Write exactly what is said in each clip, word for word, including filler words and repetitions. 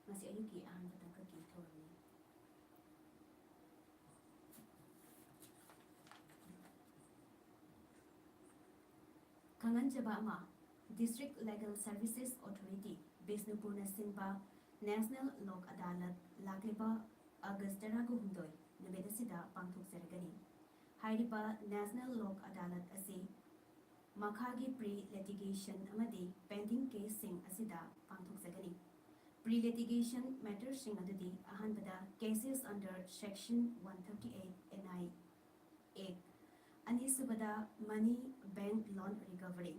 ꯉꯁꯤ ꯑꯌꯨꯛꯀꯤ ꯑꯍꯥꯟꯕ ꯇꯥꯡꯀꯛꯀꯤ ꯊꯧꯔꯝꯅꯤ꯫ ꯈꯪꯍꯟꯖꯕ ꯑꯃ, District Legal Services Authority, ꯕꯤꯁꯅꯨꯄꯨꯔꯅ ꯁꯤꯟꯕ National ꯂꯣꯛ ꯑꯗꯥꯂꯠ ꯂꯥꯛꯂꯤꯕ ꯑꯥꯒꯁ ꯇꯔꯥꯒ ꯍꯨꯝꯗꯣꯏ ꯅꯨꯃꯤꯠ ꯑꯁꯤꯗ ꯄꯥꯡꯊꯣꯛꯆꯔꯒꯅꯤ꯫ ꯍꯥꯏꯔꯤꯕ National ꯂꯣꯛ ꯑꯗꯥꯂꯠ ꯑꯁꯤ ꯃꯈꯥꯒꯤ pre litigation ꯑꯃꯗꯤ pending caseꯁꯤꯡ ꯑꯁꯤꯗ ꯄꯥꯡꯊꯣꯛꯆꯒꯅꯤ꯫ Pre litigation matterꯁꯤꯡ ꯑꯗꯨꯗꯤ, ꯑꯍꯥꯟꯕꯗ, cases under Section one thirty eight N I Act, ꯑꯅꯤꯁꯨꯕꯗ, money bank loan recovery,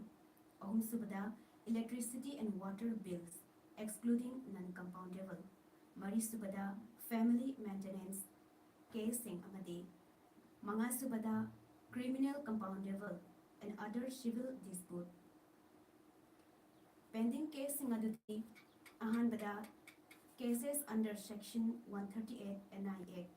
ꯑꯍꯨꯝꯁꯨꯕꯗ, electricity and water bills excluding non-compoundable, ꯃꯔꯤꯁꯨꯕꯗ, family maintenance caseꯁꯤꯡ ꯑꯃꯗꯤ ꯃꯉꯥꯁꯨꯕꯗ, criminal compoundable and other civil dispute꯫ Pending caseꯁꯤꯡ ꯑꯗꯨꯗꯤ, ꯑꯍꯥꯟꯕꯗ, cases under Section one thirty eight N I Act,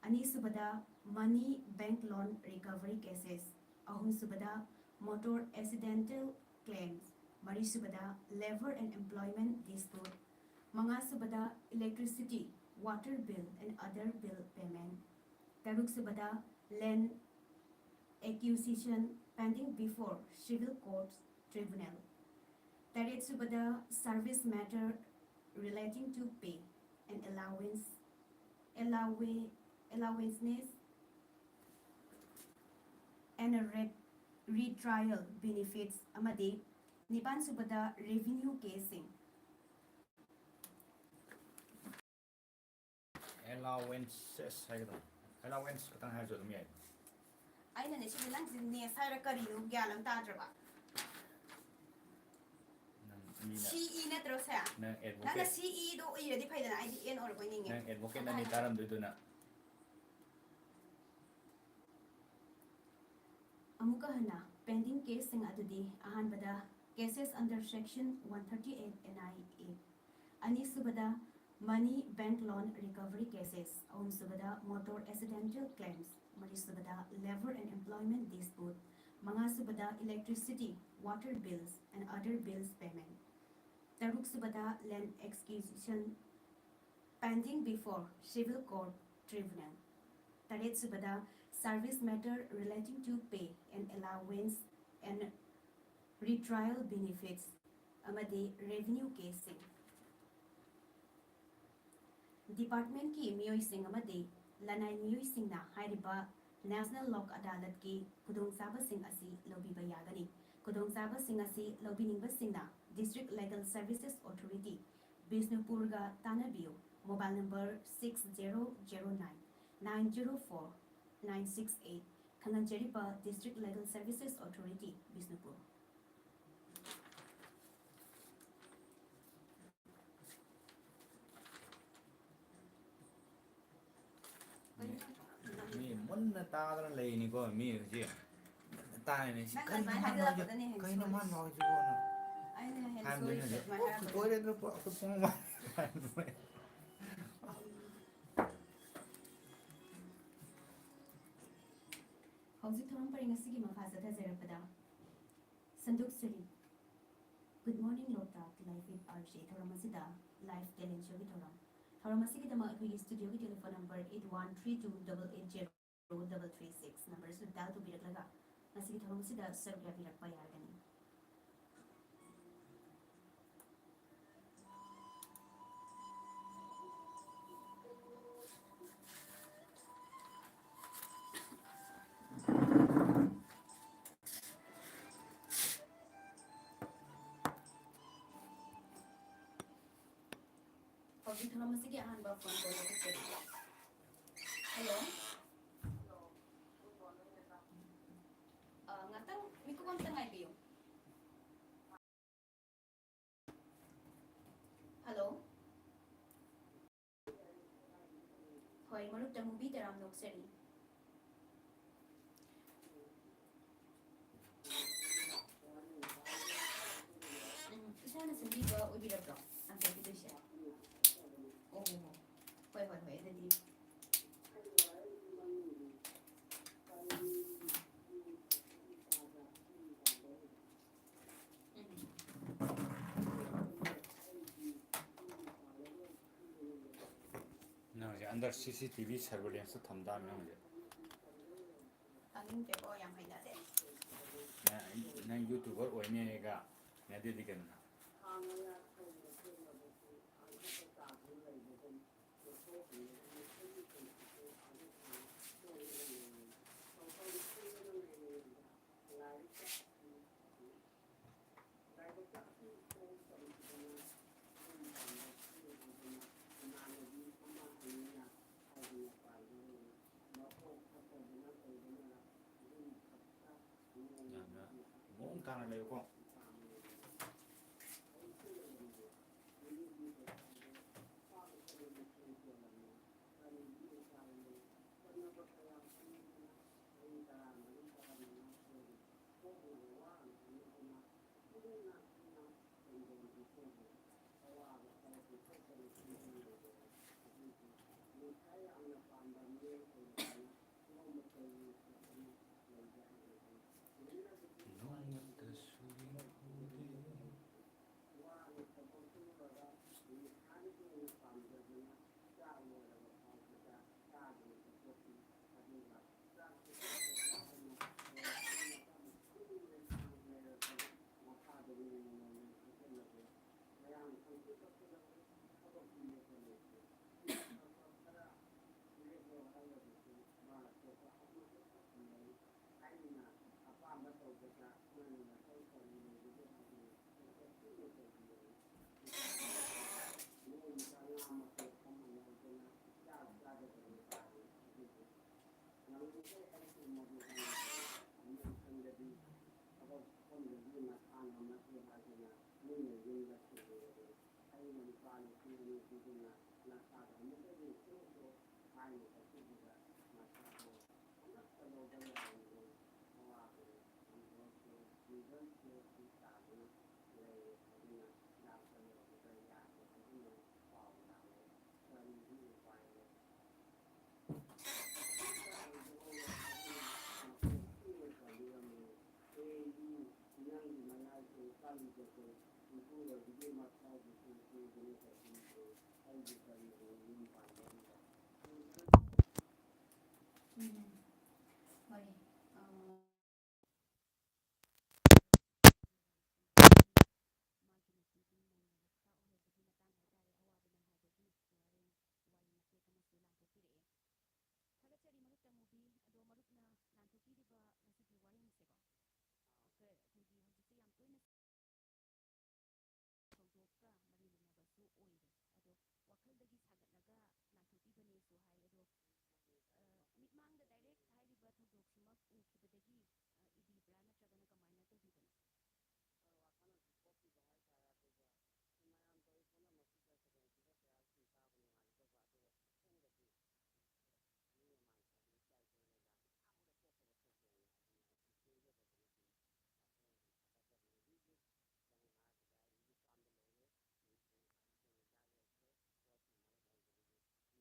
ꯑꯅꯤꯁꯨꯕꯗ, money bank loan recovery cases, ꯑꯍꯨꯝꯁꯨꯕꯗ, motor accidental claims, ꯃꯔꯤꯁꯨꯕꯗ, labour and employment dispute, ꯃꯉꯥꯁꯨꯕꯗ, electricity, water bill and other bill payment, ꯇꯔꯨꯛꯁꯨꯕꯗ, land acquisition pending before civil courts tribunal, ꯇꯔꯦꯠꯁꯨꯕꯗ, service matter relating to pay and allowance, allowa- allowances and a re- retrial benefits ꯑꯃꯗꯤ ꯅꯤꯄꯥꯟꯁꯨꯕꯗ, revenue caseꯁꯤꯡ꯫ Allowances ꯍꯥꯏꯒꯗꯕ, allowance ꯈꯛꯇꯪ ꯍꯥꯏꯔꯁꯨ ꯑꯗꯨꯝ ꯌꯥꯏ꯫ ꯑꯩꯅꯅꯦ ꯁꯤꯗ ꯅꯪꯁꯦ S ꯍꯥꯏꯔ ꯀꯔꯤꯅꯣ ꯒ꯭ꯌꯥꯟ ꯑꯃ ꯇꯥꯗ꯭ꯔꯕ꯫ ꯅꯪ ꯃꯤꯅ ꯁꯤ ꯏ ꯅꯠꯇ꯭ꯔꯣ ꯁꯦ? ꯅꯪ ꯅꯪꯅ advocate ꯁꯤ ꯏꯗꯣ ꯏꯔꯗꯤ ꯐꯩꯗꯅ, ꯑꯩꯗꯤ ꯑꯦꯟ ꯑꯣꯏꯔꯕꯣꯏ ꯅꯤꯡꯉꯦ꯫ ꯅꯪ advocate ꯅꯗꯤ ꯇꯥꯔꯝꯗꯣꯏꯗꯨꯅ꯫ ꯑꯃꯨꯛꯀ ꯍꯟꯅ pending caseꯁꯤꯡ ꯑꯗꯨꯗꯤ, ꯑꯍꯥꯟꯕꯗ, cases under Section one thirty eight N I Act, ꯑꯅꯤꯁꯨꯕꯗ, money bank loan recovery cases, ꯑꯍꯨꯝꯁꯨꯕꯗ, motor accidental claims, ꯃꯔꯤꯁꯨꯕꯗ, labour and employment dispute, ꯃꯉꯥꯁꯨꯕꯗ, electricity, water bills and other bills payment, ꯇꯔꯨꯛꯁꯨꯕꯗ land acquisition pending before civil court tribunal, ꯇꯔꯦꯠꯁꯨꯕꯗ service matter relating to pay and allowance and retrial benefits ꯑꯃꯗꯤ revenue caseꯁꯤꯡ꯫ Departmentꯀꯤ ꯃꯤꯑꯣꯏꯁꯤꯡ ꯑꯃꯗꯤ ꯂꯅꯥꯏ ꯃꯤꯑꯣꯏꯁꯤꯡꯅ ꯍꯥꯏꯔꯤꯕ National Lok Adalatꯀꯤ ꯈꯨꯗꯣꯡꯆꯥꯕꯁꯤꯡ ꯑꯁꯤ ꯂꯧꯕꯤꯕ ꯌꯥꯒꯅꯤ꯫ ꯈꯨꯗꯣꯡꯆꯥꯕꯁꯤꯡ ꯑꯁꯤ ꯂꯧꯕꯤꯅꯤꯡꯕꯁꯤꯡꯅ District Legal Services Authority ꯕꯤꯁꯅꯨꯄꯨꯔꯒ ꯇꯥꯟꯅꯕꯤꯌꯨ꯫ Mobile number six zero zero nine nine zero four nine six eight꯫ ꯈꯪꯍꯟꯖꯔꯤꯕ District Legal Services Authority, Bishnupur. ꯃꯤ ꯃꯨꯟꯅ ꯇꯥꯗꯅ ꯂꯩꯅꯤꯀꯣ ꯃꯤ ꯍꯧꯖꯤꯛ꯫ ꯃꯨꯟꯅ ꯇꯥꯏꯅꯦ꯫ ꯁꯤ ꯅꯪ ꯀꯩꯅꯣ ꯑꯗꯨꯃꯥꯏꯅ ꯃꯥꯅ ꯍꯥꯏꯖꯤꯜꯂꯛꯄꯗꯅꯦ ꯍꯧꯖꯤꯛ-, ꯍꯦꯟꯅ ꯀꯩꯅꯣ ꯁꯣꯏꯔꯤꯁꯦ꯫ ꯃꯥꯅ ꯍꯥꯏꯁꯤꯕꯣꯅ? ꯑꯩꯅ ꯍꯦꯟꯅ ꯍꯥꯏꯔꯝꯗꯣꯏꯅꯦ ꯁꯣꯏꯔꯤꯁꯦ ꯍꯧꯖꯤꯛ꯫ ꯑꯗꯨꯃꯥꯏꯅ ꯍꯥꯏꯔꯛꯄꯗꯅꯦ꯫ ꯇꯣꯏꯂꯦꯠꯇ ꯄꯨ-, ꯑꯩꯈꯣꯏ ꯄꯨꯡ ꯑꯃ ꯍꯧꯖꯤꯛ ꯊꯧꯔꯝ ꯄꯔꯤꯡ ꯑꯁꯤꯒꯤ ꯃꯈꯥ ꯆꯠꯊꯖꯔꯛꯄꯗ ꯁꯟꯗꯣꯛꯆꯔꯤ꯫ Good morning, Loktak, Live with R J ꯊꯧꯔꯝ ꯑꯁꯤꯗ live talent showꯒꯤ ꯊꯧꯔꯝ꯫ ꯊꯧꯔꯝ ꯑꯁꯤꯒꯤꯗꯃꯛ ꯑꯩꯈꯣꯏꯒꯤ studioꯒꯤ telephone number eight one three two double eight zero double three six number ꯑꯁꯤꯗ dial ꯇꯧꯕꯤꯔꯛꯂꯒ ꯉꯁꯤꯒꯤ ꯊꯧꯔꯝ ꯑꯁꯤꯗ ꯁꯔꯨꯛ ꯌꯥꯕꯤꯔꯛꯄ ꯌꯥꯔꯒꯅꯤ꯫ ꯍꯧꯖꯤꯛ ꯊꯧꯔꯝ ꯑꯁꯤꯒꯤ ꯑꯍꯥꯟꯕ phone call ꯂꯧꯈꯠꯆꯔꯤ꯫ Hello꯫ ꯑ, ꯉꯥꯛꯇꯪ ꯃꯤꯀꯨꯞ ꯑꯝꯇ ꯉꯥꯏꯕꯤꯌꯨ꯫ Hello꯫ ꯍꯣꯏ, ꯃꯔꯨꯞ ꯇꯃꯨꯕꯤ ꯇꯔꯥꯝꯅ ꯑꯣꯛꯆꯔꯤ꯫ ꯎꯝ, ꯏꯁꯥꯅ ꯁꯦꯝꯕꯤꯕ ꯑꯣꯏꯕꯤꯔꯕ꯭ꯔꯣ? ꯑꯪꯀ ꯄꯤꯗꯣꯏꯁꯦ? ꯑꯣ, ꯍꯣꯏ, ꯍꯣꯏ, ꯍꯣꯏ, ꯑꯗꯨꯗꯤ꯫ ꯎꯝ꯫ Under C C T V surveillance ꯊꯝ ꯇꯥꯕꯅꯤ ꯅꯪ ꯍꯧꯖꯤꯛ꯫ ꯇꯥꯅꯤꯡꯗꯦꯀꯣ, ꯌꯥꯝ ꯍꯩꯅꯗꯦ꯫ ꯅꯪ, ꯅꯪ YouTuber ꯑꯣꯏꯅꯤ ꯍꯥꯏꯒ ꯍꯩꯅꯗꯦꯗꯤ ꯀꯩꯅꯣ ꯅꯪ? ꯌꯥꯝꯅ ꯃꯑꯣꯡ ꯇꯥꯅ ꯂꯩꯌꯨꯀꯣ꯫ ꯅꯣꯡꯃꯇꯁꯨ ꯌꯦꯡꯍꯧꯗꯦ꯫ ꯍꯥꯏꯕꯗꯒꯤ, ꯑ, ꯏꯕꯤꯕ꯭ꯔꯥ, ꯅꯠꯇ꯭ꯔꯒꯅ ꯀꯃꯥꯏꯅ ꯇꯧꯕꯤꯕꯅꯣ? ꯑ, ꯋꯥꯈꯜꯂꯣꯟꯁꯤ ꯊꯣꯛꯈꯤꯕ ꯍꯥꯏꯇꯥꯔꯦ꯫ ꯑꯗꯨꯒ ꯃꯌꯥꯝ ꯇꯧꯔꯤ ꯄꯨꯝꯅꯃꯛꯁꯤꯗ ꯁꯦꯀꯦꯟꯁꯤꯗ ꯀꯌꯥ ꯁꯨꯝ ꯇꯥꯕ ꯅꯨꯡꯉꯥꯏꯖꯗꯕ, ꯑꯗꯨꯒ ꯑꯁꯦꯡꯕꯗꯤ ꯑꯅꯤꯡ ꯑꯃꯥꯟ ꯇꯧꯕ ꯏꯀꯥꯏ ꯈꯪꯗꯅ ꯑꯍꯥꯟꯕꯗ ꯊꯣꯛꯇꯕ ꯊꯣꯛꯇꯦꯅ ꯑꯗꯨꯃꯥꯏꯅ ꯄꯦꯟꯖꯗꯕꯗꯨꯅ ꯁꯨꯝ ꯋꯥꯈꯜꯂꯣꯟꯁꯤ ꯊꯥꯒꯠꯆꯕꯅꯤ꯫ ꯍꯧꯖꯤꯛ ꯍꯧꯖꯤꯛ ꯅꯪꯅ ꯍꯥꯏꯔꯤꯕ ꯑꯩꯒꯤ ꯐꯥꯝꯗ ꯂꯩꯔꯦ, ꯃꯅꯤꯄꯨꯔꯒꯤ ꯐꯥꯝꯁꯤꯗ ꯂꯩ ꯆꯥꯔꯦ, ꯄꯣꯠ ꯁꯨꯃꯥꯏꯅ ꯇꯧꯕꯗꯒꯤ ꯅꯨꯡꯉꯥꯏꯖꯗꯕꯒꯤ ꯋꯥꯈꯜꯂꯣꯟꯁꯤ ꯊꯥꯒꯠꯆꯕꯅꯤꯗ꯫ ꯑꯣ, ꯍꯣꯏ, ꯍꯣꯏ꯫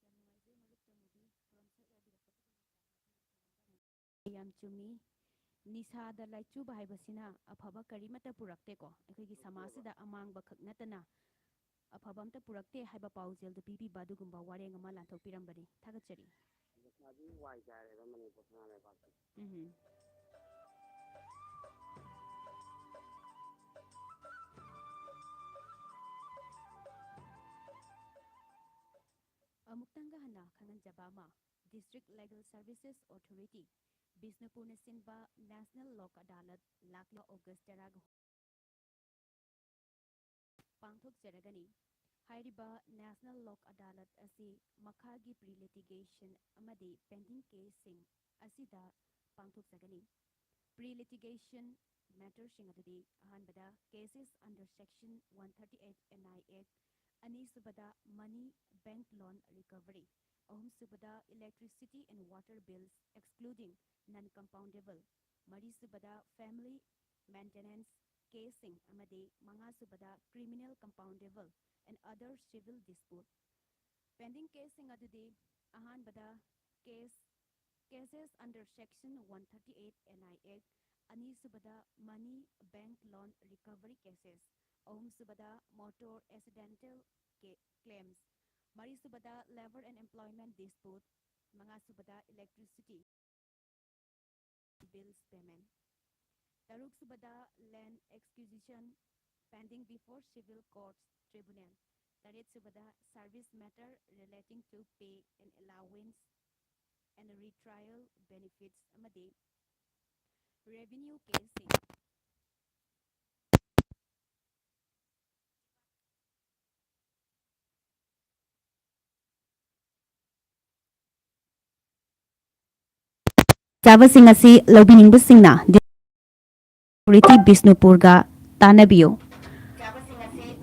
ꯌꯥꯝ ꯅꯨꯡꯉꯥꯏꯖꯩ ꯃꯔꯨꯞ ꯇꯃꯨꯕꯤ ꯊꯧꯔꯝ ꯁꯔꯨꯛ ꯌꯥꯕꯤꯔꯛꯄꯒꯤꯗꯃꯛꯇ꯫ ꯌꯥꯝ ꯆꯨꯝꯃꯤ꯫ ꯅꯤꯁꯥꯗ ꯂꯥꯏꯆꯨꯕ ꯍꯥꯏꯕꯁꯤꯅ ꯑꯐꯕ ꯀꯔꯤꯃꯠꯇ ꯄꯨꯔꯛꯇꯦꯀꯣ꯫ ꯑꯩꯈꯣꯏꯒꯤ ꯄꯨꯔꯛꯇꯦꯕ꯫ ꯁꯃꯥꯖꯁꯤꯗ ꯑꯃꯥꯡꯕ ꯈꯛ ꯅꯠꯇꯅ ꯑꯐꯕ ꯑꯝꯇ ꯄꯨꯔꯛꯇꯦ ꯍꯥꯏꯕ ꯄꯥꯎꯖꯦꯜꯗꯨ ꯄꯤꯕꯤꯕ ꯑꯗꯨꯒꯨꯝꯕ ꯋꯥꯔꯦꯡ ꯑꯃ ꯂꯥꯟꯊꯣꯛꯄꯤꯔꯝꯕꯅꯤ꯫ ꯊꯥꯒꯠꯆꯔꯤ꯫ ꯅꯤꯁꯥꯗꯤ ꯋꯥꯏ ꯆꯥꯏꯔꯦꯕ ꯃꯅꯤꯄꯨꯔ ꯁꯅꯥ ꯂꯩꯕꯥꯛꯁꯦ꯫ ꯎꯝ꯫ ꯑꯃꯨꯛꯇꯪꯒ ꯍꯟꯅ ꯈꯪꯍꯟꯖꯕ ꯑꯃ, District Legal Services Authority, ꯕꯤꯁꯅꯨꯄꯨꯔꯅ ꯁꯤꯟꯕ National Lok Adalat ꯂꯥꯛꯂꯤꯕ August ꯇꯔꯥꯒ ꯄꯥꯡꯊꯣꯛꯆꯔꯒꯅꯤ꯫ ꯍꯥꯏꯔꯤꯕ National Lok Adalat ꯑꯁꯤ ꯃꯈꯥꯒꯤ pre-litigation ꯑꯃꯗꯤ pending caseꯁꯤꯡ ꯑꯁꯤꯗ ꯄꯥꯡꯊꯣꯛꯆꯒꯅꯤ꯫ Pre-litigation matterꯁꯤꯡ ꯑꯗꯨꯗꯤ, ꯑꯍꯥꯟꯕꯗ, cases under Section one thirty-eight N I Act, ꯑꯅꯤꯁꯨꯕꯗ, money bank loan recovery, ꯑꯍꯨꯝꯁꯨꯕꯗ, electricity and water bills excluding non-compoundable, ꯃꯔꯤꯁꯨꯕꯗ, family maintenance caseꯁꯤꯡ ꯑꯃꯗꯤ ꯃꯉꯥꯁꯨꯕꯗ, criminal compoundable and other civil dispute꯫ Pending caseꯁꯤꯡ ꯑꯗꯨꯗꯤ, ꯑꯍꯥꯟꯕꯗ, case, cases under Section one thirty-eight N I Act, ꯑꯅꯤꯁꯨꯕꯗ, money bank loan recovery cases, ꯑꯍꯨꯝꯁꯨꯕꯗ, motor accidental ca-, claims, ꯃꯔꯤꯁꯨꯕꯗ, labour and employment dispute, ꯃꯉꯥꯁꯨꯕꯗ, electricity bills payment, ꯇꯔꯨꯛꯁꯨꯕꯗ, land acquisition pending before civil courts tribunal, ꯇꯔꯦꯠꯁꯨꯕꯗ, service matter relating to pay and allowance and retrial benefits ꯑꯃꯗꯤ revenue caseꯁꯤꯡ꯫ ꯈꯨꯗꯣꯡꯆꯥꯕꯁꯤꯡ ꯑꯁꯤ ꯂꯧꯕꯤꯅꯤꯡꯕꯁꯤꯡꯅ ꯗꯤ-, authority ꯕꯤꯁꯅꯨꯄꯨꯔꯒ ꯇꯥꯟꯅꯕꯤꯌꯨ꯫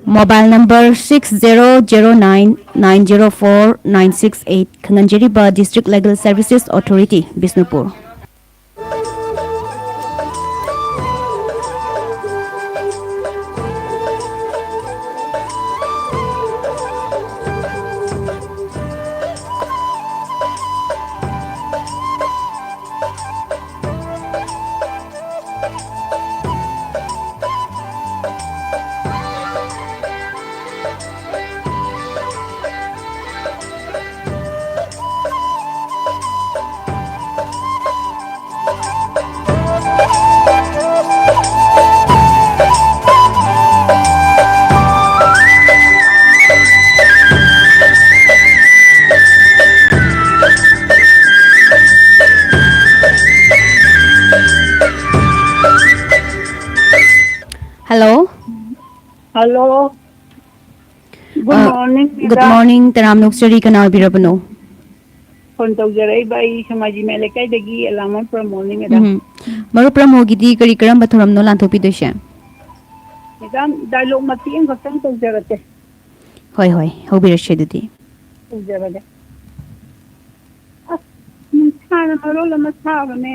Mobile number six zero zero nine nine zero four nine six eight, ꯈꯪꯍꯟꯖꯔꯤꯕ District Legal Services Authority, Bishnupur. Hello. Hello. Good morning, good madam. Morning, ꯇꯔꯥꯝꯅ ꯑꯣꯛꯆꯔꯤ, ꯀꯅꯥ ꯑꯣꯏꯕꯤꯔꯕꯅꯣ? Phone ꯇꯧꯖꯔꯛꯏꯕ ꯑꯩ ꯁꯃꯥꯖꯤ ꯃꯌꯥꯏ ꯂꯩꯀꯥꯏꯗꯒꯤ ꯑꯦꯂꯥꯃꯣꯟ ꯄ꯭ꯔꯃꯣꯗꯅꯤ, madam꯫ ꯎꯝ꯫ ꯃꯔꯨꯞ ꯄ꯭ꯔꯃꯣꯒꯤꯗꯤ ꯀꯔꯤ ꯀꯔꯝꯕ ꯊꯧꯔꯝꯅꯣ ꯂꯥꯟꯊꯣꯛꯄꯤꯗꯣꯏꯁꯦ? Madam, dialogue ꯃꯇꯦꯛ ꯑꯃꯈꯛꯇꯪ ꯇꯧꯖꯔꯛꯀꯦ꯫ ꯍꯣꯏ, ꯍꯣꯏ, ꯍꯧꯕꯤꯔꯁꯤ ꯑꯗꯨꯗꯤ꯫ ꯇꯧꯖꯔꯒꯦ꯫ ꯑꯁ, ꯅꯨꯡꯁꯥꯅ ꯃꯔꯣꯜ ꯑꯃ ꯁꯥꯕꯅꯦ,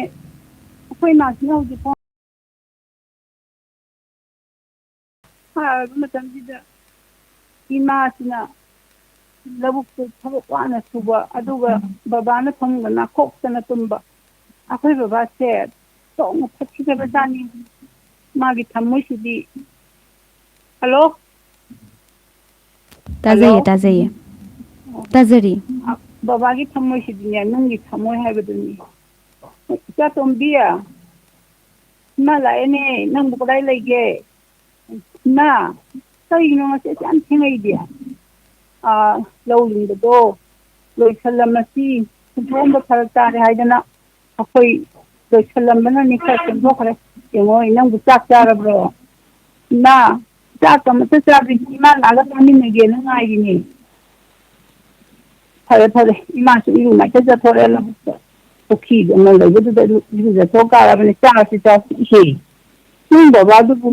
ꯑꯩꯈꯣꯏ ꯏꯃꯥꯁꯤꯅ ꯍꯧꯖꯤꯛ ꯐꯥꯎ ꯁꯥꯔꯕ ꯃꯇꯝꯁꯤꯗ ꯏꯃꯥꯁꯤꯅ ꯂꯧꯕꯨꯛꯇ ꯊꯕꯛ ꯋꯥꯅ ꯁꯨꯕ, ꯑꯗꯨꯒ ꯕꯕꯥꯅ ꯐꯃꯨꯡꯗ ꯅꯥꯈꯣꯛꯇꯅ ꯇꯨꯝꯕ꯫ ꯑꯩꯈꯣꯏ ꯕꯕꯥꯁꯦ ꯆꯥꯎꯅ ꯐꯠꯈꯤꯗꯕꯖꯥꯠꯅꯤ꯫ ꯃꯥꯒꯤ ꯊꯃꯣꯏꯁꯤꯗꯤ꯫ Hello? ꯇꯥꯖꯩꯌꯦ, hello? ꯇꯥꯖꯩꯌꯦ꯫ ꯑꯣ꯫ ꯇꯥꯖꯔꯤ꯫ ꯑ, ꯕꯕꯥꯒꯤ ꯊꯃꯣꯏꯁꯤꯗꯤꯅꯦ, ꯅꯨꯡꯒꯤ ꯊꯃꯣꯏ ꯍꯥꯏꯕꯗꯨꯅꯤ꯫ ꯏꯆꯥꯇꯣꯝꯕꯤ, ꯏꯃꯥ ꯂꯥꯛꯑꯦꯅꯦ, ꯅꯪꯕꯨ ꯀꯗꯥꯏ ꯂꯩꯒꯦ? ꯏꯃꯥ, ꯀꯔꯤꯒꯤꯅꯣ ꯉꯁꯤ ꯑꯁꯨꯛ ꯌꯥꯝ ꯊꯦꯡꯉꯛꯏꯗꯤ? ꯑꯥ, ꯂꯧ ꯂꯤꯡꯕꯗꯣ ꯂꯣꯏꯁꯜꯂꯝꯃꯁꯤ, ꯍꯨꯟꯗꯣꯛꯑꯝꯕ ꯐꯔꯛ ꯇꯥꯔꯦ ꯍꯥꯏꯗꯅ ꯑꯩꯈꯣꯏ ꯂꯣꯏꯁꯜꯂꯝꯕꯅꯅꯤ ꯈꯔ ꯆꯦꯟꯊꯣꯛꯈ꯭ꯔꯦ꯫ ꯌꯦꯡꯉꯣ, ꯅꯪꯕꯨ ꯆꯥꯛ ꯆꯥꯔꯕ꯭ꯔꯣ? ꯏꯃꯥ, ꯆꯥꯛꯀ ꯑꯃꯠꯇ ꯆꯥꯗ꯭ꯔꯤ, ꯏꯃꯥ ꯂꯥꯛꯑꯒ ꯆꯥꯃꯤꯟꯅꯒꯦꯅ ꯉꯥꯏꯔꯤꯅꯦ꯫ ꯐꯔꯦ, ꯐꯔꯦ, ꯏꯃꯥꯁꯨ ꯏꯔꯨ ꯃꯥꯏꯊꯖ ꯊꯣꯔꯛꯑꯦ ꯂꯧꯕꯨꯛꯇ꯫ ꯄꯨꯈ꯭ꯔꯤ ꯑꯃ ꯂꯩꯕꯗꯨꯗ ꯏꯔꯨ-, ꯏꯔꯨꯖꯊꯣꯛ ꯀꯥꯔꯕꯅꯤ, ꯆꯥꯔꯁꯤ ꯆꯥꯁꯤ ꯏꯍꯦ꯫ ꯅꯣꯏ ꯕꯕꯥꯗꯨꯕꯨ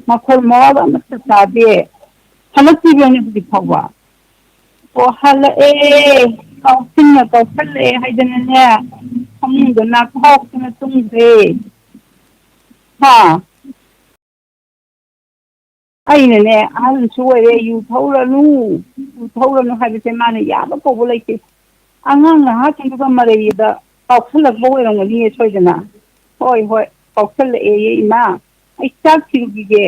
ꯃꯈꯣꯜ ꯃꯋꯥꯒ ꯑꯃꯠꯇ ꯇꯥꯗꯦ, ꯍꯜꯂꯛꯇ꯭ꯔꯤꯕꯅꯤ ꯍꯧꯖꯤꯛ ꯐꯥꯎꯕ꯫ ꯑꯣ, ꯍꯜꯂꯛꯑꯦ, ꯀꯥꯎꯁꯤꯟꯅ ꯀꯥꯎꯁꯜꯂꯛꯑꯦ ꯍꯥꯏꯗꯅꯅꯦ, ꯐꯃꯨꯡꯗ ꯅꯥꯈꯥꯎꯗꯅ ꯇꯨꯝꯈ꯭ꯔꯦ꯫ ꯍꯥ? ꯑꯩꯅꯅꯦ, ꯑꯍꯜꯁꯨ ꯑꯣꯏꯔꯦ, ꯌꯨ ꯊꯛꯎꯔꯅꯨ, ꯌꯨ ꯊꯛꯎꯔꯅꯨ ꯍꯥꯏꯕꯁꯦ ꯃꯥꯅ ꯌꯥꯕ ꯀꯧꯕ ꯂꯩꯇꯦ꯫ ꯑꯉꯥꯡ ꯅꯍꯥꯁꯤꯡꯗꯨꯒ ꯃꯔꯩꯗ ꯀꯥꯎꯁꯜꯂꯛꯄ ꯑꯣꯏꯔꯝꯒꯅꯤꯌꯦ ꯁꯣꯏꯗꯅ꯫ ꯍꯣꯏ, ꯍꯣꯏ, ꯀꯥꯎꯁꯜꯂꯛꯑꯦꯌꯦ ꯏꯃꯥ꯫ ꯑꯩ ꯆꯥꯛ ꯊꯤꯔꯨꯈꯤꯒꯦ꯫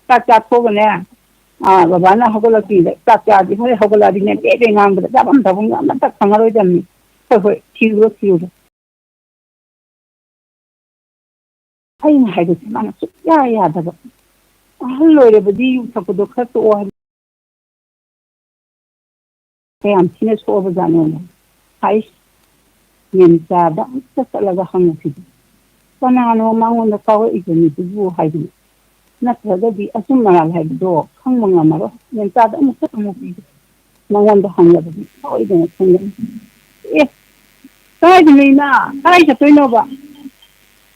ꯆꯥꯛ ꯆꯥꯊꯣꯛꯑꯒꯅꯦ, ꯑꯥ, ꯕꯕꯥꯅ ꯍꯧꯒꯠꯂꯛꯇ꯭ꯔꯤꯉꯩꯗ ꯆꯥꯛ ꯆꯥꯗꯤ ꯍꯣꯔꯦꯟ ꯍꯧꯒꯠꯂꯛꯑꯗꯤꯅꯦ ꯕꯦ ꯕꯦ ꯉꯥꯡꯕꯗ ꯆꯥꯐꯝ ꯊꯛꯐꯝꯒ ꯑꯃꯠꯇ ꯈꯪꯉꯔꯣꯏꯗꯕꯅꯤ꯫ ꯍꯣꯏ, ꯍꯣꯏ, ꯊꯤꯔꯨꯔꯣ, ꯊꯤꯔꯨꯔꯣ꯫ ꯑꯩꯅ ꯍꯥꯏꯕꯁꯦ ꯃꯥꯅ ꯁꯨꯛꯌꯥ ꯌꯥꯗꯕ꯫ ꯑꯍꯜ ꯑꯣꯏꯔꯕꯗꯤ ꯌꯨ ꯊꯛꯄꯗꯣ ꯈꯔ ꯇꯣꯛꯑꯣ ꯍꯥꯏꯕ꯫ ꯀꯌꯥꯝ ꯊꯤꯅ ꯁꯣꯛꯑꯕꯖꯥꯠꯅꯣꯅ꯫ ꯍꯥꯏꯁ, ꯃꯦꯝꯆꯥꯗ ꯑꯃꯨꯛꯇ ꯆꯠꯂꯒ ꯍꯪꯉꯨꯈꯤꯒꯦ꯫ ꯀꯅꯥꯅꯣ ꯃꯉꯣꯟꯗ ꯀꯥꯎꯔꯛꯏꯕ ꯃꯤꯗꯨꯕꯨ ꯍꯥꯏꯗꯨꯅ꯫ ꯅꯠꯇ꯭ꯔꯒꯗꯤ ꯑꯆꯨꯝ ꯑꯔꯥꯟ ꯍꯥꯏꯕꯗꯣ ꯈꯪꯕ ꯉꯝꯃꯔꯣꯏ꯫ ꯃꯦꯝꯆꯥꯗ ꯑꯃꯨꯛꯇ ꯍꯪꯉꯨꯈꯤꯒꯦ꯫ ꯃꯉꯣꯟꯗ ꯍꯪꯉꯕꯗꯤ ꯁꯣꯏꯗꯅ ꯈꯪꯒꯅꯤ꯫ ꯑꯦ, ꯀꯥꯏꯗꯅꯣ ꯏꯃꯥ? ꯀꯥꯏ ꯆꯠꯇꯣꯏꯅꯣꯕ?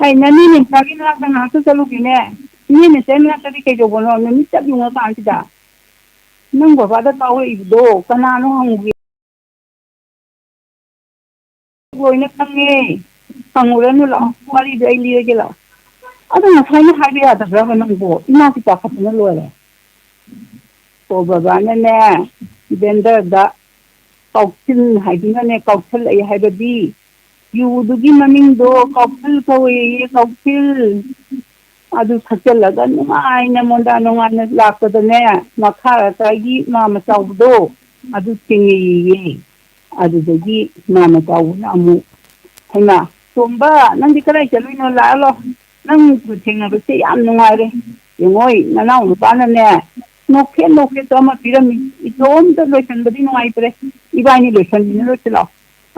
ꯑꯩ ꯅꯅꯦ ꯃꯦꯝꯆꯥꯒꯤ ꯃꯅꯥꯛꯇ ꯉꯥꯏꯍꯥꯛꯇ ꯆꯠꯂꯨꯒꯦꯅꯦ꯫ ꯏꯅꯦ ꯃꯦꯝꯆꯥꯒꯤ ꯃꯅꯥꯛꯇꯗꯤ ꯀꯩꯗꯧꯕꯅꯣ? ꯅꯨꯃꯤꯠ ꯆꯞ ꯌꯨꯡꯉꯀꯥꯟꯁꯤꯗ꯫ ꯅꯪ ꯕꯕꯥꯗ ꯀꯥꯎꯔꯛꯏꯕꯗꯣ ꯀꯅꯥꯅꯣ ꯍꯪꯉꯨꯒꯦ꯫ ꯂꯣꯏꯅ ꯈꯪꯉꯦ꯫ ꯍꯪꯉꯨꯔꯅꯨ ꯂꯥꯛꯑꯣ꯫ ꯋꯥꯔꯤꯗꯣ ꯑꯩ ꯂꯤꯔꯒꯦ ꯂꯥꯛꯑꯣ꯫ ꯑꯗꯣ ꯉꯁꯥꯏꯅ ꯍꯥꯏꯕ ꯌꯥꯗꯕ꯭ꯔꯕ ꯅꯪꯕꯣ? ꯏꯃꯥꯁꯤ ꯄꯥꯈꯠꯄꯅ ꯂꯣꯏꯔꯦ꯫ ꯑꯣ, ꯕꯕꯥꯅꯅꯦ, ꯕꯦꯟꯗꯔꯗ ꯀꯥꯎꯁꯤꯟ ꯍꯥꯏꯗꯨꯅꯅꯦ, ꯀꯥꯎꯁꯜꯂꯛꯑꯦ ꯍꯥꯏꯕꯗꯤ ꯌꯨꯗꯨꯒꯤ ꯃꯃꯤꯡꯗꯣ ꯀꯥꯎꯁꯤꯜ ꯀꯧꯋꯦꯌꯦ, ꯀꯥꯎꯁꯤꯜ꯫ ꯑꯗꯨ ꯊꯛꯆꯜꯂꯒ ꯅꯨꯡꯉꯥꯏꯅ ꯃꯣꯟꯗꯥ ꯅꯨꯡꯉꯥꯏꯅ ꯂꯥꯛꯄꯗꯅꯦ, ꯃꯈꯥ ꯂꯩꯀꯥꯏꯒꯤ ꯃꯥꯃ ꯆꯥꯎꯕꯗꯣ ꯑꯗꯨ ꯊꯦꯡꯅꯩꯌꯦ꯫ ꯑꯗꯨꯗꯒꯤ ꯃꯥꯃ ꯆꯥꯎꯕꯅ ꯑꯃꯨꯛ, "ꯍꯩꯃꯥ, ꯇꯣꯝꯕ, ꯅꯪꯗꯤ ꯀꯗꯥꯏ ꯆꯠꯂꯨꯏꯅꯣ? ꯂꯥꯛꯑꯣ, ꯂꯥꯛꯑꯣ, ꯅꯪꯕꯨ ꯊꯦꯡꯅꯕꯁꯦ ꯌꯥꯝ ꯅꯨꯡꯉꯥꯏꯔꯦ꯫ ꯌꯦꯡꯉꯣꯏ, ꯅꯅꯥꯎ ꯅꯨꯄꯥꯅꯅꯦ, ꯅꯣꯛꯐꯦꯠ ꯅꯣꯛꯐꯦꯠꯇꯣ ꯑꯃ ꯄꯤꯔꯝꯃꯤ꯫ ꯏꯇꯣꯝꯇ ꯂꯣꯏꯁꯟꯕꯗꯤ ꯅꯨꯡꯉꯥꯏꯇ꯭ꯔꯦ꯫ ꯏꯕꯥꯅꯤ ꯂꯣꯏꯁꯟꯃꯤꯟꯅꯔꯨꯁꯤ ꯂꯥꯛꯑꯣ꯫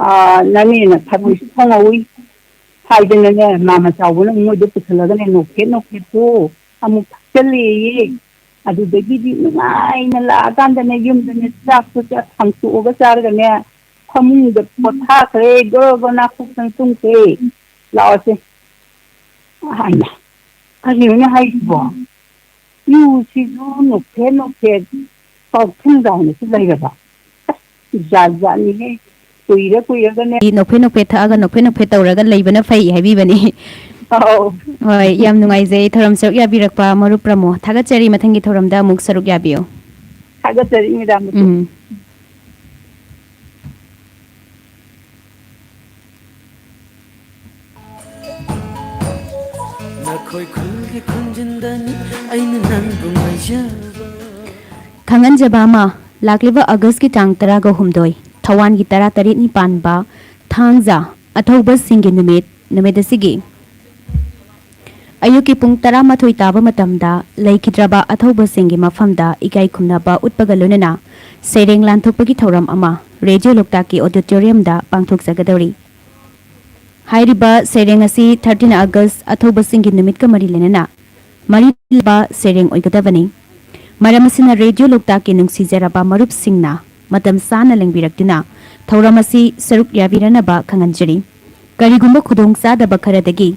ꯑꯥ, ꯅꯅꯦꯅ ꯊꯔꯣꯏꯁꯨ ꯊꯣꯡꯍꯧꯏ" ꯍꯥꯏꯗꯅꯅꯦ, ꯃꯥꯃ ꯆꯥꯎꯕꯅ ꯃꯣꯏꯗ ꯄꯨꯁꯜꯂꯒꯅꯦ, ꯅꯣꯛꯐꯦꯠ ꯅꯣꯛꯐꯦꯠꯇꯣ ꯑꯃꯨꯛ ꯊꯛꯆꯜꯂꯦꯌꯦ꯫ ꯑꯗꯨꯗꯒꯤꯗꯤ ꯅꯨꯡꯉꯥꯏꯅ ꯂꯥꯛꯑꯀꯥꯟꯗꯅꯦ, ꯌꯨꯝꯗꯅꯦ ꯆꯥꯛꯇꯣ ꯆꯥ-, ꯊꯥꯡꯇꯣꯛꯑꯒ ꯆꯥꯔꯒꯅꯦ, ꯐꯃꯨꯡꯗ ꯄꯣꯊꯥꯈ꯭ꯔꯦ, ꯒꯣꯔꯣ ꯒꯣꯔꯣ ꯅꯥꯈꯣꯛꯇꯅ ꯇꯨꯝꯈ꯭ꯔꯦ꯫ ꯂꯥꯛꯑꯣꯁꯦ꯫ ꯑꯩꯅ, "ꯀꯔꯤꯅꯣꯅꯦ ꯍꯥꯏꯁꯤꯕꯣ? ꯌꯨꯁꯤꯁꯨ ꯅꯣꯛꯐꯦꯠ ꯅꯣꯛꯐꯦꯠ ꯀꯥꯎꯊꯨꯝ ꯆꯥꯎꯅꯁꯨ ꯂꯩꯔꯕ? ꯑꯁ, ꯖꯥꯠ ꯖꯥꯠꯅꯤꯍꯦ꯫ ꯀꯨꯏꯔ ꯀꯨꯏꯔꯒꯅꯦ ꯅꯣꯛꯐꯦꯠ ꯅꯣꯛꯐꯦꯠ ꯊꯛꯑꯒ ꯅꯣꯛꯐꯦꯠ ꯅꯣꯛꯐꯦꯠ ꯇꯧꯔꯒ ꯂꯩꯕꯅ ꯐꯩ ꯍꯥꯏꯕꯤꯕꯅꯤ꯫ ꯑꯧ꯫ ꯍꯣꯏ, ꯌꯥꯝ ꯅꯨꯡꯉꯥꯏꯖꯩ ꯊꯧꯔꯝ ꯁꯔꯨꯛ ꯌꯥꯕꯤꯔꯛꯄ ꯃꯔꯨꯞ ꯄ꯭ꯔꯃꯣ꯫ ꯊꯥꯒꯠꯆꯔꯤ, ꯃꯊꯪꯒꯤ ꯊꯧꯔꯝꯗ ꯑꯃꯨꯛ ꯁꯔꯨꯛ ꯌꯥꯕꯤꯌꯨ꯫ ꯊꯥꯒꯠꯆꯔꯤ, ꯃꯦꯗꯥꯝ꯫ ꯎꯝ꯫ ꯅꯈꯣꯏ ꯈꯨꯜꯒꯤ ꯈꯨꯟꯖꯤꯟꯗꯅꯤ ꯑꯩꯅ ꯅꯪꯕꯨ ꯉꯥꯏꯖꯕ꯫ ꯈꯪꯍꯟꯖꯕ ꯑꯃ, ꯂꯥꯛꯂꯤꯕ ꯑꯥꯒꯁꯀꯤ ꯇꯥꯡ ꯇꯔꯥꯒ ꯍꯨꯝꯗꯣꯏ, ꯊꯧꯋꯥꯟꯒꯤ ꯇꯔꯥ ꯇꯔꯦꯠꯅꯤ ꯄꯥꯟꯕ ꯊꯥꯡꯖ, ꯑꯊꯧꯕꯁꯤꯡꯒꯤ ꯅꯨꯃꯤꯠ, ꯅꯨꯃꯤꯠ ꯑꯁꯤꯒꯤ ꯑꯌꯨꯛꯀꯤ ꯄꯨꯡ ꯇꯔꯥꯃꯥꯊꯣꯏ ꯇꯥꯕ ꯃꯇꯝꯗ ꯂꯩꯈꯤꯗ꯭ꯔꯕ ꯑꯊꯧꯕꯁꯤꯡꯒꯤ ꯃꯐꯝꯗ ꯏꯀꯥꯏ ꯈꯨꯝꯅꯕ ꯎꯠꯄꯒ ꯂꯣꯏꯅꯅ ꯁꯩꯔꯦꯡ ꯂꯥꯟꯊꯣꯛꯄꯒꯤ ꯊꯧꯔꯝ ꯑꯃ ꯔꯦꯗꯤꯑꯣ ꯂꯣꯛꯇꯥꯛꯀꯤ ꯑꯣꯗꯤꯇꯣꯔꯤꯌꯝꯗ ꯄꯥꯡꯊꯣꯛꯆꯒꯗꯧꯔꯤ꯫ ꯍꯥꯏꯔꯤꯕ ꯁꯩꯔꯦꯡ ꯑꯁꯤ thirteen August ꯑꯊꯧꯕꯁꯤꯡꯒꯤ ꯅꯨꯃꯤꯠꯀ ꯃꯔꯤ ꯂꯩꯅꯅ ꯃꯔꯤ ꯂꯩꯅꯕ ꯁꯩꯔꯦꯡ ꯑꯣꯏꯒꯗꯕꯅꯤ꯫ ꯃꯔꯝ ꯑꯁꯤꯅ ꯔꯦꯗꯤꯑꯣ ꯂꯣꯛꯇꯥꯛꯀꯤ ꯅꯨꯡꯁꯤꯖꯔꯕ ꯃꯔꯨꯞꯁꯤꯡꯅ ꯃꯇꯝ ꯆꯥꯅ ꯂꯦꯡꯕꯤꯔꯛꯇꯨꯅ ꯊꯧꯔꯝ ꯑꯁꯤ ꯁꯔꯨꯛ ꯌꯥꯕꯤꯔꯅꯕ ꯈꯪꯍꯟꯖꯔꯤ꯫ ꯀꯔꯤꯒꯨꯝꯕ ꯈꯨꯗꯣꯡꯆꯥꯗꯕ ꯈꯔꯗꯒꯤ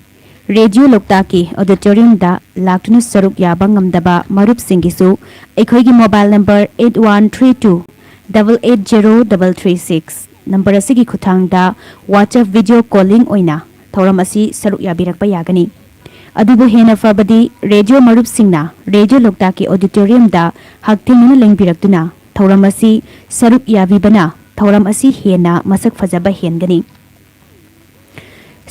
ꯔꯦꯗꯤꯑꯣ ꯂꯣꯛꯇꯥꯛꯀꯤ ꯑꯣꯗꯤꯇꯣꯔꯤꯌꯝꯗ ꯂꯥꯛꯇꯨꯅ ꯁꯔꯨꯛ ꯌꯥꯕ ꯉꯝꯗꯕ ꯃꯔꯨꯞꯁꯤꯡꯒꯤꯁꯨ ꯑꯩꯈꯣꯏꯒꯤ mobile number eight one three two double eight zero double three six number ꯑꯁꯤꯒꯤ ꯈꯨꯠꯊꯥꯡꯗ WhatsApp video calling ꯑꯣꯏꯅ ꯊꯧꯔꯝ ꯑꯁꯤ ꯁꯔꯨꯛ ꯌꯥꯕꯤꯔꯛꯄ ꯌꯥꯒꯅꯤ꯫ ꯑꯗꯨꯕꯨ ꯍꯦꯟꯅ ꯐꯕꯗꯤ ꯔꯦꯗꯤꯑꯣ ꯃꯔꯨꯞꯁꯤꯡꯅ ꯔꯦꯗꯤꯑꯣ ꯂꯣꯛꯇꯥꯛꯀꯤ ꯑꯣꯗꯤꯇꯣꯔꯤꯌꯝꯗ ꯍꯛꯊꯦꯡꯅꯅ ꯂꯦꯡꯕꯤꯔꯛꯇꯨꯅ ꯊꯧꯔꯝ ꯑꯁꯤ ꯁꯔꯨꯛ ꯌꯥꯕꯤꯕꯅ ꯊꯧꯔꯝ ꯑꯁꯤ ꯍꯦꯟꯅ ꯃꯁꯛ ꯐꯖꯕ ꯍꯦꯟꯒꯅꯤ꯫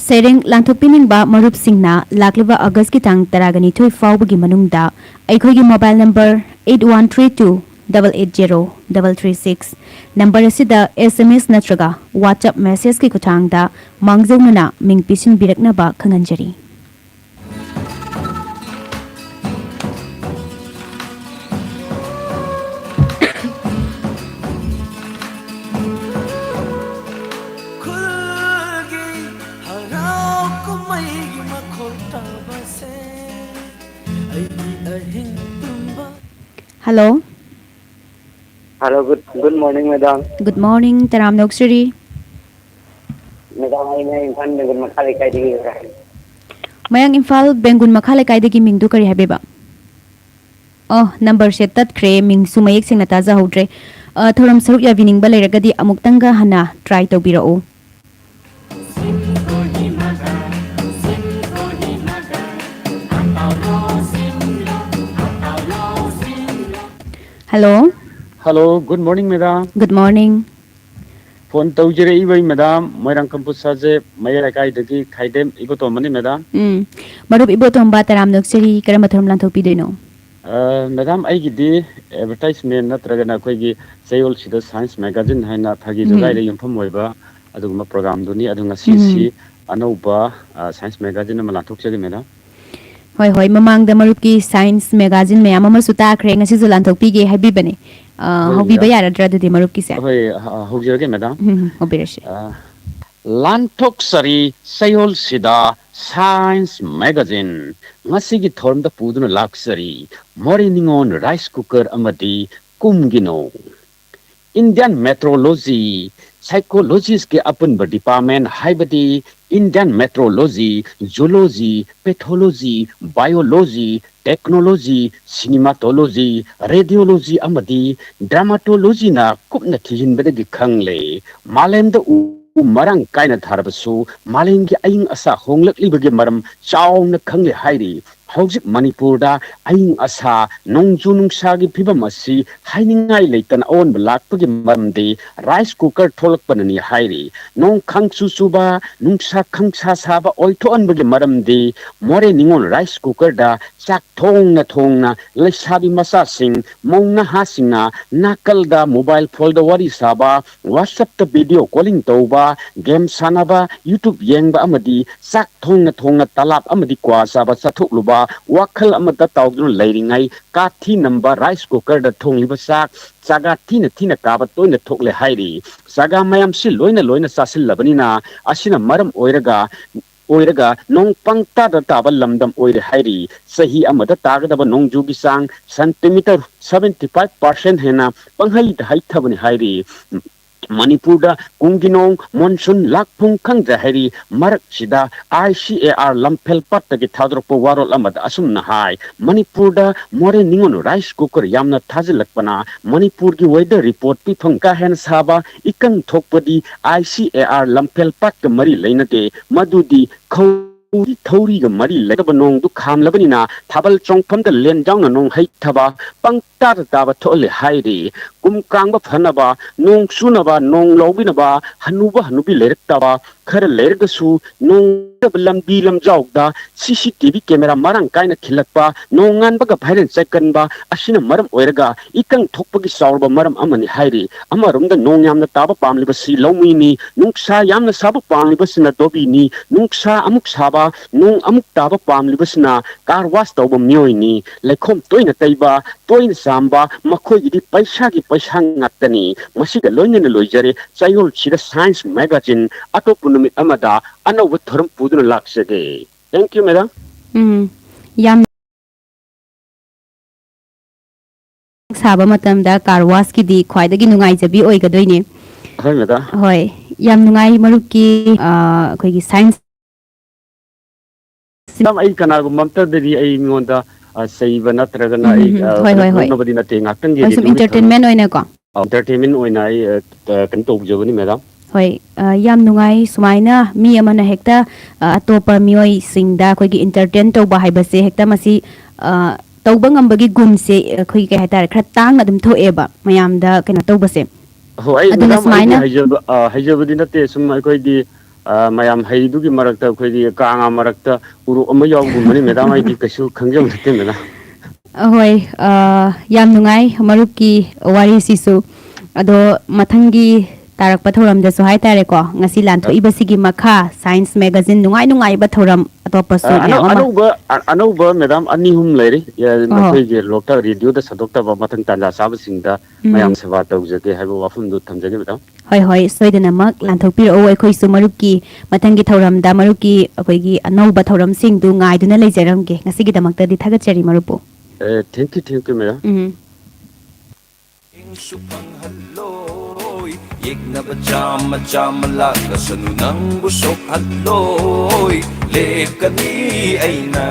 ꯁꯩꯔꯦꯡ ꯂꯥꯟꯊꯣꯛꯄꯤꯅꯤꯡꯕ ꯃꯔꯨꯞꯁꯤꯡꯅ ꯂꯥꯛꯂꯤꯕ ꯑꯥꯒꯁꯀꯤ ꯇꯥꯡ ꯇꯔꯥꯒ ꯅꯤꯊꯣꯏ ꯐꯥꯎꯕꯒꯤ ꯃꯅꯨꯡꯗ ꯑꯩꯈꯣꯏꯒꯤ mobile number eight one three two double eight zero double three six number ꯑꯁꯤꯗ SMS ꯅꯠꯇ꯭ꯔꯒ WhatsApp messageꯀꯤ ꯈꯨꯠꯊꯥꯡꯗ ꯃꯥꯡꯖꯧꯅꯅ ꯃꯤꯡ ꯄꯤꯁꯤꯟꯕꯤꯔꯛꯅꯕ ꯈꯪꯍꯟꯖꯔꯤ꯫ ꯈꯨꯜꯒꯤ ꯍꯔꯥꯎ ꯀꯨꯝꯍꯩꯒꯤ ꯃꯈꯣꯜ ꯇꯥꯕꯁꯦ ꯑꯩꯒꯤ ꯑꯍꯤꯡ ꯇꯨꯝꯕ꯫ Hello꯫ Hello, good, good morning, madam. Good morning, ꯇꯔꯥꯝꯅ ꯑꯣꯛꯆꯔꯤ꯫ Madam, ꯑꯩꯅ ꯏꯝꯐꯥꯜ ꯕꯦꯡꯒꯨꯜ ꯃꯈꯥ ꯂꯩꯀꯥꯏꯗꯒꯤ ꯏꯕ꯭ꯔꯥꯍꯤꯝ꯫ ꯃꯌꯥꯡ ꯏꯝꯐꯥꯜ ꯕꯦꯡꯒꯨꯜ ꯃꯈꯥ ꯂꯩꯀꯥꯏꯗꯒꯤ꯫ ꯃꯤꯡꯗꯨ ꯀꯔꯤ ꯍꯥꯏꯕꯤꯕ? ꯑꯣ, ꯅꯝꯕꯔꯁꯦ ꯇꯠꯈ꯭ꯔꯦ, ꯃꯤꯡꯁꯨ ꯃꯌꯦꯛ ꯁꯦꯡꯅ ꯇꯥꯖꯍꯧꯗ꯭ꯔꯦ꯫ ꯑ, ꯊꯧꯔꯝ ꯁꯔꯨꯛ ꯌꯥꯕꯤꯅꯤꯡꯕ ꯂꯩꯔꯒꯗꯤ ꯑꯃꯨꯛꯇꯪꯒ ꯍꯟꯅ try ꯇꯧꯕꯤꯔꯛꯎ꯫ Hello꯫ Hello, good morning, madam. Good morning꯫ Phone ꯇꯧꯖꯔꯛꯏꯕ ꯑꯩ madam, ꯃꯣꯏꯔꯥꯡ ꯀꯝꯄꯨ ꯁꯥꯖꯦ ꯃꯌꯥꯏ ꯂꯩꯀꯥꯏꯗꯒꯤ ꯈꯥꯏꯗꯦꯝ ꯏꯕꯣꯇꯣꯝꯕꯅꯤ, madam꯫ ꯎꯝ, ꯃꯔꯨꯞ ꯏꯕꯣꯇꯣꯝꯕ, ꯇꯔꯥꯝꯅ ꯑꯣꯛꯆꯔꯤ꯫ ꯀꯔꯝꯕ ꯊꯧꯔꯝ ꯂꯥꯟꯊꯣꯛꯄꯤꯗꯣꯏꯅꯣ? ꯑ, madam, ꯑꯩꯒꯤꯗꯤ advertisement ꯅꯠꯇ꯭ꯔꯒꯅ ꯑꯩꯈꯣꯏꯒꯤ ꯆꯌꯣꯜꯁꯤꯗ Science Magazine ꯍꯥꯏꯅ ꯐꯥꯒꯤ ꯎꯝ꯫ ꯖꯣꯒꯥꯏꯗ ꯌꯨꯝꯐꯝ ꯑꯣꯏꯕ ꯑꯗꯨꯒꯨꯝꯕ programꯗꯨꯅꯤ꯫ ꯑꯗꯨ ꯉꯁꯤꯁꯤ ꯎꯝ꯫ ꯑꯅꯧꯕ, ꯑ, Science Magazine ꯑꯃ ꯂꯥꯟꯊꯣꯛꯆꯒꯦ, madam꯫ ꯍꯣꯏ, ꯍꯣꯏ, ꯃꯃꯥꯡꯗ ꯃꯔꯨꯞꯀꯤ Science Magazine ꯃꯌꯥꯝ ꯑꯃꯁꯨ ꯇꯥꯈ꯭ꯔꯦ, ꯉꯁꯤꯁꯨ ꯂꯥꯟꯊꯣꯛꯄꯤꯒꯦ ꯍꯥꯏꯕꯤꯕꯅꯦ꯫ ꯑ, ꯍꯣꯏ, ꯍꯧꯕꯤꯕ ꯌꯥ-, ꯌꯥꯔꯗ꯭ꯔꯥ ꯑꯗꯨꯗꯤ ꯃꯔꯨꯞꯀꯤꯁꯦ? ꯍꯣꯏ, ꯍ-, ꯍꯧꯖꯔꯒꯦ, madam꯫ ꯎꯝ, ꯍꯧꯕꯤꯔꯁꯤ꯫ ꯑ, ꯂꯥꯟꯊꯣꯛꯆꯔꯤ ꯆꯌꯣꯜꯁꯤꯗ Science Magazine꯫ ꯉꯁꯤꯒꯤ ꯊꯧꯔꯝꯗ ꯄꯨꯗꯨꯅ ꯂꯥꯛꯆꯔꯤ ꯃꯣꯔꯦ ꯅꯤꯉꯣꯜ rice cooker ꯑꯃꯗꯤ ꯀꯨꯝꯒꯤ ꯅꯣꯡ꯫ Indian Meteorology, Psychologistꯀꯤ ꯑꯄꯨꯟꯕ department ꯍꯥꯏꯕꯗꯤ Indian Meteorology, Zoology, Pathology, Biology, Technology, Cinematology, Radiology ꯑꯃꯗꯤ Dermatologyꯅ ꯀꯨꯞꯅ ꯊꯤꯖꯤꯟꯕꯗꯒꯤ ꯈꯪꯂꯦ꯫ ꯃꯥꯂꯦꯝꯗ ꯎ ꯃꯔꯥꯡ ꯀꯥꯏꯅ ꯊꯥꯔꯕꯁꯨ ꯃꯥꯂꯦꯝꯒꯤ ꯑꯏꯪ ꯑꯁꯥ ꯍꯣꯡꯂꯛꯂꯤꯕꯒꯤ ꯃꯔꯝ ꯆꯥꯎꯅ ꯈꯪꯂꯦ ꯍꯥꯏꯔꯤ꯫ ꯍꯧꯖꯤꯛ ꯃꯅꯤꯄꯨꯔꯗ ꯑꯏꯪ ꯑꯁꯥ, ꯅꯣꯡꯖꯨ ꯅꯨꯡꯁꯥꯒꯤ ꯐꯤꯕꯝ ꯑꯁꯤ ꯍꯥꯏꯅꯤꯡꯉꯥꯏ ꯂꯩꯇꯅ ꯑꯑꯣꯟꯕ ꯂꯥꯛꯄꯒꯤ ꯃꯔꯝꯗꯤ rice cooker ꯊꯣꯛꯂꯛꯄꯅꯅꯤ ꯍꯥꯏꯔꯤ꯫ ꯅꯣꯡ ꯈꯪꯆꯨ ꯆꯨꯕ, ꯅꯨꯡꯁꯥ ꯈꯪꯁꯥ ꯁꯥꯕ ꯑꯣꯏꯊꯣꯛꯍꯟꯕꯒꯤ ꯃꯔꯝꯗꯤ ꯃꯣꯔꯦ ꯅꯤꯉꯣꯜ rice cookerꯗ ꯆꯥꯛ ꯊꯣꯡꯅ ꯊꯣꯡꯅ ꯂꯩꯁꯥꯕꯤ ꯃꯆꯥꯁꯤꯡ, ꯃꯧ ꯅꯍꯥꯁꯤꯡꯅ ꯅꯥꯀꯜꯗ mobile phoneꯗ ꯋꯥꯔꯤ ꯁꯥꯕ, WhatsAppꯇ video calling ꯇꯧꯕ, game ꯁꯥꯟꯅꯕ, YouTube ꯌꯦꯡꯕ ꯑꯃꯗꯤ ꯆꯥꯛ ꯊꯣꯡꯅ ꯊꯣꯡꯅ ꯇꯂꯥꯞ ꯑꯃꯗꯤ ꯀ꯭ꯋꯥ ꯆꯥꯕ ꯆꯠꯊꯣꯛꯂꯨꯕ, ꯋꯥꯈꯜ ꯑꯃꯗ ꯇꯥꯎꯗꯨꯅ ꯂꯩꯔꯤꯉꯩ ꯀꯥꯊꯤ ꯅꯝꯕ rice cookerꯗ ꯊꯣꯡꯂꯤꯕ ꯆꯥꯛ, ꯆꯥꯒꯥ ꯊꯤꯅ ꯊꯤꯅ ꯀꯥꯕ ꯇꯣꯏꯅ ꯊꯣꯛꯂꯦ ꯍꯥꯏꯔꯤ꯫ ꯆꯥꯒꯥ ꯃꯌꯥꯝꯁꯤ ꯂꯣꯏꯅ ꯂꯣꯏꯅ ꯆꯥꯁꯤꯜꯂꯕꯅꯤꯅ ꯑꯁꯤꯅ ꯃꯔꯝ ꯑꯣꯏꯔꯒ ꯑꯣꯏꯔꯒ ꯅꯣꯡ ꯄꯪꯇꯥꯗ ꯇꯥꯕ ꯂꯝꯗꯝ ꯑꯣꯏꯔꯦ ꯍꯥꯏꯔꯤ꯫ ꯆꯍꯤ ꯑꯃꯗ ꯇꯥꯒꯗꯕ ꯅꯣꯡꯖꯨꯒꯤ ꯆꯥꯡ ꯁꯦꯟꯇꯤꯃꯤꯇꯔ seventy five percent ꯍꯦꯟꯅ ꯄꯪꯍꯩꯗ ꯍꯩꯊꯕꯅꯤ ꯍꯥꯏꯔꯤ꯫ ꯃꯅꯤꯄꯨꯔꯗ ꯀꯨꯝꯒꯤ ꯅꯣꯡ ꯃꯣꯟꯁꯨꯟ ꯂꯥꯛꯐꯝ ꯈꯪꯗ꯭ꯔꯦ ꯍꯥꯏꯔꯤ꯫ ꯃꯔꯛꯁꯤꯗ I C A R ꯂꯝꯐꯦꯜ ꯄꯥꯠꯇꯒꯤ ꯊꯥꯗꯣꯔꯛꯄ ꯋꯥꯔꯣꯜ ꯑꯃꯗ ꯑꯁꯨꯝꯅ ꯍꯥꯏ, ꯃꯅꯤꯄꯨꯔꯗ ꯃꯣꯔꯦ ꯅꯤꯉꯣꯜ ꯔꯥꯏꯁ ꯀꯨꯀꯔ ꯌꯥꯝꯅ ꯊꯥꯖꯤꯜꯂꯛꯄꯅ ꯃꯅꯤꯄꯨꯔꯒꯤ ꯋꯦꯗꯔ ꯔꯤꯄꯣꯔꯠ ꯄꯤꯐꯝ ꯀꯥ ꯍꯦꯟꯅ ꯁꯥꯕ, ꯏꯀꯪ ꯊꯣꯛꯄꯗꯤ I C A R ꯂꯝꯐꯦꯜ ꯄꯥꯠꯀ ꯃꯔꯤ ꯂꯩꯅꯗꯦ꯫ ꯃꯗꯨꯗꯤ ꯈꯧꯔꯤ ꯊꯧꯔꯤꯒ ꯃꯔꯤ ꯂꯩꯅꯕ ꯅꯣꯡꯗꯨ ꯈꯥꯝꯂꯕꯅꯤꯅ ꯊꯥꯕꯜ ꯆꯣꯡꯐꯝꯗ ꯂꯦꯟꯖꯥꯎꯅ ꯅꯣꯡ ꯍꯩꯊꯕ, ꯄꯪꯇꯥꯗ ꯇꯥꯕ ꯊꯣꯛꯍꯜꯂꯦ ꯍꯥꯏꯔꯤ꯫ ꯀꯨꯝ ꯀꯥꯡꯕ ꯐꯅꯕ, ꯅꯣꯡ ꯆꯨꯅꯕ, ꯅꯣꯡ ꯂꯧꯕꯤꯅꯕ ꯍꯅꯨꯕ ꯍꯅꯨꯕꯤ ꯂꯩꯔꯛꯇꯕ, ꯈꯔ ꯂꯩꯔꯒꯁꯨ ꯅꯣꯡ ꯂꯝꯕꯤ ꯂꯝꯖꯥꯎꯗ C C T V camera ꯃꯔꯥꯡ ꯀꯥꯏꯅ ꯈꯤꯜꯂꯛꯄ, ꯅꯣꯡ ꯉꯥꯟꯕꯒ ꯚꯥꯏꯔꯦꯟ ꯆꯠꯀꯟꯕ ꯑꯁꯤꯅ ꯃꯔꯝ ꯑꯣꯏꯔꯒ ꯏꯀꯪ ꯊꯣꯛꯄꯒꯤ ꯆꯥꯎꯔꯕ ꯃꯔꯝ ꯑꯃꯅꯤ ꯍꯥꯏꯔꯤ꯫ ꯑꯃꯔꯣꯝꯗ ꯅꯣꯡ ꯌꯥꯝꯅ ꯇꯥꯕ ꯄꯥꯝꯂꯤꯕꯁꯤ ꯂꯧꯃꯤꯅꯤ, ꯅꯨꯡꯁꯥ ꯌꯥꯝꯅ ꯁꯥꯕ ꯄꯥꯝꯂꯤꯕꯁꯤꯅ ꯗꯣꯕꯤꯅꯤ, ꯅꯨꯡꯁꯥ ꯑꯃꯨꯛ ꯁꯥꯕ, ꯅꯣꯡ ꯑꯃꯨꯛ ꯇꯥꯕ ꯄꯥꯝꯂꯤꯕꯁꯤꯅ ꯀꯥꯔ ꯋꯥꯁ ꯇꯧꯕ ꯃꯤꯑꯣꯏꯅꯤ, ꯂꯩꯈꯣꯝ ꯇꯣꯏꯅ ꯇꯩꯕ, ꯇꯣꯏꯅ ꯆꯥꯝꯕ, ꯃꯈꯣꯏꯒꯤꯗꯤ ꯄꯩꯁꯥꯒꯤ ꯄꯩꯁꯥ ꯉꯥꯛꯇꯅꯤ꯫ ꯃꯁꯤꯒ ꯂꯣꯏꯅꯅ ꯂꯣꯏꯖꯔꯦ꯫ ꯆꯌꯣꯜꯁꯤꯗ Science Magazine ꯑꯇꯣꯞꯄ ꯅꯨꯃꯤꯠ ꯑꯃꯗ ꯑꯅꯧꯕ ꯊꯧꯔꯝ ꯄꯨꯗꯨꯅ ꯂꯥꯛꯆꯒꯦ꯫ Thank you, madam꯫ ꯎꯝ, ꯌꯥꯝ ꯁꯥꯕ ꯃꯇꯝꯗ ꯀꯥꯔ ꯋꯥꯁꯀꯤꯗꯤ ꯈ꯭ꯋꯥꯏꯗꯒꯤ ꯅꯨꯡꯉꯥꯏꯖꯕꯤ ꯑꯣꯏꯒꯗꯣꯏꯅꯦ꯫ ꯍꯣꯏ, madam꯫ ꯍꯣꯏ, ꯌꯥꯝ ꯅꯨꯡꯉꯥꯏ ꯃꯔꯨꯞꯀꯤ, ꯑ, ꯑꯩꯈꯣꯏꯒꯤ ꯁꯥꯏꯟꯁ ꯃꯦꯝ, ꯑꯩ ꯀꯅꯥꯒꯨꯝꯕ ꯑꯝꯇꯗꯗꯤ ꯑꯩ ꯃꯤꯉꯣꯟꯗ, ꯑ, ꯆꯩꯕ ꯅꯠꯇ꯭ꯔꯒꯅ ꯎꯝ, ꯑꯩ, ꯎꯝ, ꯑ, ꯍꯣꯏ, ꯀꯩꯅꯣ ꯍꯣꯏ, ꯍꯣꯏ꯫ ꯐꯨꯗꯣꯛꯅꯕꯗꯤ ꯅꯠꯇꯦ, ꯉꯥꯛꯇꯪꯒꯤ ꯍꯣꯏ, ꯁꯨꯝ ꯔꯦꯗꯤꯑꯣꯒꯤ ꯊꯧꯔꯝ, entertainment ꯑꯣꯏꯅꯀꯣ꯫ ꯑ, entertainment ꯑꯣꯏꯅ ꯑꯩ, ꯑ, ꯑ, ꯀꯩꯅꯣ ꯇꯧꯖꯕꯅꯤ, madam꯫ ꯍꯣꯏ, ꯑ, ꯌꯥꯝ ꯅꯨꯡꯉꯥꯏ꯫ ꯁꯨꯃꯥꯏꯅ ꯃꯤ ꯑꯃꯅ ꯍꯦꯛꯇ, ꯑ, ꯑꯇꯣꯞꯄ ꯃꯤꯑꯣꯏꯁꯤꯡꯗ ꯑꯩꯈꯣꯏꯒꯤ entertain ꯇꯧꯕ ꯍꯥꯏꯕꯁꯦ ꯍꯦꯛꯇ ꯃꯁꯤ, ꯑ, ꯇꯧꯕ ꯉꯝꯕꯒꯤ ꯒꯨꯟꯁꯦ ꯑꯩꯈꯣꯏꯒꯤ ꯀꯩ ꯍꯥꯏꯇꯥꯔꯦ, ꯈꯔ ꯇꯥꯡꯅ ꯑꯗꯨꯝ ꯊꯣꯛꯑꯦꯕ ꯃꯌꯥꯝꯗ ꯀꯩꯅꯣ ꯇꯧꯕꯁꯦ꯫ ꯍꯣꯏ, ꯑꯩ, ꯑꯗꯨꯅ madam, ꯑꯩꯗꯤ ꯁꯨꯃꯥꯏꯅ ꯍꯩꯖꯕ, ꯑ, ꯍꯩꯖꯕꯗꯤ ꯅꯠꯇꯦ꯫ ꯁꯨꯝ ꯑꯩꯈꯣꯏꯗꯤ, ꯑ, ꯃꯌꯥꯝ ꯍꯩꯗꯨꯒꯤ ꯃꯔꯛꯇ ꯑꯩꯈꯣꯏꯗꯤ ꯀꯥꯡꯉꯥ ꯃꯔꯛꯇ ꯎꯔꯣꯛ ꯑꯃ ꯌꯥꯎꯕꯒꯨꯝꯕꯅꯤ, madam꯫ ꯑꯩꯗꯤ ꯀꯩꯁꯨ ꯈꯪꯖꯕ ꯅꯠꯇꯦ, madam꯫ ꯑꯍꯣꯏ, ꯑ, ꯌꯥꯝ ꯅꯨꯡꯉꯥꯏ ꯃꯔꯨꯞꯀꯤ ꯋꯥꯔꯤꯁꯤꯁꯨ꯫ ꯑꯗꯣ ꯃꯊꯪꯒꯤ ꯇꯥꯔꯛꯄ ꯊꯧꯔꯝꯗꯁꯨ ꯍꯥꯏꯇꯥꯔꯦꯀꯣ, ꯉꯁꯤ ꯂꯥꯟꯊꯣꯛꯏꯕꯁꯤꯒꯤ ꯃꯈꯥ Science Magazine ꯅꯨꯡꯉꯥꯏ ꯅꯨꯡꯉꯥꯏꯕ ꯊꯧꯔꯝ ꯑꯇꯣꯞꯄꯁꯨ ꯑ, ꯑꯅꯧ-, ꯃꯌꯥꯝ ꯑꯃ꯫ ꯑꯅꯧꯕ, ꯑ-, ꯑꯅꯧꯕ, madam, ꯑꯅꯤ ꯑꯍꯨꯝ ꯂꯩꯔꯤ꯫ ꯑ, ꯑꯣ꯫ ꯅꯈꯣꯏꯒꯤ ꯂꯣꯛꯇꯥꯛ ꯔꯦꯗꯤꯑꯣꯗ ꯁꯟꯗꯣꯛꯇꯕ ꯃꯊꯪ ꯇꯥꯟꯖꯥ ꯆꯥꯕꯁꯤꯡꯗ ꯎꯝ꯫ ꯃꯌꯥꯝ ꯁꯦꯕꯥ ꯇꯧꯖꯒꯦ ꯍꯥꯏꯕ ꯋꯥꯐꯝꯗꯨ ꯊꯝꯖꯒꯦ, madam꯫ ꯍꯣꯏ, ꯍꯣꯏ, ꯁꯣꯏꯗꯅꯃꯛ ꯂꯥꯟꯊꯣꯛꯄꯤꯔꯛꯎ꯫ ꯑꯩꯈꯣꯏꯁꯨ ꯃꯔꯨꯞꯀꯤ ꯃꯊꯪꯒꯤ ꯊꯧꯔꯝꯗ ꯃꯔꯨꯞꯀꯤ ꯑꯩꯈꯣꯏꯒꯤ ꯑꯅꯧꯕ ꯊꯧꯔꯝꯁꯤꯡꯗꯨ ꯉꯥꯏꯗꯨꯅ ꯂꯩꯖꯔꯝꯒꯦ꯫ ꯉꯁꯤꯒꯤꯗꯃꯛꯇꯗꯤ ꯊꯥꯒꯠꯆꯔꯤ, ꯃꯔꯨꯞꯄꯨ꯫ ꯑꯦ, thank you, thank you, madam. ꯎꯝ꯫ ꯁꯨ ꯐꯪꯍꯜꯂꯣꯏ꯫ ꯌꯦꯛꯅꯕ ꯆꯥꯝꯃ ꯆꯥꯝꯃ ꯂꯥꯛꯂꯁꯅꯨ ꯅꯪꯕꯨ ꯁꯣꯛꯍꯜꯂꯣꯏ꯫ ꯂꯦꯞꯀꯅꯤ ꯑꯩꯅ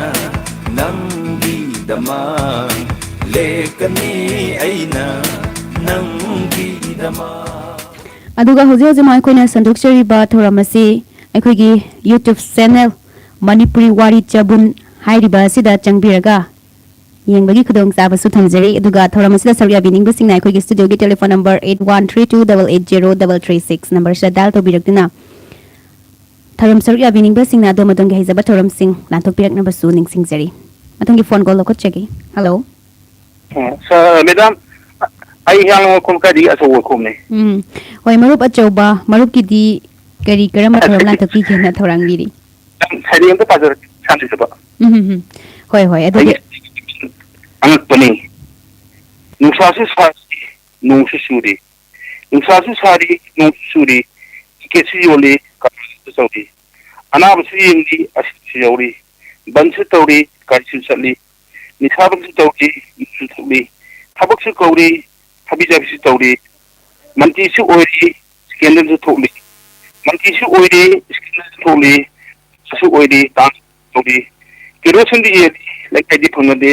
ꯅꯪꯒꯤꯗꯃꯛ꯫ ꯂꯦꯞꯀꯅꯤ ꯑꯩꯅ ꯅꯪꯒꯤꯗꯃꯛ꯫ ꯑꯗꯨꯒ ꯍꯧꯖꯤꯛ ꯍꯧꯖꯤꯛꯃꯛ ꯑꯩꯈꯣꯏꯅ ꯁꯟꯗꯣꯛꯆꯔꯤꯕ ꯊꯧꯔꯝ ꯑꯁꯤ ꯑꯩꯈꯣꯏꯒꯤ YouTube channel ꯃꯅꯤꯄꯨꯔꯤ ꯋꯥꯔꯤ ꯆꯕꯨꯟ ꯍꯥꯏꯔꯤꯕ ꯑꯁꯤꯗ ꯆꯪꯕꯤꯔꯒ ꯌꯦꯡꯕꯒꯤ ꯈꯨꯗꯣꯡꯆꯥꯕꯁꯨ ꯊꯝꯖꯔꯤ꯫ ꯑꯗꯨꯒ ꯊꯧꯔꯝ ꯑꯁꯤꯗ ꯁꯔꯨꯛ ꯌꯥꯕꯤꯅꯤꯡꯕꯁꯤꯡꯅ ꯑꯩꯈꯣꯏꯒꯤ studioꯒꯤ telephone number eight one three two double eight zero double three six numberꯁꯤꯗ dial ꯇꯧꯕꯤꯔꯛꯇꯨꯅ ꯊꯧꯔꯝ ꯁꯔꯨꯛ ꯌꯥꯕꯤꯅꯤꯡꯕꯁꯤꯡꯅ ꯑꯗꯣꯝ ꯑꯗꯣꯝꯒꯤ ꯍꯩꯖꯕ ꯊꯧꯔꯝꯁꯤꯡ ꯂꯥꯟꯊꯣꯛꯄꯤꯔꯛꯅꯕꯁꯨ ꯅꯤꯡꯁꯤꯡꯖꯔꯤ꯫ ꯃꯊꯪꯒꯤ phone call ꯂꯧꯈꯠꯆꯒꯦ꯫ Hello꯫ ꯑ, ꯁ-, madam, ꯑꯩ ꯍꯤꯌꯥꯡꯂꯝ ꯋꯥꯏꯈꯣꯝ ꯀꯥꯏꯗꯒꯤ ꯑꯆꯧꯕ ꯋꯥꯏꯈꯣꯝꯅꯦ꯫ ꯎꯝ꯫ ꯍꯣꯏ, ꯃꯔꯨꯞ ꯑꯆꯧꯕ, ꯃꯔꯨꯞꯀꯤꯗꯤ ꯀꯔꯤ ꯀꯔꯝꯕ ꯊꯧꯔꯝ ꯂꯥꯟꯊꯣꯛꯄꯤꯒꯦꯅ ꯊꯧꯔꯥꯡꯕꯤꯔꯤ? ꯁꯩꯔꯦꯡ ꯑꯝꯇ ꯄꯥꯖꯔꯛꯀꯦ, ꯏꯁꯥꯅ ꯏꯖꯕ꯫ ꯎꯝ, ꯎꯝ, ꯎꯝ꯫ ꯍꯣꯏ, ꯍꯣꯏ, ꯑꯗꯨꯗꯤ ꯑꯩꯒꯤ ꯑꯉꯛꯄꯅꯤ꯫ ꯅꯨꯡꯁꯥꯁꯨ ꯁꯥꯔꯤ, ꯅꯣꯡꯁꯨ ꯆꯨꯔꯤ꯫ ꯅꯨꯡꯁꯥꯁꯨ ꯁꯥꯔꯤ, ꯅꯣꯡꯁꯨ ꯆꯨꯔꯤ꯫ ꯇꯤꯀꯦꯠꯁꯨ ꯌꯣꯜꯂꯤ, ꯀꯔꯕꯥꯔꯁꯨ ꯇꯧꯔꯤ꯫ ꯑꯅꯥꯕꯁꯨ ꯌꯦꯡꯂꯤ, ꯑꯁꯤꯕꯁꯨ ꯌꯥꯎꯔꯤ꯫ ꯕꯟꯁꯨ ꯇꯧꯔꯤ, ꯒꯥꯔꯤꯁꯨ ꯆꯠꯂꯤ꯫ ꯅꯤꯁꯥꯕꯟꯁꯨ ꯇꯧꯔꯤ, ꯌꯨꯁꯨ ꯊꯛꯂꯤ꯫ ꯊꯕꯛꯁꯨ ꯀꯧꯔꯤ, ꯊꯕꯤ ꯆꯥꯕꯤꯁꯨ ꯇꯧꯔꯤ꯫ ꯃꯟꯇ꯭ꯔꯤꯁꯨ ꯑꯣꯏꯔꯤ, ꯁ꯭ꯀꯦꯟꯗꯜꯁꯨ ꯊꯣꯛꯂꯤ꯫ ꯃꯟꯇ꯭ꯔꯤꯁꯨ ꯑꯣꯏꯔꯤ, ꯁ꯭ꯀꯦꯟꯗꯜꯁꯨ ꯊꯣꯛꯂꯤ꯫ ꯁꯨ ꯑꯣꯏꯔꯤ, ꯇꯥꯡꯁꯨ ꯇꯧꯔꯤ꯫ ꯀꯦꯔꯣꯁꯤꯟꯗꯤ ꯌꯦꯜꯂꯤ, ꯂꯩꯀꯥꯏꯗꯤ ꯐꯪꯅꯗꯦ꯫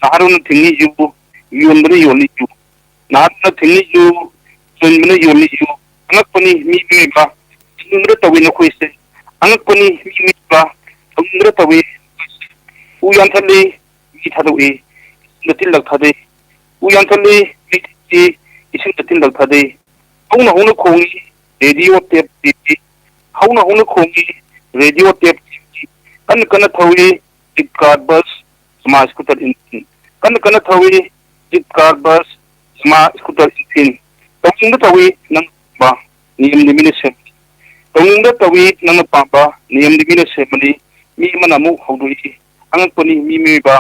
ꯅꯍꯥꯔꯣꯟꯅ ꯊꯤꯡꯉꯤ ꯌꯨ, ꯌꯣꯟꯕꯅ ꯌꯣꯜꯂꯤ ꯌꯨ꯫ ꯅꯍꯥꯔꯣꯟꯅ ꯊꯤꯡꯉꯤ ꯌꯨ, ꯌꯣꯟꯕꯅ ꯌꯣꯜꯂꯤ ꯌꯨ꯫ ꯑꯉꯛꯄꯅꯤ ꯃꯤ ꯃꯤꯑꯣꯏꯕ, ꯊꯤꯡꯕꯗ ꯇꯧꯏ ꯅꯈꯣꯏꯁꯦ꯫ ꯑꯉꯛꯄꯅꯤ ꯃꯤ ꯃꯤꯑꯣꯏꯕ, ꯊꯤꯡꯕꯗ ꯇꯧꯏ ꯅꯈꯣꯏꯁꯦ꯫ ꯎ ꯌꯥꯟꯊꯠꯂꯤ, ꯃꯩ ꯊꯥꯗꯣꯛꯏ, ꯏꯁꯤꯡꯗ ꯇꯤꯜꯂꯛ ꯊꯥꯗꯩ꯫ ꯎ ꯌꯥꯟꯊꯠꯂꯤ, ꯃꯩ ꯊꯥꯗꯣꯛꯏ, ꯏꯁꯤꯡꯗ ꯇꯤꯜꯂꯛ ꯊꯥꯗꯩ꯫ ꯍꯧꯅ ꯍꯧꯅ ꯈꯣꯡꯏ, ꯔꯦꯗꯤꯑꯣ ꯇꯦꯞ ꯇꯤꯚꯤ꯫ ꯍꯧꯅ ꯍꯧꯅ ꯈꯣꯡꯏ, ꯔꯦꯗꯤꯑꯣ ꯇꯦꯞ ꯇꯤꯚꯤ꯫ ꯀꯟꯅ ꯀꯟꯅ ꯊꯧꯏ, ꯖꯤꯞ ꯀꯥꯔ ꯕꯁ, ꯁꯃꯥꯖ ꯁ꯭ꯀꯨꯇꯔ ꯏꯟꯖꯤꯟ꯫ ꯀꯟꯅ ꯀꯟꯅ ꯊꯧꯏ, ꯖꯤꯞ ꯀꯥꯔ ꯕꯁ, ꯁꯃꯥꯖ ꯁ꯭ꯀꯨꯇꯔ ꯏꯟꯖꯤꯟ꯫ ꯇꯧꯅꯤꯡꯕ ꯇꯧꯏ, ꯅꯪ ꯄꯥꯝꯕ ꯅꯤꯌꯝꯗꯤ ꯃꯤꯅ ꯁꯦꯝꯕꯅꯤ꯫ ꯇꯧꯅꯤꯡꯕ ꯇꯧꯏ, ꯅꯪꯅ ꯄꯥꯝꯕ ꯅꯤꯌꯝꯗꯤ ꯃꯤꯅ ꯁꯦꯝꯕꯅꯤ꯫ ꯃꯤ ꯑꯃꯅ ꯑꯃꯨꯛ ꯍꯧꯗꯣꯛꯏ, ꯑꯉꯛꯄꯅꯤ ꯃꯤ ꯃꯤꯑꯣꯏꯕ,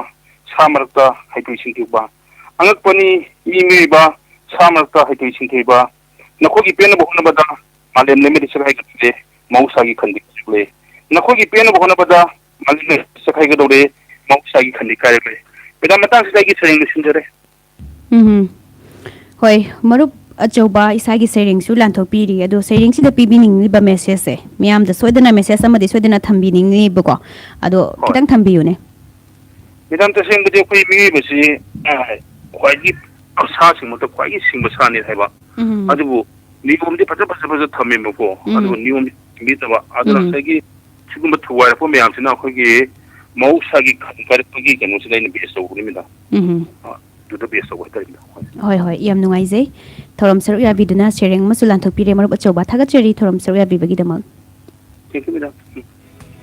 ꯁꯥ ꯃꯔꯛꯇ ꯍꯩꯊꯣꯏ ꯁꯤꯡꯊꯣꯏꯕ꯫ ꯑꯉꯛꯄꯅꯤ ꯃꯤ ꯃꯤꯑꯣꯏꯕ, ꯁꯥ ꯃꯔꯛꯇ ꯍꯩꯊꯣꯏ ꯁꯤꯡꯊꯣꯏꯕ꯫ ꯅꯈꯣꯏꯒꯤ ꯄꯦꯟꯅꯕ ꯍꯣꯠꯅꯕꯗ ꯃꯥꯂꯦꯝ ꯂꯩꯃꯗꯤ ꯁꯛ ꯍꯥꯏꯒꯗꯧꯔꯦ, ꯃꯍꯧꯁꯥꯒꯤ ꯈꯟꯗꯤ ꯀꯥꯏꯔꯛꯂꯦ꯫ ꯅꯈꯣꯏꯒꯤ ꯄꯦꯟꯅꯕ ꯍꯣꯠꯅꯕꯗ ꯃꯥꯂꯦꯝ ꯂꯩꯃꯗꯤ ꯁꯛ ꯍꯥꯏꯒꯗꯧꯔꯦ, ꯃꯍꯧꯁꯥꯒꯤ ꯈꯟꯗꯤ ꯀꯥꯏꯔꯛꯂꯦ꯫ ꯃꯦꯗꯥꯝ, ꯃꯇꯥꯡꯁꯤꯗ ꯑꯩꯒꯤ ꯁꯩꯔꯦꯡ ꯂꯣꯏꯁꯤꯟꯖꯔꯦ꯫ ꯎꯝ꯫ ꯍꯣꯏ, ꯃꯔꯨꯞ ꯑꯆꯧꯕ ꯏꯁꯥꯒꯤ ꯁꯩꯔꯦꯡꯁꯨ ꯂꯥꯟꯊꯣꯛꯄꯤꯔꯤ꯫ ꯑꯗꯣ ꯁꯩꯔꯦꯡꯁꯤꯗ ꯄꯤꯕꯤꯅꯤꯡꯂꯤꯕ message ꯁꯦ, ꯃꯤꯌꯥꯝꯗ ꯁꯣꯏꯗꯅ message ꯑꯃꯗꯤ ꯁꯣꯏꯗꯅ ꯊꯝꯕꯤꯅꯤꯡꯉꯤꯕꯀꯣ꯫ ꯑꯗꯣ ꯍꯣꯏ꯫ ꯈꯤꯇꯪ ꯊꯝꯕꯤꯌꯨꯅꯦ꯫ ꯃꯦꯗꯥꯝ, ꯇꯁꯦꯡꯕꯗꯤ ꯑꯩꯈꯣꯏ ꯃꯤꯑꯣꯏꯕꯁꯤ, ꯑ, ꯈ꯭ꯋꯥꯏꯗꯒꯤ, ꯁꯥꯁꯤꯡ ꯃꯔꯛꯇ ꯈ꯭ꯋꯥꯏꯗꯒꯤ ꯁꯤꯡꯕ ꯁꯥꯅꯤ ꯍꯥꯏꯕ꯫ ꯎꯝ꯫ ꯑꯗꯨꯕꯨ ꯅꯤꯌꯣꯝꯗꯤ ꯐꯖ ꯐꯖ ꯐꯖ ꯊꯝꯃꯦꯕꯀꯣ꯫ ꯎꯝ꯫ ꯑꯗꯨꯕꯨ ꯅꯤꯌꯣꯝꯗꯤ ꯆꯨꯝꯕꯤꯗꯕ꯫ ꯑꯗꯨꯅ ꯎꯝ꯫ ꯉꯁꯥꯏꯒꯤ ꯁꯤꯒꯨꯝꯕ ꯊꯨꯒꯥꯏꯔꯛꯄ ꯃꯌꯥꯝꯁꯤꯅ ꯑꯩꯈꯣꯏꯒꯤ ꯃꯍꯧꯁꯥꯒꯤ ꯈꯟ ꯀꯥꯏꯔꯛꯄꯒꯤ ꯀꯩꯅꯣꯁꯤꯗ ꯑꯩꯅ base ꯇꯧꯕꯅꯤ, ꯃꯦꯗꯥꯝ꯫ ꯎꯝ꯫ ꯑ, ꯑꯗꯨꯗ base ꯇꯧꯕ ꯍꯥꯏꯇꯥꯔꯦ, ꯃꯦꯗꯥꯝ꯫ ꯍꯣꯏ꯫ ꯍꯣꯏ, ꯍꯣꯏ, ꯌꯥꯝ ꯅꯨꯡꯉꯥꯏꯖꯩ꯫ ꯊꯧꯔꯝ ꯁꯔꯨꯛ ꯌꯥꯕꯤꯗꯨꯅ ꯁꯩꯔꯦꯡ ꯑꯃꯁꯨ ꯂꯥꯟꯊꯣꯛꯄꯤꯔꯦ꯫ ꯃꯔꯨꯞ ꯑꯆꯧꯕ, ꯊꯥꯒꯠꯆꯔꯤ ꯊꯧꯔꯝ ꯁꯔꯨꯛ ꯌꯥꯕꯤꯕꯒꯤꯗꯃꯛ꯫ Thank you, madam.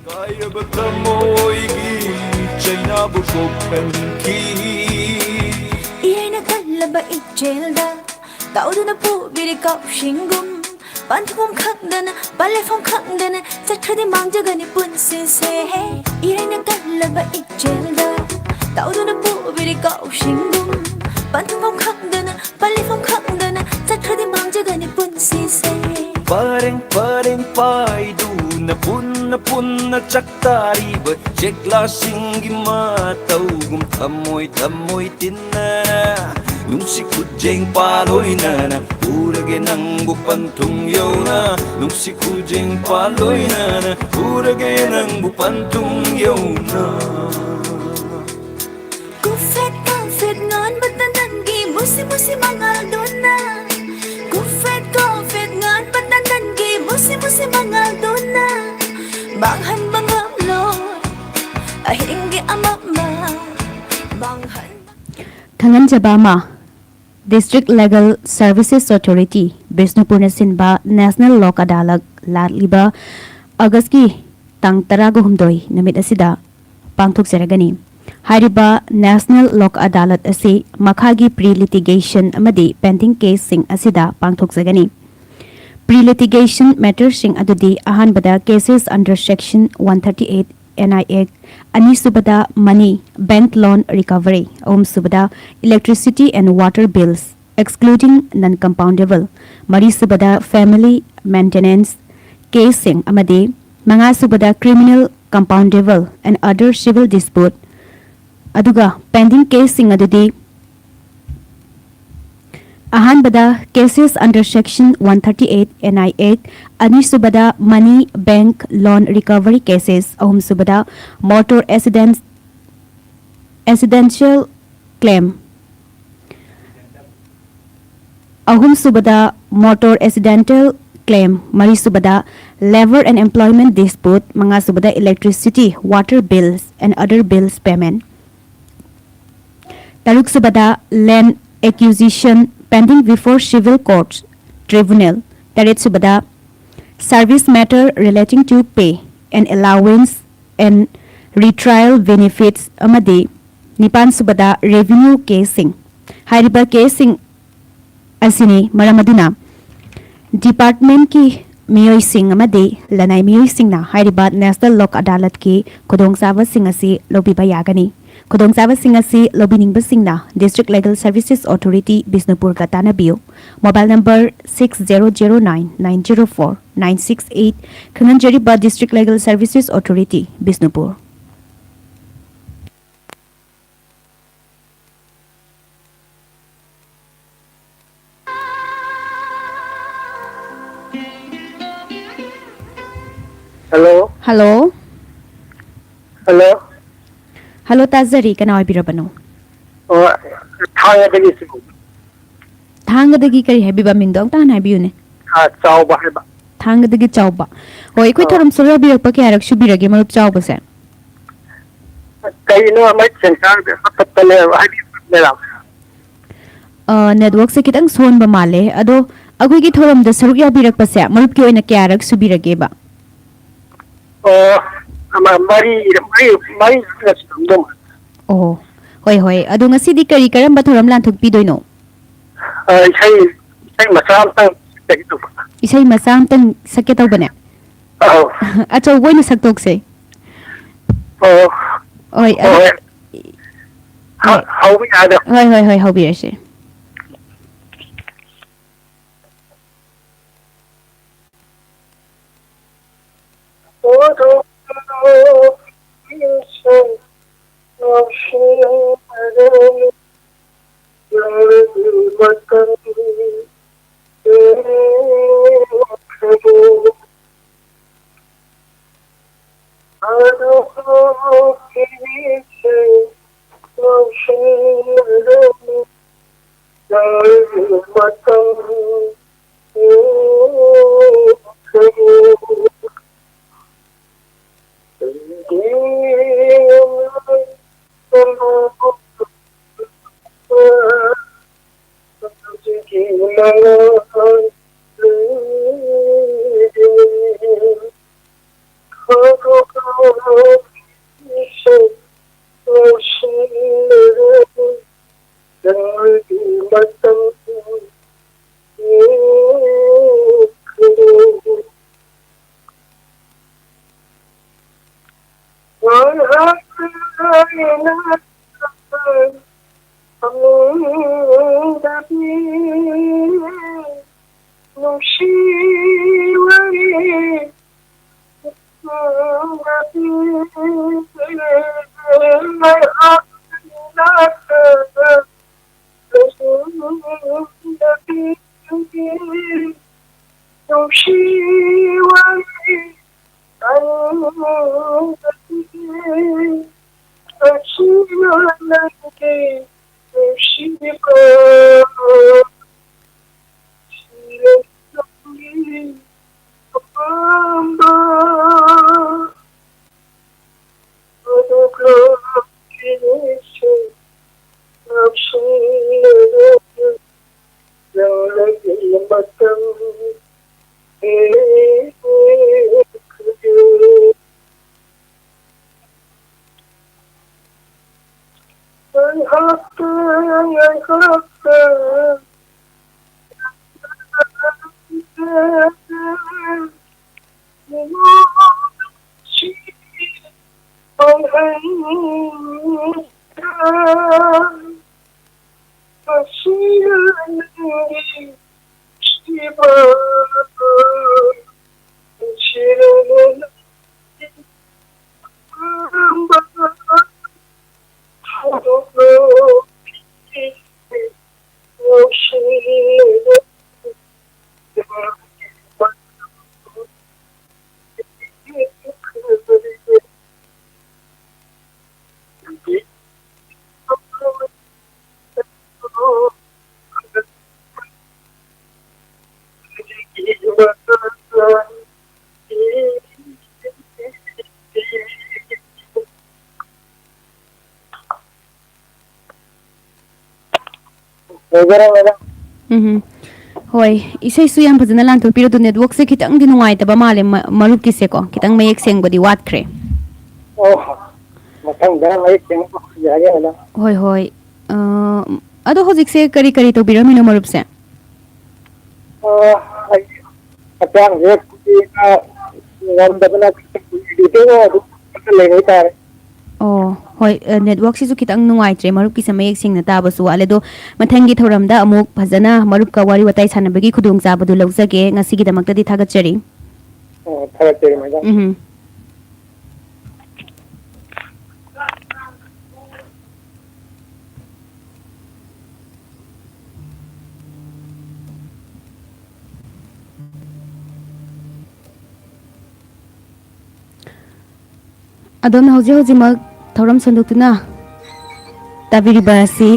ꯀꯥꯏꯔꯕ ꯊꯃꯣꯏꯒꯤ ꯆꯩꯅꯥꯕꯨ ꯀꯣꯛꯍꯟꯈꯤ꯫ ꯏꯔꯩꯅ ꯀꯜꯂꯕ ꯏꯆꯦꯜꯗ ꯇꯥꯎꯗꯨꯅ ꯄꯨꯕꯤꯔꯤ ꯀꯥꯎꯁꯤꯡꯒꯨꯝ, ꯄꯟꯊꯨꯡꯐꯝ ꯈꯪꯗꯅ, ꯄꯟꯂꯩꯐꯝ ꯈꯪꯗꯅ ꯆꯠꯈ꯭ꯔꯗꯤ ꯃꯥꯡꯖꯒꯅꯤ ꯄꯨꯟꯁꯤꯁꯦ꯫ ꯏꯔꯩꯅ ꯀꯜꯂꯕ ꯏꯆꯦꯜꯗ ꯇꯥꯎꯗꯨꯅ ꯄꯨꯕꯤꯔꯤ ꯀꯥꯎꯁꯤꯡꯒꯨꯝ, ꯄꯟꯊꯨꯡꯐꯝ ꯈꯪꯗꯅ, ꯄꯟꯂꯩꯐꯝ ꯈꯪꯗꯅ ꯆꯠꯈ꯭ꯔꯗꯤ ꯃꯥꯡꯖꯒꯅꯤ ꯄꯨꯟꯁꯤꯁꯦ꯫ ꯄꯔꯦꯡ ꯄꯔꯦꯡ ꯄꯥꯏꯗꯨꯅ ꯄꯨꯟꯅ ꯄꯨꯟꯅ ꯆꯥꯛꯇꯥꯔꯤꯕ ꯆꯦꯛꯂꯥꯁꯤꯡꯒꯤ ꯃꯇꯧꯒꯨꯝ ꯊꯝꯃꯣꯏ ꯊꯝꯃꯣꯏ ꯇꯤꯟꯅ ꯅꯨꯡꯁꯤ ꯈꯨꯖꯦꯡ ꯄꯥꯂꯣꯏꯅꯅ ꯄꯨꯔꯒꯦ ꯅꯪꯕꯨ ꯄꯟꯊꯨꯡ ꯌꯧꯅ, ꯅꯨꯡꯁꯤ ꯈꯨꯖꯦꯡ ꯄꯥꯂꯣꯏꯅꯅ ꯄꯨꯔꯒꯦ ꯅꯪꯕꯨ ꯄꯟꯊꯨꯡ ꯌꯧꯅ꯫ ꯀꯨꯐꯦꯠ ꯀꯥꯐꯦꯠ ꯉꯥꯟꯕꯇ ꯅꯪꯒꯤ ꯃꯨꯁꯤ ꯃꯨꯁꯤ ꯃꯉꯥꯜꯗꯨꯅ, ꯀꯨꯐꯦꯠ ꯀꯥꯐꯦꯠ ꯉꯥꯟꯕꯇ ꯅꯪꯒꯤ ꯃꯨꯁꯤ ꯃꯨꯁꯤ ꯃꯉꯥꯜꯗꯨꯅ ꯃꯥꯡꯍꯟꯕ ꯉꯝꯂꯣꯏ ꯑꯍꯤꯡꯒꯤ ꯑꯃꯝꯕ ꯃꯥꯡꯍꯟꯕ꯫ ꯈꯪꯍꯟꯖꯕ ꯑꯃ, District Legal Services Authority, ꯕꯤꯁꯅꯨꯄꯨꯔꯅ ꯁꯤꯟꯕ National ꯂꯣꯛ ꯑꯗꯥꯂꯠ ꯂꯥꯛꯂꯤꯕ ꯑꯒꯁꯀꯤ ꯇꯥꯡ ꯇꯔꯥꯒ ꯍꯨꯝꯗꯣꯏ ꯅꯨꯃꯤꯠ ꯑꯁꯤꯗ ꯄꯥꯡꯊꯣꯛꯆꯔꯒꯅꯤ꯫ ꯍꯥꯏꯔꯤꯕ National ꯂꯣꯛ ꯑꯗꯥꯂꯠ ꯑꯁꯤ ꯃꯈꯥꯒꯤ pre litigation ꯑꯃꯗꯤ pending caseꯁꯤꯡ ꯑꯁꯤꯗ ꯄꯥꯡꯊꯣꯛꯆꯒꯅꯤ꯫ Pre litigation matterꯁꯤꯡ ꯑꯗꯨꯗꯤ, ꯑꯍꯥꯟꯕꯗ, cases under Section one thirty eight N I Act, ꯑꯅꯤꯁꯨꯕꯗ, money, bank loan recovery, ꯑꯍꯨꯝꯁꯨꯕꯗ, electricity and water bills, excluding non-compoundable, ꯃꯔꯤꯁꯨꯕꯗ family maintenance caseꯁꯤꯡ ꯑꯃꯗꯤ ꯃꯉꯥꯁꯨꯕꯗ criminal, compoundable and other civil dispute, ꯑꯗꯨꯒ pending caseꯁꯤꯡ ꯑꯗꯨꯗꯤ ꯑꯍꯥꯟꯕꯗ cases under section one thirty eight N I Act, ꯑꯅꯤꯁꯨꯕꯗ money bank loan recovery cases, ꯑꯍꯨꯝꯁꯨꯕꯗ motor accident, accidental claim, ꯑꯍꯨꯝꯁꯨꯕꯗ motor accidental claim, ꯃꯔꯤꯁꯨꯕꯗ labour and employment dispute, ꯃꯉꯥꯁꯨꯕꯗ electricity, water bills and other bills payment, ꯇꯔꯨꯛꯁꯨꯕꯗ land acquisition pending before civil court tribunal, ꯇꯔꯦꯠꯁꯨꯕꯗ service matter relating to pay and allowance and retrial benefits ꯑꯃꯗꯤ ꯅꯤꯄꯥꯟꯁꯨꯕꯗ revenue caseꯁꯤꯡ꯫ ꯍꯥꯏꯔꯤꯕ caseꯁꯤꯡ ꯑꯁꯤꯅꯤ ꯃꯔꯝ ꯑꯗꯨꯅ departmentꯀꯤ ꯃꯤꯑꯣꯏꯁꯤꯡ ꯑꯃꯗꯤ ꯂꯅꯥꯏ ꯃꯤꯑꯣꯏꯁꯤꯡꯅ ꯍꯥꯏꯔꯤꯕ National Lok Adalatꯀꯤ ꯈꯨꯗꯣꯡꯆꯥꯕꯁꯤꯡ ꯑꯁꯤ ꯂꯧꯕꯤꯕ ꯌꯥꯒꯅꯤ꯫ ꯈꯨꯗꯣꯡꯆꯥꯕꯁꯤꯡ ꯑꯁꯤ ꯂꯧꯕꯤꯅꯤꯡꯕꯁꯤꯡꯅ District Legal Services Authority ꯕꯤꯁꯅꯨꯄꯨꯔꯒ ꯇꯥꯟꯅꯕꯤꯌꯨ꯫ Mobile number six zero zero nine nine zero four nine six eight, ꯈꯪꯍꯟꯖꯔꯤꯕ District Legal Services Authority Bishnupur. Hello? Hello? Hello? Hello, ꯇꯥꯖꯔꯤ꯫ ꯀꯅꯥ ꯑꯣꯏꯕꯤꯔꯕꯅꯣ? ꯑꯣ, ꯊꯥꯡꯒꯗꯒꯤ ꯁꯤꯕꯨ꯫ ꯊꯥꯡꯒꯗꯒꯤ ꯀꯔꯤ ꯍꯥꯏꯕꯤꯕ? ꯃꯤꯡꯗꯣ ꯑꯃꯨꯛꯇ ꯍꯟꯅ ꯍꯥꯏꯕꯤꯌꯨꯅꯦ꯫ ꯑꯥ, ꯆꯥꯎꯕ ꯍꯥꯏꯕ꯫ ꯊꯥꯡꯒꯗꯒꯤ ꯆꯥꯎꯕ꯫ ꯍꯣꯏ, ꯑꯩꯈꯣꯏ ꯑꯥ꯫ ꯊꯧꯔꯝ ꯁꯔꯨꯛ ꯌꯥꯕꯤꯔꯛꯄ ꯀꯌꯥꯔꯛ ꯁꯨꯕꯤꯔꯒꯦ, ꯃꯔꯨꯞ ꯆꯥꯎꯕꯁꯦ? ꯀꯩꯅꯣ, ꯃꯩ ꯁꯦꯟꯁꯔ ꯄꯠ ꯄꯠ ꯇꯠꯂꯦ ꯍꯥꯏꯕꯤꯌꯨ, ꯃꯦꯗꯥꯝ꯫ ꯑ, networkꯁꯦ ꯈꯤꯇꯪ ꯁꯣꯟꯕ ꯃꯥꯜꯂꯦ꯫ ꯑꯗꯣ ꯑꯩꯈꯣꯏꯒꯤ ꯊꯧꯔꯝꯗ ꯁꯔꯨꯛ ꯌꯥꯕꯤꯔꯛꯄꯁꯦ ꯃꯔꯨꯞꯀꯤ ꯑꯣꯏꯅ ꯀꯌꯥꯔꯛ ꯁꯨꯕꯤꯔꯒꯦꯕ? ꯑꯣ, ꯑꯃ, ꯃꯔꯤ, ꯃꯔꯤ, ꯃꯔꯤ ꯁꯨꯔꯝꯗꯧ ꯃꯥꯜꯂꯦ꯫ ꯑꯣ, ꯍꯣꯏ, ꯍꯣꯏ꯫ ꯑꯗꯣ ꯉꯁꯤꯗꯤ ꯀꯔꯤ, ꯀꯔꯝꯕ ꯊꯧꯔꯝ ꯂꯥꯟꯊꯣꯛꯄꯤꯗꯣꯏꯅꯣ? ꯑ, ꯏꯁꯩ, ꯏꯁꯩ ꯃꯆꯥ ꯑꯝꯇꯪ ꯁꯛꯀꯦ ꯇꯧꯕ꯫ ꯏꯁꯩ ꯃꯆꯥ ꯑꯝꯇꯪ ꯁꯛꯀꯦ ꯇꯧꯕꯅꯦ? ꯑꯧ꯫ ꯑꯆꯧꯕ ꯑꯣꯏꯅ ꯁꯛꯇꯣꯛꯁꯦ꯫ ꯑꯣ꯫ ꯍꯣꯏ, ꯑꯗꯣ ꯍꯣꯏ꯫ ꯍ-, ꯍꯣꯏ꯫ ꯍꯧꯕ ꯌꯥꯗ꯭ꯔꯣ? ꯍꯣꯏ, ꯍꯣꯏ, ꯍꯣꯏ, ꯍꯧꯕꯤꯔꯁꯦ꯫ ꯂꯣꯏꯖꯔꯦ, ꯃꯦꯗꯥꯝ꯫ ꯎꯝ꯫ ꯍꯣꯏ, ꯏꯁꯩꯁꯨ ꯌꯥꯝ ꯐꯖꯅ ꯂꯥꯟꯊꯣꯛꯄꯤꯔꯣ꯫ ꯑꯗꯨ networkꯁꯦ ꯈꯤꯇꯪꯗꯤ ꯅꯨꯡꯉꯥꯏꯇꯕ ꯃꯥꯜꯂꯦ, ꯃ-, ꯃꯔꯨꯞꯀꯤꯁꯦꯀꯣ꯫ ꯈꯤꯇꯪ ꯃꯌꯦꯛ ꯁꯦꯡꯕꯗꯤ ꯋꯥꯠꯈ꯭ꯔꯦ꯫ ꯑꯣ, ꯃꯊꯪꯗ ꯃꯌꯦꯛ ꯁꯦꯡꯅ ꯌꯥꯒꯦ, ꯃꯦꯗꯥꯝ꯫ ꯍꯣꯏ, ꯍꯣꯏ꯫ ꯑ, ꯑꯗꯣ ꯍꯧꯖꯤꯛꯁꯦ ꯀꯔꯤ ꯀꯔꯤ ꯇꯧꯕꯤꯔꯝꯃꯤꯅꯣ, ꯃꯔꯨꯞꯁꯦ? ꯑ, ꯑꯩ ꯍꯛꯆꯥꯡꯁꯦ ꯀꯨꯏꯅ ꯉꯝꯗꯕꯅ ꯑꯗꯨꯝ ꯂꯩꯕ ꯍꯥꯏꯇꯥꯔꯦ꯫ ꯑꯣ, ꯍꯣꯏ, ꯑ, networkꯁꯤꯁꯨ ꯈꯤꯇꯪ ꯅꯨꯡꯉꯥꯏꯇ꯭ꯔꯦ, ꯃꯔꯨꯞꯀꯤꯁꯦ ꯃꯌꯦꯛ ꯁꯦꯡꯅ ꯇꯥꯕꯁꯨ ꯋꯥꯠꯂꯦ꯫ ꯑꯗꯣ ꯃꯊꯪꯒꯤ ꯊꯧꯔꯝꯗ ꯑꯃꯨꯛ ꯐꯖꯅ ꯃꯔꯨꯞꯀ ꯋꯥꯔꯤ ꯋꯥꯇꯥꯏ ꯁꯥꯟꯅꯕꯒꯤ ꯈꯨꯗꯣꯡꯆꯥꯕꯗꯨ ꯂꯧꯖꯒꯦ꯫ ꯉꯁꯤꯒꯤꯗꯃꯛꯇꯗꯤ ꯊꯥꯒꯠꯆꯔꯤ꯫ ꯑꯣ, ꯊꯥꯒꯠꯆꯔꯤ, ꯃꯦꯗꯥꯝ꯫ ꯎꯝ꯫ ꯑꯗꯣꯝꯅ ꯍꯧꯖꯤꯛ ꯍꯧꯖꯤꯛꯃꯛ ꯊꯧꯔꯝ ꯁꯟꯗꯣꯛꯇꯨꯅ ꯇꯥꯕꯤꯔꯤꯕ ꯑꯁꯤ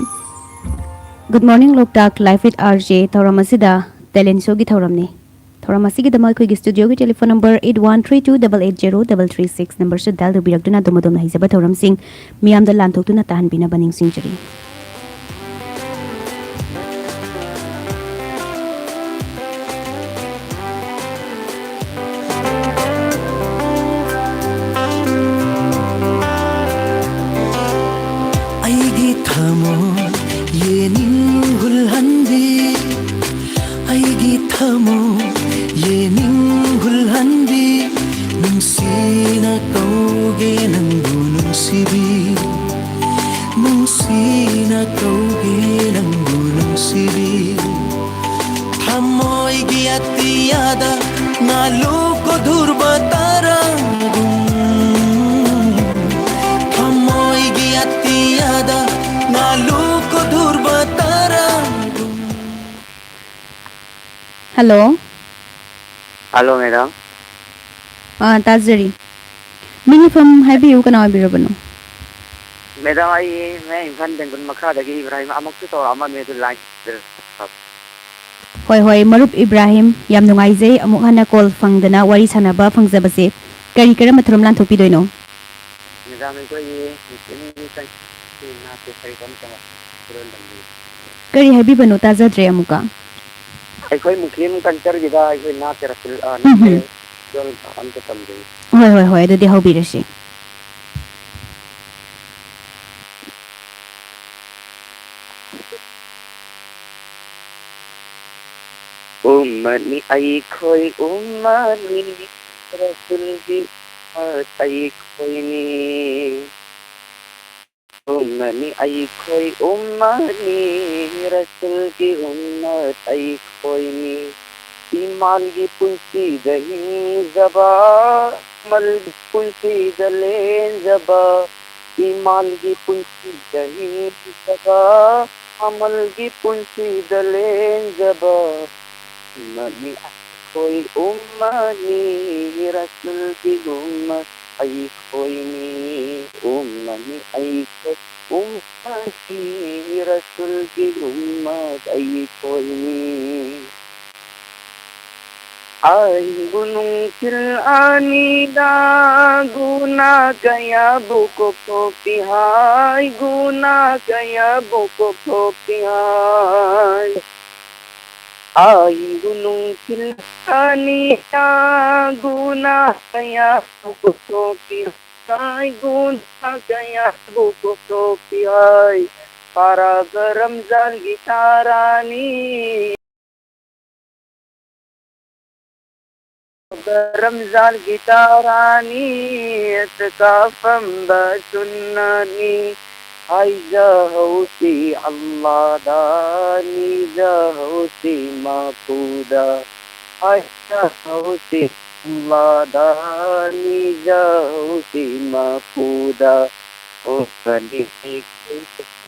Good Morning Loktak Live with R J ꯊꯧꯔꯝ ꯑꯁꯤꯗ talent showꯒꯤ ꯊꯧꯔꯝꯅꯤ꯫ ꯊꯧꯔꯝ ꯑꯁꯤꯒꯤꯗꯃꯛ ꯑꯩꯈꯣꯏꯒꯤ studioꯒꯤ telephone number eight one three two double eight zero double three six numberꯁꯤꯗ dial ꯇꯧꯕꯤꯔꯛꯇꯨꯅ ꯑꯗꯣꯝ ꯑꯗꯣꯝꯅ ꯍꯩꯖꯕ ꯊꯧꯔꯝꯁꯤꯡ ꯃꯤꯌꯥꯝꯗ ꯂꯥꯟꯊꯣꯛꯇꯨꯅ ꯇꯥꯍꯟꯕꯤꯅꯕ ꯅꯤꯡꯁꯤꯡꯖꯔꯤ꯫ ꯑꯩꯒꯤ ꯊꯃꯣꯏ ꯌꯦꯅꯤꯡ ꯍꯨꯜꯍꯟꯕꯤ, ꯑꯩꯒꯤ ꯊꯃꯣꯏ ꯌꯦꯅꯤꯡ ꯍꯨꯜꯍꯟꯕꯤ, ꯅꯨꯡꯁꯤꯅ ꯀꯧꯒꯦ ꯅꯪꯕꯨ ꯅꯨꯡꯁꯤꯕꯤ, ꯅꯨꯡꯁꯤꯅ ꯀꯧꯒꯦ ꯅꯪꯕꯨ ꯅꯨꯡꯁꯤꯕꯤ꯫ ꯊꯃꯣꯏꯒꯤ ꯑꯇꯤꯌꯥꯗ ꯉꯥꯂꯨꯀꯣ ꯙ꯭ꯔꯨꯕ ꯇꯥꯔꯥꯒꯨꯝ꯫ ꯊꯃꯣꯏꯒꯤ ꯑꯇꯤꯌꯥꯗ ꯉꯥꯂꯨꯀꯣ ꯙ꯭ꯔꯨꯕ ꯇꯥꯔꯥꯒꯨꯝ꯫ Hello꯫ Hello, madam꯫ ꯑꯥ, ꯇꯥꯖꯔꯤ꯫ ꯃꯤꯡ ꯃꯐꯝ ꯍꯥꯏꯕꯤꯌꯨ, ꯀꯅꯥ ꯑꯣꯏꯕꯤꯔꯕꯅꯣ? Madam, ꯑꯩ ꯃꯌꯥꯡ ꯏꯝꯐꯥꯜ ꯕꯦꯡꯒꯨꯜ ꯃꯈꯥꯗꯒꯤ ꯏꯕ꯭ꯔꯥꯍꯤꯝ ꯑꯃꯨꯛꯁꯨ ꯇꯧꯔꯛꯑꯝꯃꯝꯃꯦ, ꯑꯗꯨ line ꯍꯣꯏ, ꯍꯣꯏ, ꯃꯔꯨꯞ ꯏꯕ꯭ꯔꯥꯍꯤꯝ, ꯌꯥꯝ ꯅꯨꯡꯉꯥꯏꯖꯩ ꯑꯃꯨꯛ ꯍꯟꯅ call ꯐꯪꯗꯅ ꯋꯥꯔꯤ ꯁꯥꯟꯅꯕ ꯐꯪꯖꯕꯁꯦ꯫ ꯀꯔꯤ, ꯀꯔꯝꯕ ꯊꯧꯔꯝ ꯂꯥꯟꯊꯣꯛꯄꯤꯗꯣꯏꯅꯣ? Madam, ꯑꯩꯈꯣꯏꯒꯤ ꯃꯨꯁꯂꯤꯝꯒꯤ ꯆꯪ-, ꯏꯅꯥꯠꯀꯤ ꯐꯨꯔꯨꯞ ꯑꯃ ꯆꯪꯉꯛ-, ꯐꯤꯔꯣꯜ ꯂꯝꯕꯤ꯫ ꯀꯔꯤ ꯍꯥꯏꯕꯤꯕꯅꯣ? ꯇꯥꯖꯗ꯭ꯔꯦ ꯑꯃꯨꯛꯀ꯫ ꯑꯩꯈꯣꯏ ꯃꯨꯁꯂꯤꯝ ꯀꯜꯆꯔꯒꯤꯗ ꯑꯩꯈꯣꯏ ꯅꯥꯠꯀꯤ ꯔꯁꯨꯜ ꯑ, ꯎꯝ, ꯅꯥꯠꯀꯤ ꯎꯝ꯫ ꯔꯁꯨꯜ ꯑꯝꯇ ꯇꯝꯖꯩ꯫ ꯍꯣꯏ, ꯍꯣꯏ, ꯍꯣꯏ, ꯑꯗꯨꯗꯤ ꯍꯧꯕꯤꯔꯁꯤ꯫ ꯎꯝꯃꯠꯅꯤ ꯑꯩꯈꯣꯏ ꯎꯝꯃꯠꯅꯤ, ꯔꯁꯨꯜꯒꯤ ꯎꯝꯃꯠ ꯑꯩꯈꯣꯏꯅꯤ꯫ ꯎꯝꯃꯠꯅꯤ ꯑꯩꯈꯣꯏ ꯎꯝꯃꯠꯅꯤ, ꯔꯁꯨꯜꯒꯤ ꯎꯝꯃꯠ ꯑꯩꯈꯣꯏꯅꯤ꯫ ꯏꯃꯥꯟꯒꯤ ꯄꯨꯟꯁꯤꯗ ꯍꯤꯡꯖꯕ, ꯑꯃꯜꯒꯤ ꯄꯨꯟꯁꯤꯗ ꯂꯦꯟꯖꯕ, ꯏꯃꯥꯟꯒꯤ ꯄꯨꯟꯁꯤꯗ ꯍꯤꯡꯖꯕ, ꯑꯃꯜꯒꯤ ꯄꯨꯟꯁꯤꯗ ꯂꯦꯟꯖꯕ, ꯎꯝꯃꯠꯅꯤ ꯑꯩꯈꯣꯏ ꯎꯝꯃꯠꯅꯤ, ꯔꯁꯨꯜꯒꯤ ꯎꯝꯃꯠ ꯑꯩꯈꯣꯏꯅꯤ꯫ ꯎꯝꯃꯠꯅꯤ ꯑꯩꯈꯣꯏ ꯎꯝꯃꯠꯅꯤ, ꯔꯁꯨꯜꯒꯤ ꯎꯝꯃꯠ ꯑꯩꯈꯣꯏꯅꯤ꯫ ꯑꯩꯕꯨ ꯅꯨꯡꯁꯤꯜ ꯑꯅꯤꯗ ꯒꯨꯅꯥ ꯀꯌꯥꯕꯨ ꯀꯣꯛꯊꯣꯛꯄꯤ ꯍꯥꯏ, ꯒꯨꯅꯥ ꯀꯌꯥꯕꯨ ꯀꯣꯛꯊꯣꯛꯄꯤ ꯍꯥꯏ꯫ ꯑꯩꯕꯨ ꯅꯨꯡꯁꯤꯜ ꯑꯅꯤꯗ ꯒꯨꯅꯥ ꯀꯌꯥꯕꯨ ꯀꯣꯛꯊꯣꯛꯄꯤ ꯍꯥꯏ, ꯒꯨꯅꯥ ꯀꯌꯥꯕꯨ ꯀꯣꯛꯊꯣꯛꯄꯤ ꯍꯥꯏ꯫ ꯐꯥꯔꯕ ꯔꯝꯖꯥꯟꯒꯤ ꯇꯔꯥꯅꯤ, ꯔꯝꯖꯥꯟꯒꯤ ꯇꯔꯥꯅꯤ, ꯑꯦꯇꯤꯀꯥꯐ ꯐꯝꯕ ꯁꯨꯟꯅꯠꯅꯤ꯫ ꯍꯥꯏꯖꯍꯧꯁꯤ ꯑꯜꯂꯥꯗ, ꯅꯤꯖꯍꯧꯁꯤ ꯃꯄꯨꯗ꯫ ꯍꯥꯏꯖꯍꯧꯁꯤ ꯑꯜꯂꯥꯗ, ꯅꯤꯖꯍꯧꯁꯤ ꯃꯄꯨꯗ꯫ ꯎꯝꯃꯠꯅꯤ ꯑꯩꯈꯣꯏ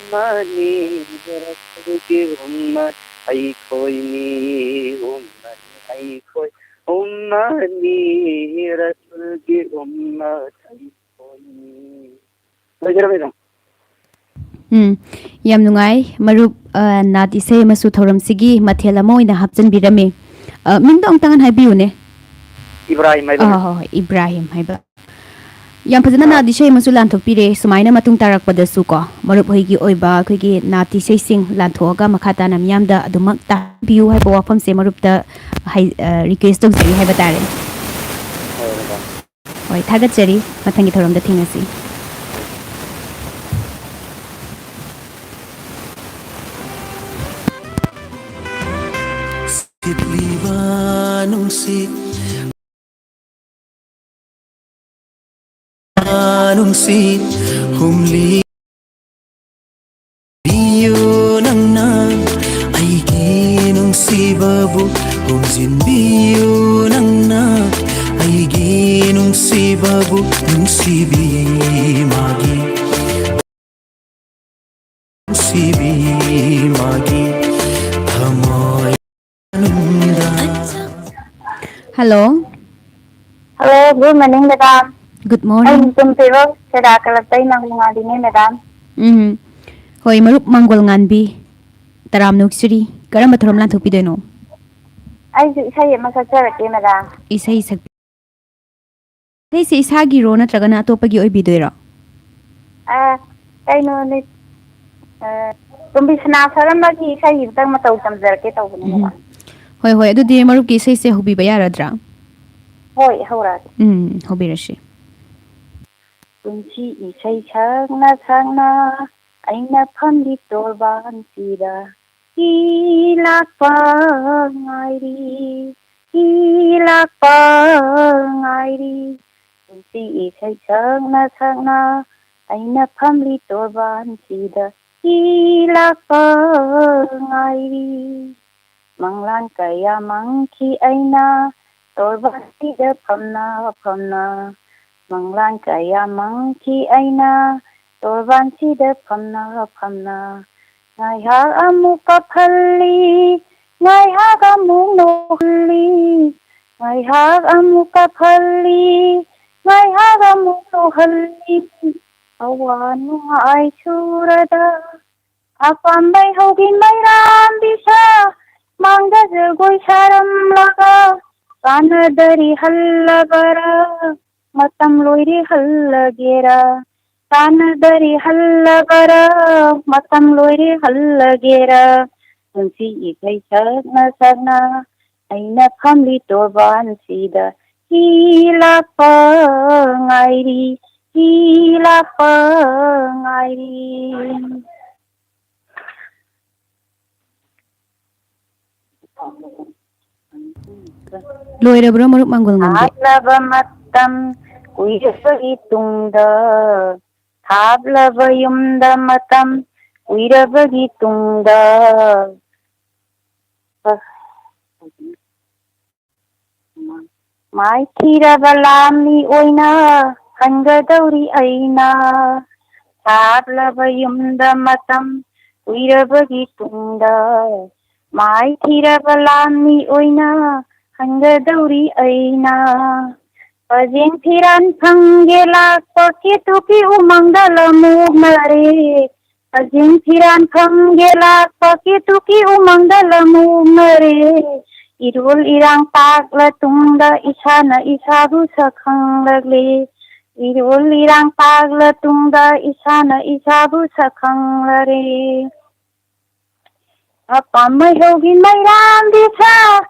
ꯎꯝꯃꯠꯅꯤ, ꯔꯁꯨꯜꯒꯤ ꯎꯝꯃꯠ ꯑꯩꯈꯣꯏꯅꯤ꯫ ꯎꯝꯃꯠꯅꯤ ꯑꯩꯈꯣꯏ ꯎꯝꯃꯠꯅꯤ, ꯔꯁꯨꯜꯒꯤ ꯎꯝꯃꯠ ꯑꯩꯈꯣꯏꯅꯤ꯫ ꯂꯣꯏꯖꯔꯦ, ꯃꯦꯗꯥꯝ꯫ ꯎꯝ, ꯌꯥꯝ ꯅꯨꯡꯉꯥꯏ꯫ ꯃꯔꯨꯞ, ꯑ, ꯅꯥꯠ ꯏꯁꯩ ꯑꯃꯁꯨ ꯊꯧꯔꯝꯁꯤꯒꯤ ꯃꯊꯦꯜ ꯑꯃ ꯑꯣꯏꯅ ꯍꯥꯞꯆꯤꯟꯕꯤꯔꯝꯃꯤ꯫ ꯑ, ꯃꯤꯡꯗꯣ ꯑꯃꯨꯛꯇꯪ ꯍꯥꯏꯕꯤꯌꯨꯅꯦ꯫ ꯏꯕ꯭ꯔꯥꯍꯤꯝ ꯍꯥꯏꯕ, ꯑ, ꯃꯦꯗꯥꯝ꯫ ꯍꯣꯏ, ꯍꯣꯏ, ꯏꯕ꯭ꯔꯥꯍꯤꯝ ꯍꯥꯏꯕ꯫ ꯌꯥꯝ ꯐꯖꯅ ꯑꯥ꯫ ꯅꯥꯠ ꯏꯁꯩ ꯑꯃꯁꯨ ꯂꯥꯟꯊꯣꯛꯄꯤꯔꯦ꯫ ꯁꯨꯃꯥꯏꯅ ꯃꯇꯨꯡ ꯇꯥꯔꯛꯄꯗꯁꯨ ꯀꯣ, ꯃꯔꯨꯞ ꯍꯣꯏꯒꯤ ꯑꯣꯏꯕ ꯑꯩꯈꯣꯏꯒꯤ ꯅꯥꯠ ꯏꯁꯩꯁꯤꯡ ꯂꯥꯟꯊꯣꯛꯑꯒ ꯃꯈꯥ ꯇꯥꯅ ꯃꯤꯌꯥꯝꯗ ꯑꯗꯨꯃꯛ ꯇꯥꯕꯤꯌꯨ ꯍꯥꯏꯕ ꯋꯥꯐꯝꯁꯦ ꯃꯔꯨꯞꯇ ꯍꯥꯏ-, ꯑ, request ꯇꯧꯖꯔꯤ ꯍꯥꯏꯕ ꯇꯥꯔꯦ꯫ ꯍꯣꯏ, ꯃꯦꯗꯥꯝ꯫ ꯍꯣꯏ, ꯊꯥꯒꯠꯆꯔꯤ꯫ ꯃꯊꯪꯒꯤ ꯊꯧꯔꯝꯗ ꯊꯦꯡꯅꯁꯤ꯫ ꯁꯤꯠꯂꯤꯕ ꯅꯨꯡꯁꯤꯠ ꯅꯨꯡꯁꯤꯠ ꯍꯨꯝꯂꯤ꯫ ꯕꯤꯌꯨ ꯅꯪꯅ ꯑꯩꯒꯤ ꯅꯨꯡꯁꯤꯕꯕꯨ ꯍꯨꯝꯖꯤꯟꯕꯤꯌꯨ ꯅꯪꯅ ꯑꯩꯒꯤ ꯅꯨꯡꯁꯤꯕꯕꯨ ꯅꯨꯡꯁꯤꯕꯤ ꯃꯥꯒꯤ ꯅꯨꯡꯁꯤꯕꯤ ꯃꯥꯒꯤ ꯊꯃꯣꯏ ꯃꯅꯨꯡꯗ꯫ Hello꯫ Hello, good morning, madam. Good morning. ꯑꯩ ꯇꯨꯝ ꯐꯤꯕꯝ ꯁꯦꯔꯥ ꯀꯂꯞꯇꯩ ꯃꯪꯒꯣꯜ ꯉꯥꯟꯕꯤꯅꯦ, madam. ꯎꯝ꯫ ꯍꯣꯏ, ꯃꯔꯨꯞ ꯃꯪꯒꯣꯜ ꯉꯥꯟꯕꯤ꯫ ꯇꯔꯥꯝꯅ ꯑꯣꯛꯆꯔꯤ꯫ ꯀꯔꯝꯕ ꯊꯧꯔꯝ ꯂꯥꯟꯊꯣꯛꯄꯤꯗꯣꯏꯅꯣ? ꯑꯩꯁꯨ ꯏꯁꯩ ꯑꯃ ꯁꯛꯆꯔꯛꯀꯦ, madam. ꯏꯁꯩ ꯁꯛ-, ꯏꯁꯩꯁꯦ ꯏꯁꯥꯒꯤꯔꯣ ꯅꯠꯇ꯭ꯔꯒꯅ ꯑꯇꯣꯞꯄꯒꯤ ꯑꯣꯏꯕꯤꯗꯣꯏꯔꯣ? ꯑ, ꯀꯩꯅꯣꯅꯦ, ꯑ, ꯇꯣꯝꯕꯤ ꯁꯅꯥ ꯁꯛꯂꯝꯕꯒꯤ ꯏꯁꯩ ꯑꯝꯇꯪ ꯃꯇꯧ ꯇꯝꯖꯔꯛꯀꯦ ꯇꯧꯕꯅꯦ, ꯎꯝ꯫ Madam. ꯍꯣꯏ, ꯍꯣꯏ, ꯑꯗꯨꯗꯤ ꯃꯔꯨꯞꯀꯤ ꯏꯁꯩꯁꯦ ꯍꯧꯕꯤꯕ ꯌꯥꯔꯗ꯭ꯔꯥ? ꯍꯣꯏ, ꯍꯧꯔꯛꯑꯒꯦ꯫ ꯎꯝ, ꯍꯧꯕꯤꯔꯁꯤ꯫ ꯄꯨꯟꯁꯤ ꯏꯁꯩ ꯁꯛꯅ ꯁꯛꯅ ꯑꯩꯅ ꯐꯝꯂꯤ ꯇꯣꯔꯕꯥꯟꯁꯤꯗ ꯏ ꯂꯥꯛꯄ ꯉꯥꯏꯔꯤ, ꯏ ꯂꯥꯛꯄ ꯉꯥꯏꯔꯤ꯫ ꯄꯨꯟꯁꯤ ꯏꯁꯩ ꯁꯛꯅ ꯁꯛꯅ ꯑꯩꯅ ꯐꯝꯂꯤ ꯇꯣꯔꯕꯥꯟꯁꯤꯗ ꯏ ꯂꯥꯛꯄ ꯉꯥꯏꯔꯤ꯫ ꯃꯪꯂꯥꯟ ꯀꯌꯥ ꯃꯪꯈꯤ ꯑꯩꯅ ꯇꯣꯔꯕꯥꯟꯁꯤꯗ ꯐꯝꯅ ꯐꯝꯅ꯫ ꯃꯪꯂꯥꯟ ꯀꯌꯥ ꯃꯪꯈꯤ ꯑꯩꯅ ꯇꯣꯔꯕꯥꯟꯁꯤꯗ ꯐꯝꯅ ꯐꯝꯅ꯫ ꯉꯥꯏꯍꯥꯛ ꯑꯃꯨꯛ ꯀꯞꯍꯜꯂꯤ, ꯉꯥꯏꯍꯥꯛ ꯑꯃꯨꯛ ꯅꯣꯛꯍꯜꯂꯤ, ꯉꯥꯏꯍꯥꯛ ꯑꯃꯨꯛ ꯀꯞꯍꯜꯂꯤ, ꯉꯥꯏꯍꯥꯛ ꯑꯃꯨꯛ ꯅꯣꯛꯍꯜꯂꯤ꯫ ꯑꯋꯥ ꯅꯨꯡꯉꯥꯏ ꯁꯨꯔꯗ ꯑꯄꯥꯝꯕꯩ ꯍꯧꯈꯤ ꯃꯩꯔꯥꯝꯕꯤꯁꯥ, ꯃꯥꯡꯗ ꯖꯒꯣꯏ ꯁꯥꯔꯝꯂꯒ ꯀꯥꯟꯅꯗꯔꯤ ꯍꯜꯂꯕꯔꯥ? ꯃꯇꯝ ꯂꯣꯏꯔꯦ ꯍꯜꯂꯒꯦꯔꯥ, ꯀꯥꯟꯅꯗꯔꯦ ꯍꯜꯂꯕꯔꯥ, ꯃꯇꯝ ꯂꯣꯏꯔꯦ ꯍꯜꯂꯒꯦꯔꯥ, ꯄꯨꯟꯁꯤ ꯏꯁꯩ ꯁꯛꯅ ꯁꯛꯅ ꯑꯩꯅ ꯐꯝꯂꯤ ꯇꯣꯔꯕꯥꯟꯁꯤꯗ ꯍꯤ ꯂꯥꯛꯄ ꯉꯥꯏꯔꯤ, ꯍꯤ ꯂꯥꯛꯄ ꯉꯥꯏꯔꯤ꯫ ꯂꯣꯏꯔꯕ꯭ꯔꯣ, ꯃꯔꯨꯞ ꯃꯥꯡꯒꯣꯜꯉꯝꯕꯤ? ꯍꯥꯠꯂꯕ ꯃꯇꯝ ꯀꯨꯏꯔꯕꯒꯤ ꯇꯨꯡꯗ, ꯊꯥꯞꯂꯕ ꯌꯨꯝꯗ ꯃꯇꯝ ꯀꯨꯏꯔꯕꯒꯤ ꯇꯨꯡꯗ, ꯃꯥꯏꯊꯤꯔꯕ ꯂꯥꯟꯃꯤ ꯑꯣꯏꯅ ꯍꯟꯒꯗꯧꯔꯤ ꯑꯩꯅ꯫ ꯊꯥꯞꯂꯕ ꯌꯨꯝꯗ ꯃꯇꯝ ꯀꯨꯏꯔꯕꯒꯤ ꯇꯨꯡꯗ, ꯃꯥꯏꯊꯤꯔꯕ ꯂꯥꯟꯃꯤ ꯑꯣꯏꯅ ꯍꯟꯒꯗꯧꯔꯤ ꯑꯩꯅ꯫ ꯄꯖꯦꯡ ꯐꯤꯔꯥꯟ ꯐꯪꯒꯦ ꯂꯥꯛꯄ ꯀꯦꯇꯨꯀꯤ ꯎꯃꯪꯗ ꯂꯃꯣꯛꯅꯔꯦ꯫ ꯄꯖꯦꯡ ꯐꯤꯔꯥꯟ ꯐꯪꯒꯦ ꯂꯥꯛꯄ ꯀꯦꯇꯨꯀꯤ ꯎꯃꯪꯗ ꯂꯃꯣꯛꯅꯔꯦ꯫ ꯏꯔꯣꯜ ꯏꯔꯥꯡ ꯇꯥꯛꯂ ꯇꯨꯡꯗ ꯏꯁꯥꯅ ꯏꯁꯥꯕꯨ ꯁꯛ ꯈꯪꯂꯛꯂꯦ꯫ ꯏꯔꯣꯜ ꯏꯔꯥꯡ ꯇꯥꯛꯂ ꯇꯨꯡꯗ ꯏꯁꯥꯅ ꯏꯁꯥꯕꯨ ꯁꯛ ꯈꯪꯂꯔꯦ꯫ ꯑꯄꯥꯝꯕ ꯍꯧꯒꯤ ꯃꯩꯔꯥꯝꯗꯤ ꯁꯥ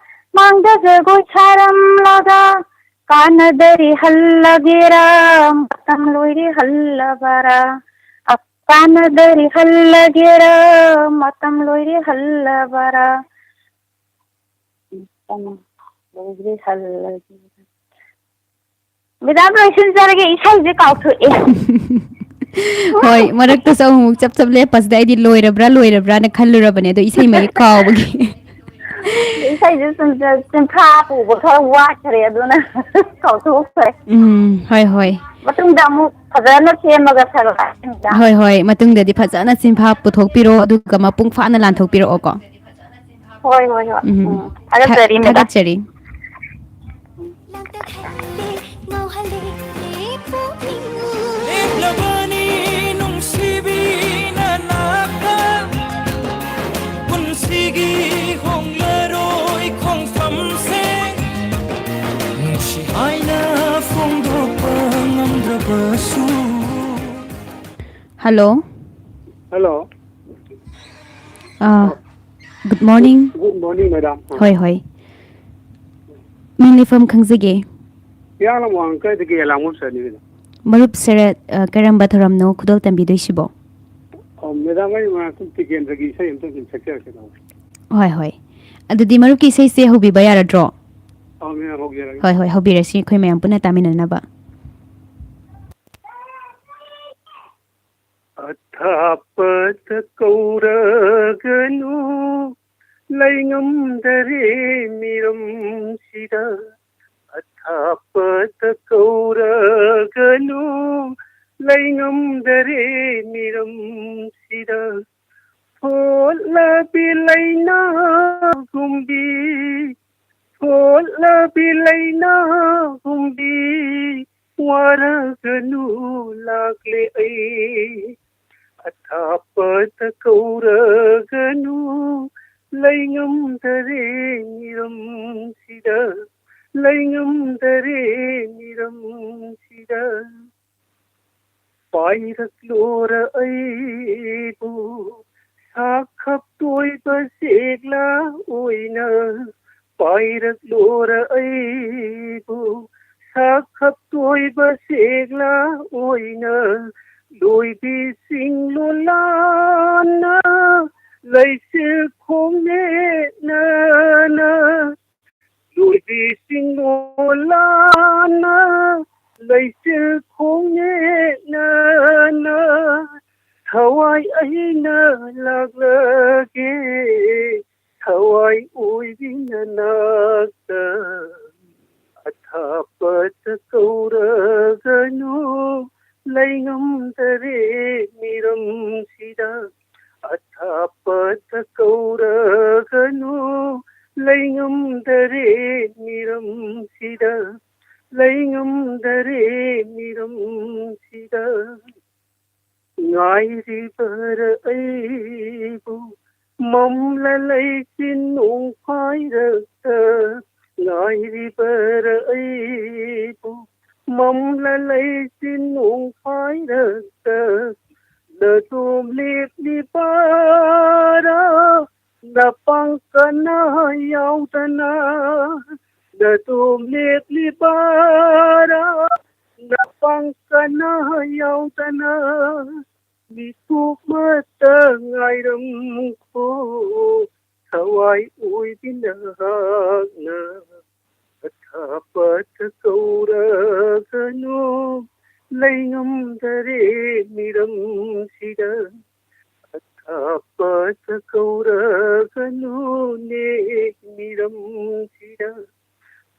ꯃꯥꯡꯗ ꯖꯒꯣꯏ ꯁꯥꯔꯝꯂꯒ ꯀꯥꯟꯅꯗꯔꯤ ꯍꯜꯂꯒꯦꯔꯥ, ꯃꯇꯝ ꯂꯣꯏꯔꯦ ꯍꯜꯂꯕꯔꯥ? ꯀꯥꯟꯅꯗꯔꯤ ꯍꯜꯂꯒꯦꯔꯥ, ꯃꯇꯝ ꯂꯣꯏꯔꯦ ꯍꯜꯂꯕꯔꯥ? ꯃꯇꯝ ꯂꯣꯏꯔꯦ ꯍꯜꯂꯒꯦꯔꯥ꯫ ꯃꯦꯗꯥꯝ, ꯂꯣꯏꯁꯤꯟꯖꯔꯒꯦ, ꯏꯁꯩꯁꯦ ꯀꯥꯎꯊꯣꯛꯑꯦ꯫ ꯍꯣꯏ, ꯃꯔꯛꯇꯁꯨ ꯑꯃꯨꯛ ꯆꯞ ꯆꯞ ꯂꯦꯞꯄꯁꯤꯗ ꯑꯩꯗꯤ ꯂꯣꯏꯔꯕ꯭ꯔꯥ ꯂꯣꯏꯔꯕ꯭ꯔꯥꯅ ꯈꯜꯂꯨꯔꯕꯅꯦ, ꯑꯗꯣ ꯏꯁꯩ ꯃꯌꯦꯛ ꯀꯥꯎꯕꯒꯤ꯫ ꯏꯁꯩꯁꯦ ꯁꯨꯝ ꯆ-, ꯆꯤꯟꯐꯥ ꯄꯨꯕ ꯈꯔ ꯋꯥꯠꯈ꯭ꯔꯦ, ꯑꯗꯨꯅ ꯀꯥꯎꯊꯣꯛꯈ꯭ꯔꯦ꯫ ꯎꯝ, ꯍꯣꯏ, ꯍꯣꯏ꯫ ꯃꯇꯨꯡꯗ ꯑꯃꯨꯛ ꯐꯖꯅ ꯁꯦꯝꯃꯒ ꯁꯛꯂꯛꯀꯦ꯫ ꯍꯣꯏ, ꯍꯣꯏ, ꯃꯇꯨꯡꯗꯗꯤ ꯐꯖꯅ ꯆꯤꯟꯐꯥ ꯄꯨꯊꯣꯛꯄꯤꯔꯣ, ꯑꯗꯨꯒ ꯃꯄꯨꯡ ꯐꯥꯅ ꯂꯥꯟꯊꯣꯛꯄꯤꯔꯛꯑꯣꯀꯣ꯫ ꯍꯣꯏ, ꯍꯣꯏ, ꯍꯣꯏ꯫ ꯎꯝ, ꯎꯝ, ꯊꯥꯒꯠꯆꯔꯤ, ꯃꯦꯗꯥꯝ꯫ ꯊꯥꯒꯠꯆꯔꯤ꯫ ꯂꯥꯡꯇꯛꯍꯜꯂꯦ, ꯉꯥꯎꯍꯜꯂꯦ, ꯄꯨꯛꯅꯤꯡ ꯂꯦꯞꯂꯕꯅꯤ ꯅꯨꯡꯁꯤꯕꯤ ꯅꯅꯥꯛꯇ꯫ ꯄꯨꯟꯁꯤꯒꯤ ꯍꯣꯡꯂꯔꯣꯏ ꯈꯣꯡꯐꯝꯁꯦ ꯅꯨꯡꯁꯤ ꯍꯥꯏꯅ ꯐꯣꯡꯗꯣꯛ Hello. Hello. ꯑꯥ, good morning. Good morning, madam. ꯍꯣꯏ, ꯍꯣꯏ꯫ ꯃꯤꯡ ꯂꯩꯐꯝ ꯈꯪꯖꯒꯦ? ꯍꯤꯌꯥꯡꯂꯝ ꯋꯥꯡꯈꯩꯗꯒꯤ ꯑꯦꯂꯥꯡꯕꯝ ꯁꯔꯅꯤ, madam꯫ ꯃꯔꯨꯞ ꯁꯔꯠ, ꯑ, ꯀꯔꯝꯕ ꯊꯧꯔꯝꯅꯣ ꯈꯨꯗꯣꯜ ꯇꯝꯕꯤꯗꯣꯏꯁꯤꯕꯣ? ꯑꯣ, madam, ꯑꯩ ꯉꯥꯏꯍꯥꯛꯇꯪ ꯇꯤꯀꯦꯟꯗ꯭ꯔꯒꯤ ꯏꯁꯩ ꯑꯝꯇꯪ ꯁꯨꯝ ꯁꯛꯆꯔꯛꯀꯦ ꯇꯧꯕ꯫ ꯍꯣꯏ, ꯍꯣꯏ꯫ ꯑꯗꯨꯗꯤ ꯃꯔꯨꯞꯀꯤ ꯏꯁꯩꯁꯦ ꯍꯧꯕꯤꯕ ꯌꯥꯔꯗ꯭ꯔꯣ? ꯑꯣ, madam, ꯍꯧꯖꯔꯒꯦ꯫ ꯍꯣꯏ, ꯍꯣꯏ, ꯍꯧꯕꯤꯔꯁꯤ, ꯑꯩꯈꯣꯏ ꯃꯌꯥꯝ ꯄꯨꯟꯅ ꯇꯥꯃꯤꯟꯅꯅꯕ꯫ ꯑꯊꯥꯞꯄꯗ ꯀꯧꯔꯒꯅꯨ, ꯂꯩꯉꯝꯗꯔꯦ ꯃꯤꯔꯝꯁꯤꯗ꯫ ꯑꯊꯥꯞꯄꯗ ꯀꯧꯔꯒꯅꯨ, ꯂꯩꯉꯝꯗꯔꯦ ꯃꯤꯔꯝꯁꯤꯗ꯫ ꯊꯣꯠꯂꯕꯤ ꯂꯩꯅꯥꯒꯨꯝꯕꯤ, ꯊꯣꯠꯂꯕꯤ ꯂꯩꯅꯥꯒꯨꯝꯕꯤ, ꯋꯥꯔꯒꯅꯨ ꯂꯥꯛꯂꯦ ꯑꯩ꯫ ꯑꯊꯥꯞꯄꯗ ꯀꯧꯔꯒꯅꯨ, ꯂꯩꯉꯝꯗꯔꯦ ꯃꯤꯔꯝꯁꯤꯗ, ꯂꯩꯉꯝꯗꯔꯦ ꯃꯤꯔꯝꯁꯤꯗ꯫ ꯄꯥꯏꯔꯛꯂꯣꯔ ꯑꯩꯕꯨ ꯁꯥꯈꯞꯇꯣꯏꯕ ꯆꯦꯛꯂꯥ ꯑꯣꯏꯅ, ꯄꯥꯏꯔꯛꯂꯣꯔ ꯑꯩꯕꯨ ꯁꯥꯈꯞꯇꯣꯏꯕ ꯆꯦꯛꯂꯥ ꯑꯣꯏꯅ, ꯂꯣꯏꯕꯤꯁꯤꯡ ꯂꯣꯂꯥꯟꯅ ꯂꯩꯆꯤꯜ ꯈꯣꯡꯅꯦꯠꯅꯅ, ꯂꯣꯏꯕꯤꯁꯤꯡ ꯂꯣꯂꯥꯟꯅ ꯂꯩꯆꯤꯜ ꯈꯣꯡꯅꯦꯠꯅꯅ, ꯊꯋꯥꯏ ꯑꯩꯅ ꯂꯥꯛꯂꯒꯦ ꯊꯋꯥꯏ ꯑꯣꯏꯕꯤ ꯅꯅꯥꯛꯇ꯫ ꯑꯊꯥꯞꯄꯗ ꯀꯧꯔꯒꯅꯨ, ꯂꯩꯉꯝꯗꯔꯦ ꯃꯤꯔꯝꯁꯤꯗ꯫ ꯑꯊꯥꯞꯄꯗ ꯀꯧꯔꯒꯅꯨ, ꯂꯩꯉꯝꯗꯔꯦ ꯃꯤꯔꯝꯁꯤꯗ, ꯂꯩꯉꯝꯗꯔꯦ ꯃꯤꯔꯝꯁꯤꯗ꯫ ꯉꯥꯏꯔꯤꯕꯔ ꯑꯩꯕꯨ ꯃꯝꯂ ꯂꯩꯆꯤꯟ ꯅꯣꯡꯐꯥꯏꯔꯛꯇ, ꯉꯥꯏꯔꯤꯕꯔ ꯑꯩꯕꯨ ꯃꯝꯂ ꯂꯩꯆꯤꯟ ꯅꯣꯡꯐꯥꯏꯔꯛꯇ, ꯅꯇꯣꯝ ꯂꯦꯞꯂꯤꯕꯔꯥ, ꯅꯄꯥꯡꯀꯅ ꯌꯥꯎꯗꯅ? ꯅꯇꯣꯝ ꯂꯦꯞꯂꯤꯕꯔꯥ, ꯅꯄꯥꯡꯀꯅ ꯌꯥꯎꯗꯅ? ꯃꯤꯀꯨꯞꯃꯇ ꯉꯥꯏꯔꯝꯈꯣ, ꯊꯋꯥꯏ ꯑꯣꯏꯕꯤ ꯅꯍꯥꯛꯅ꯫ ꯑꯊꯥꯞꯄꯗ ꯀꯧꯔꯒꯅꯨ, ꯂꯩꯉꯝꯗꯔꯦ ꯃꯤꯔꯝꯁꯤꯗ꯫ ꯑꯊꯥꯞꯄꯗ ꯀꯧꯔꯒꯅꯨꯅꯦ ꯃꯤꯔꯝꯁꯤꯗ꯫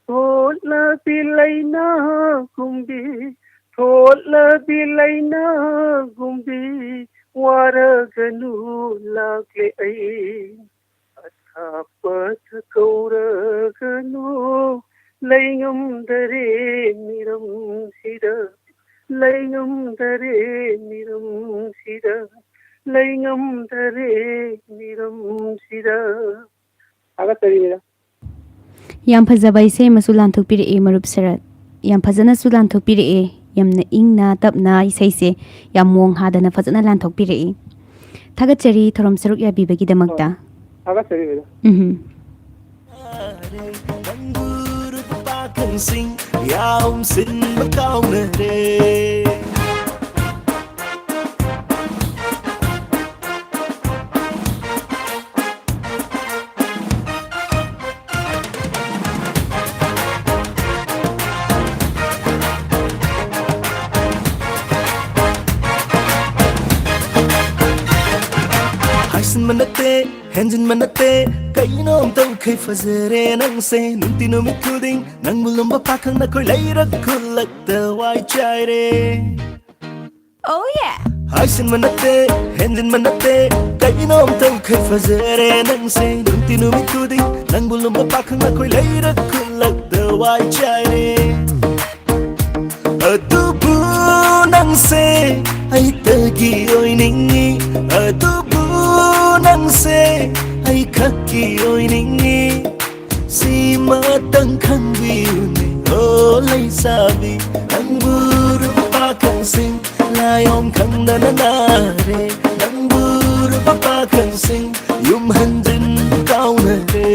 ꯊꯣꯠꯂꯕꯤ ꯂꯩꯅꯥꯒꯨꯝꯕꯤ, ꯊꯣꯠꯂꯕꯤ ꯂꯩꯅꯥꯒꯨꯝꯕꯤ, ꯋꯥꯔꯒꯅꯨ ꯂꯥꯛꯂꯦ ꯑꯩ꯫ ꯑꯊꯥꯞꯄꯗ ꯀꯧꯔꯒꯅꯨ, ꯂꯩꯉꯝꯗꯔꯦ ꯃꯤꯔꯝꯁꯤꯗ, ꯂꯩꯉꯝꯗꯔꯦ ꯃꯤꯔꯝꯁꯤꯗ, ꯂꯩꯉꯝꯗꯔꯦ ꯃꯤꯔꯝꯁꯤꯗ꯫ ꯊꯥꯒꯠꯆꯔꯤꯅꯤꯗ꯫ ꯌꯥꯝ ꯐꯖꯕ ꯏꯁꯩ ꯑꯃꯁꯨ ꯂꯥꯟꯊꯣꯛꯄꯤꯔꯛꯑꯦ ꯃꯔꯨꯞ ꯁꯔꯠ꯫ ꯌꯥꯝ ꯐꯖꯅꯁꯨ ꯂꯥꯟꯊꯣꯛꯄꯤꯔꯛꯑꯦ꯫ ꯌꯥꯝꯅ ꯏꯪꯅ ꯇꯞꯅ ꯏꯁꯩꯁꯦ ꯌꯥꯝ ꯃꯣꯡ ꯍꯥꯗꯅ ꯐꯖꯅ ꯂꯥꯟꯊꯣꯛꯄꯤꯔꯛꯏ꯫ ꯊꯥꯒꯠꯆꯔꯤ ꯊꯧꯔꯝ ꯁꯔꯨꯛ ꯌꯥꯕꯤꯕꯒꯤꯗꯃꯛꯇ꯫ ꯍꯣꯏ꯫ ꯊꯥꯒꯠꯆꯔꯤ, ꯃꯦꯗꯥꯝ꯫ ꯎꯝ꯫ ꯅꯪꯕꯨ ꯅꯨꯄꯥ ꯄꯥꯈꯪꯁꯤꯡ ꯌꯥꯎꯁꯤꯟꯕ ꯀꯥꯎꯅꯔꯦ꯫ ꯍꯥꯏꯁꯤꯟꯕ ꯅꯠꯇꯦ, ꯍꯦꯟꯖꯤꯟꯕ ꯅꯠꯇꯦ, ꯀꯩꯅꯣꯝ ꯇꯧꯈꯩ ꯐꯖꯔꯦ ꯅꯪꯁꯦ꯫ ꯅꯨꯡꯇꯤ ꯅꯨꯃꯤꯠ ꯈꯨꯗꯤꯡ ꯅꯪꯕꯨ ꯂꯨꯝꯕ ꯄꯥꯈꯪ ꯅꯈꯣꯏ ꯂꯩꯔꯛ ꯈꯨꯜꯂꯛꯇ ꯋꯥꯏ ꯆꯥꯏꯔꯦ꯫ Oh yeah! ꯍꯥꯏꯁꯤꯟꯕ ꯅꯠꯇꯦ, ꯍꯦꯟꯖꯤꯟꯕ ꯅꯠꯇꯦ, ꯀꯩꯅꯣꯝ ꯇꯧꯈꯩ ꯐꯖꯔꯦ ꯅꯪꯁꯦ꯫ ꯅꯨꯡꯇꯤ ꯅꯨꯃꯤꯠ ꯈꯨꯗꯤꯡ ꯅꯪꯕꯨ ꯂꯨꯝꯕ ꯄꯥꯈꯪ ꯑꯩꯈꯣꯏ ꯂꯩꯔꯛ ꯈꯨꯜꯂꯛꯇ ꯋꯥꯏ ꯆꯥꯏꯔꯦ꯫ ꯑꯗꯨꯕꯨ ꯅꯪꯁꯦ ꯑꯩꯇꯒꯤ ꯑꯣꯏꯅꯤꯡꯉꯤ, ꯑꯗꯨꯕꯨ ꯅꯪꯁꯦ ꯑꯩꯈꯛꯀꯤ ꯑꯣꯏꯅꯤꯡꯉꯤ꯫ ꯁꯤꯃꯇꯪ ꯈꯪꯕꯤꯌꯨꯅꯦ, ꯑꯣ ꯂꯩꯁꯥꯕꯤ, ꯅꯪꯕꯨ ꯅꯨꯄꯥ ꯈꯪꯁꯤꯡ ꯅꯥꯌꯣꯝ ꯈꯪꯗꯅ ꯅꯥꯔꯦ, ꯅꯪꯕꯨ ꯂꯨꯄꯥ ꯄꯥꯈꯪꯁꯤꯡ ꯌꯨꯝ ꯍꯟꯖꯤꯟꯕ ꯀꯥꯎꯅꯔꯦ꯫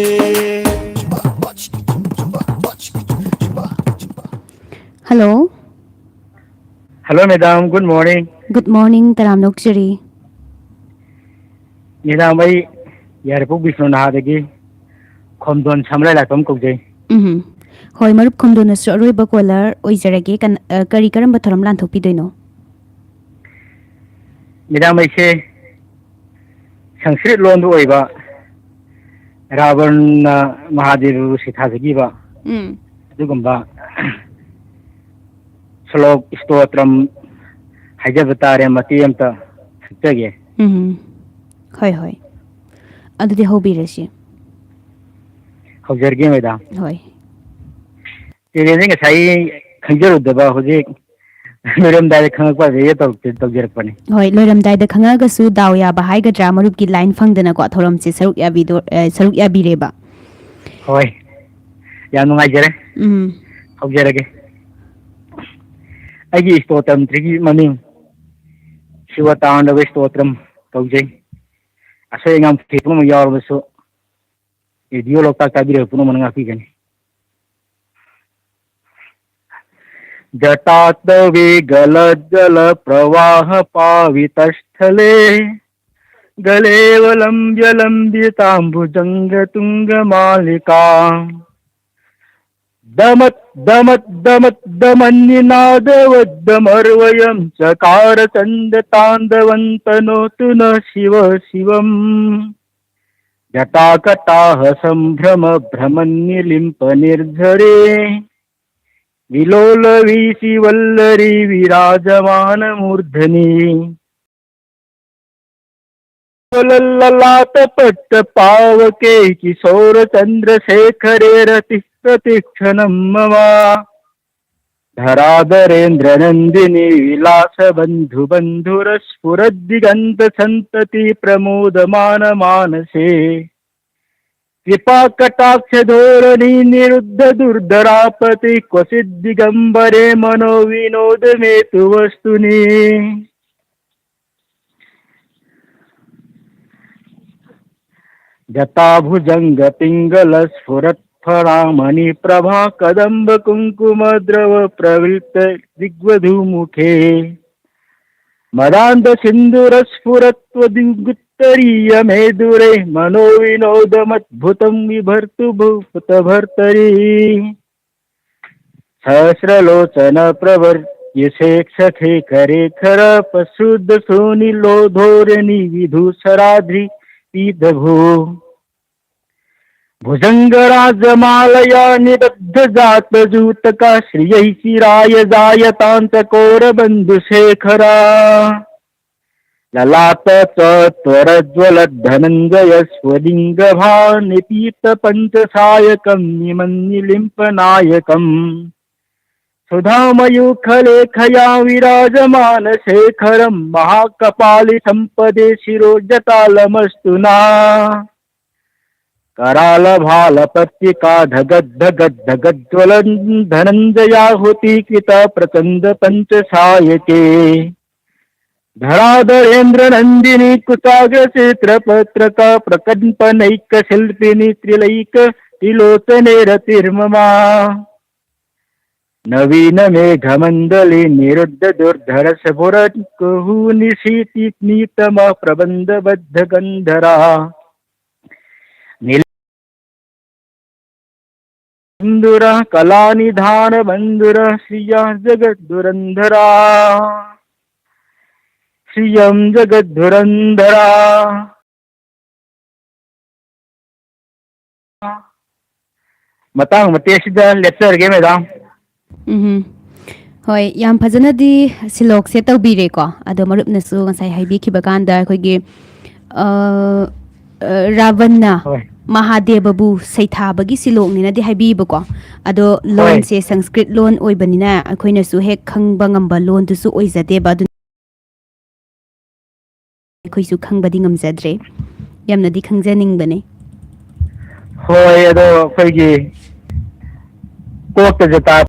Hello꯫ Hello madam, good morning꯫ Good morning, ꯇꯔꯥꯝꯅ ꯑꯣꯛꯆꯔꯤ꯫ Madam, ꯑꯩ ꯌꯥꯏꯔꯤꯄꯣꯛ ꯕꯤꯁ꯭ꯅꯨ ꯅꯍꯥꯗꯒꯤ ꯈꯣꯝꯗꯣꯟ ꯁꯝꯂꯥꯏ ꯂꯥꯏꯄꯝ ꯀꯧꯖꯩ꯫ ꯎꯝ꯫ ꯍꯣꯏ, ꯃꯔꯨꯞ ꯈꯣꯝꯗꯣꯟꯅꯁꯨ ꯑꯔꯣꯏꯕ caller ꯑꯣꯏꯖꯔꯒꯦ꯫ ꯀꯟ-, ꯑ, ꯀꯔꯤ ꯀꯔꯝꯕ ꯊꯧꯔꯝ ꯂꯥꯟꯊꯣꯛꯄꯤꯗꯣꯏꯅꯣ? Madam, ꯑꯩꯁꯦ ꯁꯪꯁꯀ꯭ꯔꯤꯠ ꯂꯣꯟꯗ ꯑꯣꯏꯕ ꯔꯥꯕꯟꯅ ꯃꯍꯥꯗꯦꯕꯕꯨ ꯁꯩꯊꯥꯖꯈꯤꯕ ꯎꯝ꯫ ꯑꯗꯨꯒꯨꯝꯕ ꯁ꯭ꯂꯣꯛ ꯁ꯭ꯇꯣꯇ꯭ꯔꯝ ꯍꯥꯏꯖꯕ ꯇꯥꯔꯦ, ꯃꯇꯦꯛ ꯑꯝꯇ ꯁꯛꯆꯒꯦ꯫ ꯎꯝ꯫ ꯍꯣꯏ, ꯍꯣꯏ꯫ ꯑꯗꯨꯗꯤ ꯍꯧꯕꯤꯔꯁꯤ꯫ ꯍꯧꯖꯔꯒꯦ, madam꯫ ꯍꯣꯏ꯫ ꯆꯦꯆꯦꯁꯦ ꯉꯁꯥꯏ ꯈꯪꯖꯔꯨꯗꯕ, ꯍꯧꯖꯤꯛ ꯂꯣꯏꯔꯝꯗꯥꯏꯗ ꯈꯪꯉꯛꯄ ꯑꯗꯨꯗꯩ ꯇꯧꯔꯛ-, ꯇꯧꯖꯔꯛꯄꯅꯤ꯫ ꯍꯣꯏ, ꯂꯣꯏꯔꯝꯗꯥꯏꯗ ꯈꯪꯉꯛꯑꯒꯁꯨ ꯗꯥꯎ ꯌꯥꯕ ꯍꯥꯏꯒꯗ꯭ꯔꯥ, ꯃꯔꯨꯞꯀꯤ line ꯐꯪꯗꯅꯀꯣ ꯊꯧꯔꯝꯁꯦ ꯁꯔꯨꯛ ꯌꯥꯕꯤꯗꯣ-, ꯑ, ꯁꯔꯨꯛ ꯌꯥꯕꯤꯔꯦꯕ꯫ ꯍꯣꯏ, ꯌꯥꯝ ꯅꯨꯡꯉꯥꯏꯖꯔꯦ꯫ ꯎꯝ꯫ ꯍꯧꯖꯔꯒꯦ꯫ ꯑꯩꯒꯤ ꯁ꯭ꯇꯣꯇ꯭ꯔꯝꯁꯤꯒꯤ ꯃꯃꯤꯡ ꯁꯤꯕ ꯇꯥꯟꯗꯕ ꯁ꯭ꯇꯣꯇ꯭ꯔꯝ ꯀꯧꯖꯩ꯫ ꯑꯁꯣꯏ ꯑꯉꯥꯝ ꯄꯨꯝꯅꯃꯛ ꯌꯥꯎꯔꯕꯁꯨ, Radio ꯂꯣꯛꯇꯥꯛ ꯇꯥꯕꯤꯔꯤꯕ ꯄꯨꯝꯅꯃꯛꯅ ꯉꯥꯛꯄꯤꯒꯅꯤ꯫ जटाटवीगलज्जलप्रवाहपावितस्थले गलेऽवलम्ब्य लम्बिताम्बुजङ्गतुङ्गमालिका। डमत् डमत् डमत् डमन्निनादवद्दमर्वयं चकार चण्डताण्डवं तनोतु नः शिवः शिवम्। जटाकटाहसम्भ्रमभ्रमन्निलिम्पनिर्झरे विलोलवीचिवल्लरी विराजमानमूर्धनि। ललाटपट्टपावके किशोरचन्द्रशेखरे रतिः प्रतिक्षणं मम। धराधरेन्द्रनन्दिनी विलासबन्धुबन्धुरस्फुरद्दिगन्तसन्ततिः प्रमोदमानमानसे। कृपा कटाक्ष धोरणी निरुद्ध दुर्धरापति क्वचिद् दिगंबरे मनो विनोद मे तु वस्तुनि। जटाभुजंग पिंगल स्फुरत फणामणि प्रभा कदंब कुंकुम द्रव प्रवृत्त दिग्वधू मुखे। मदांध सिंदूर स्फुरत्व दिगुत्तरीय मे दूरे मनो विनोद मद्भुतम विभर्तु भूपत भर्तरी। सहस्रलोचन प्रवर्य शेख सखे करे खर प्रसुद्ध सोनिलो धोरणी विधु सराधि पीत भू। भुजंगराजमालया निबद्धजातजूतका श्रियैः शिराय जायतां चकोरबन्धुशेखरा। ललाट च त्वरज्वलद्धनञ्जयस्वलिङ्गभानिपीतपञ्चसायकमिमन्निलिम्पनायकम्। सुधामयूखलेखया विराजमानशेखरं महाकपालि सम्पदे शिरोजटालमस्तु नः। करालभालपत्रिका धगद्धगद्धगज्ज्वलन् धनञ्जयाहुतीकृता प्रचण्डपञ्चसायके। धराधरेन्द्रनन्दिनी कुशाग्रचित्रपत्रका प्रकम्पनैकशिल्पिनी त्रिलैक त्रिलोचने रतिर्ममा। नवीनमेघमण्डली निरुद्धदुर्धरसफुरकुहूनिशीतिनीतमः प्रबन्धबद्धकन्धरा। नील बन्धुरः कलानिधानबन्धुरः श्रियः जगद्धुरन्धरा। श्रियं जगद्धुरन्धरा। ꯃꯇꯥꯡ ꯃꯇꯦꯛꯁꯤꯗ ꯂꯦꯞꯆꯔꯒꯦ, ꯃꯦꯗꯥꯝ꯫ ꯎꯝ꯫ ꯍꯣꯏ, ꯌꯥꯝ ꯐꯖꯅꯗꯤ ꯁꯤꯂꯣꯛꯁꯦ ꯇꯧꯕꯤꯔꯦꯀꯣ꯫ ꯑꯗꯣ ꯃꯔꯨꯞꯅꯁꯨ ꯉꯁꯥꯏ ꯍꯥꯏꯕꯤꯈꯤꯕ ꯀꯥꯟꯗ ꯑꯩꯈꯣꯏꯒꯤ, ꯑ, ꯑ, ꯔꯥꯕꯟꯅ ꯍꯣꯏ꯫ ꯃꯍꯥꯗꯦꯕꯕꯨ ꯁꯩꯊꯥꯕꯒꯤ ꯁꯤꯂꯣꯛꯅꯦꯅꯗꯤ ꯍꯥꯏꯕꯤꯕꯀꯣ꯫ ꯑꯗꯣ ꯍꯣꯏ꯫ ꯂꯣꯟꯁꯦ ꯁꯪꯁꯀ꯭ꯔꯤꯠ ꯂꯣꯟ ꯑꯣꯏꯕꯅꯤꯅ ꯑꯩꯈꯣꯏꯅꯁꯨ ꯍꯦꯛ ꯈꯪꯕ ꯉꯝꯕ ꯂꯣꯟꯗꯨꯁꯨ ꯑꯣꯏꯖꯗꯦꯕ꯫ ꯑꯗꯨꯅ ꯑꯩꯈꯣꯏꯁꯨ ꯈꯪꯕꯗꯤ ꯉꯝꯖꯗ꯭ꯔꯦ꯫ ꯌꯥꯝꯅꯗꯤ ꯈꯪꯖꯅꯤꯡꯕꯅꯦ꯫ ꯍꯣꯏ, ꯑꯗꯣ ꯑꯩꯈꯣꯏꯒꯤ ꯀꯣꯛꯇ ꯖꯇꯥ,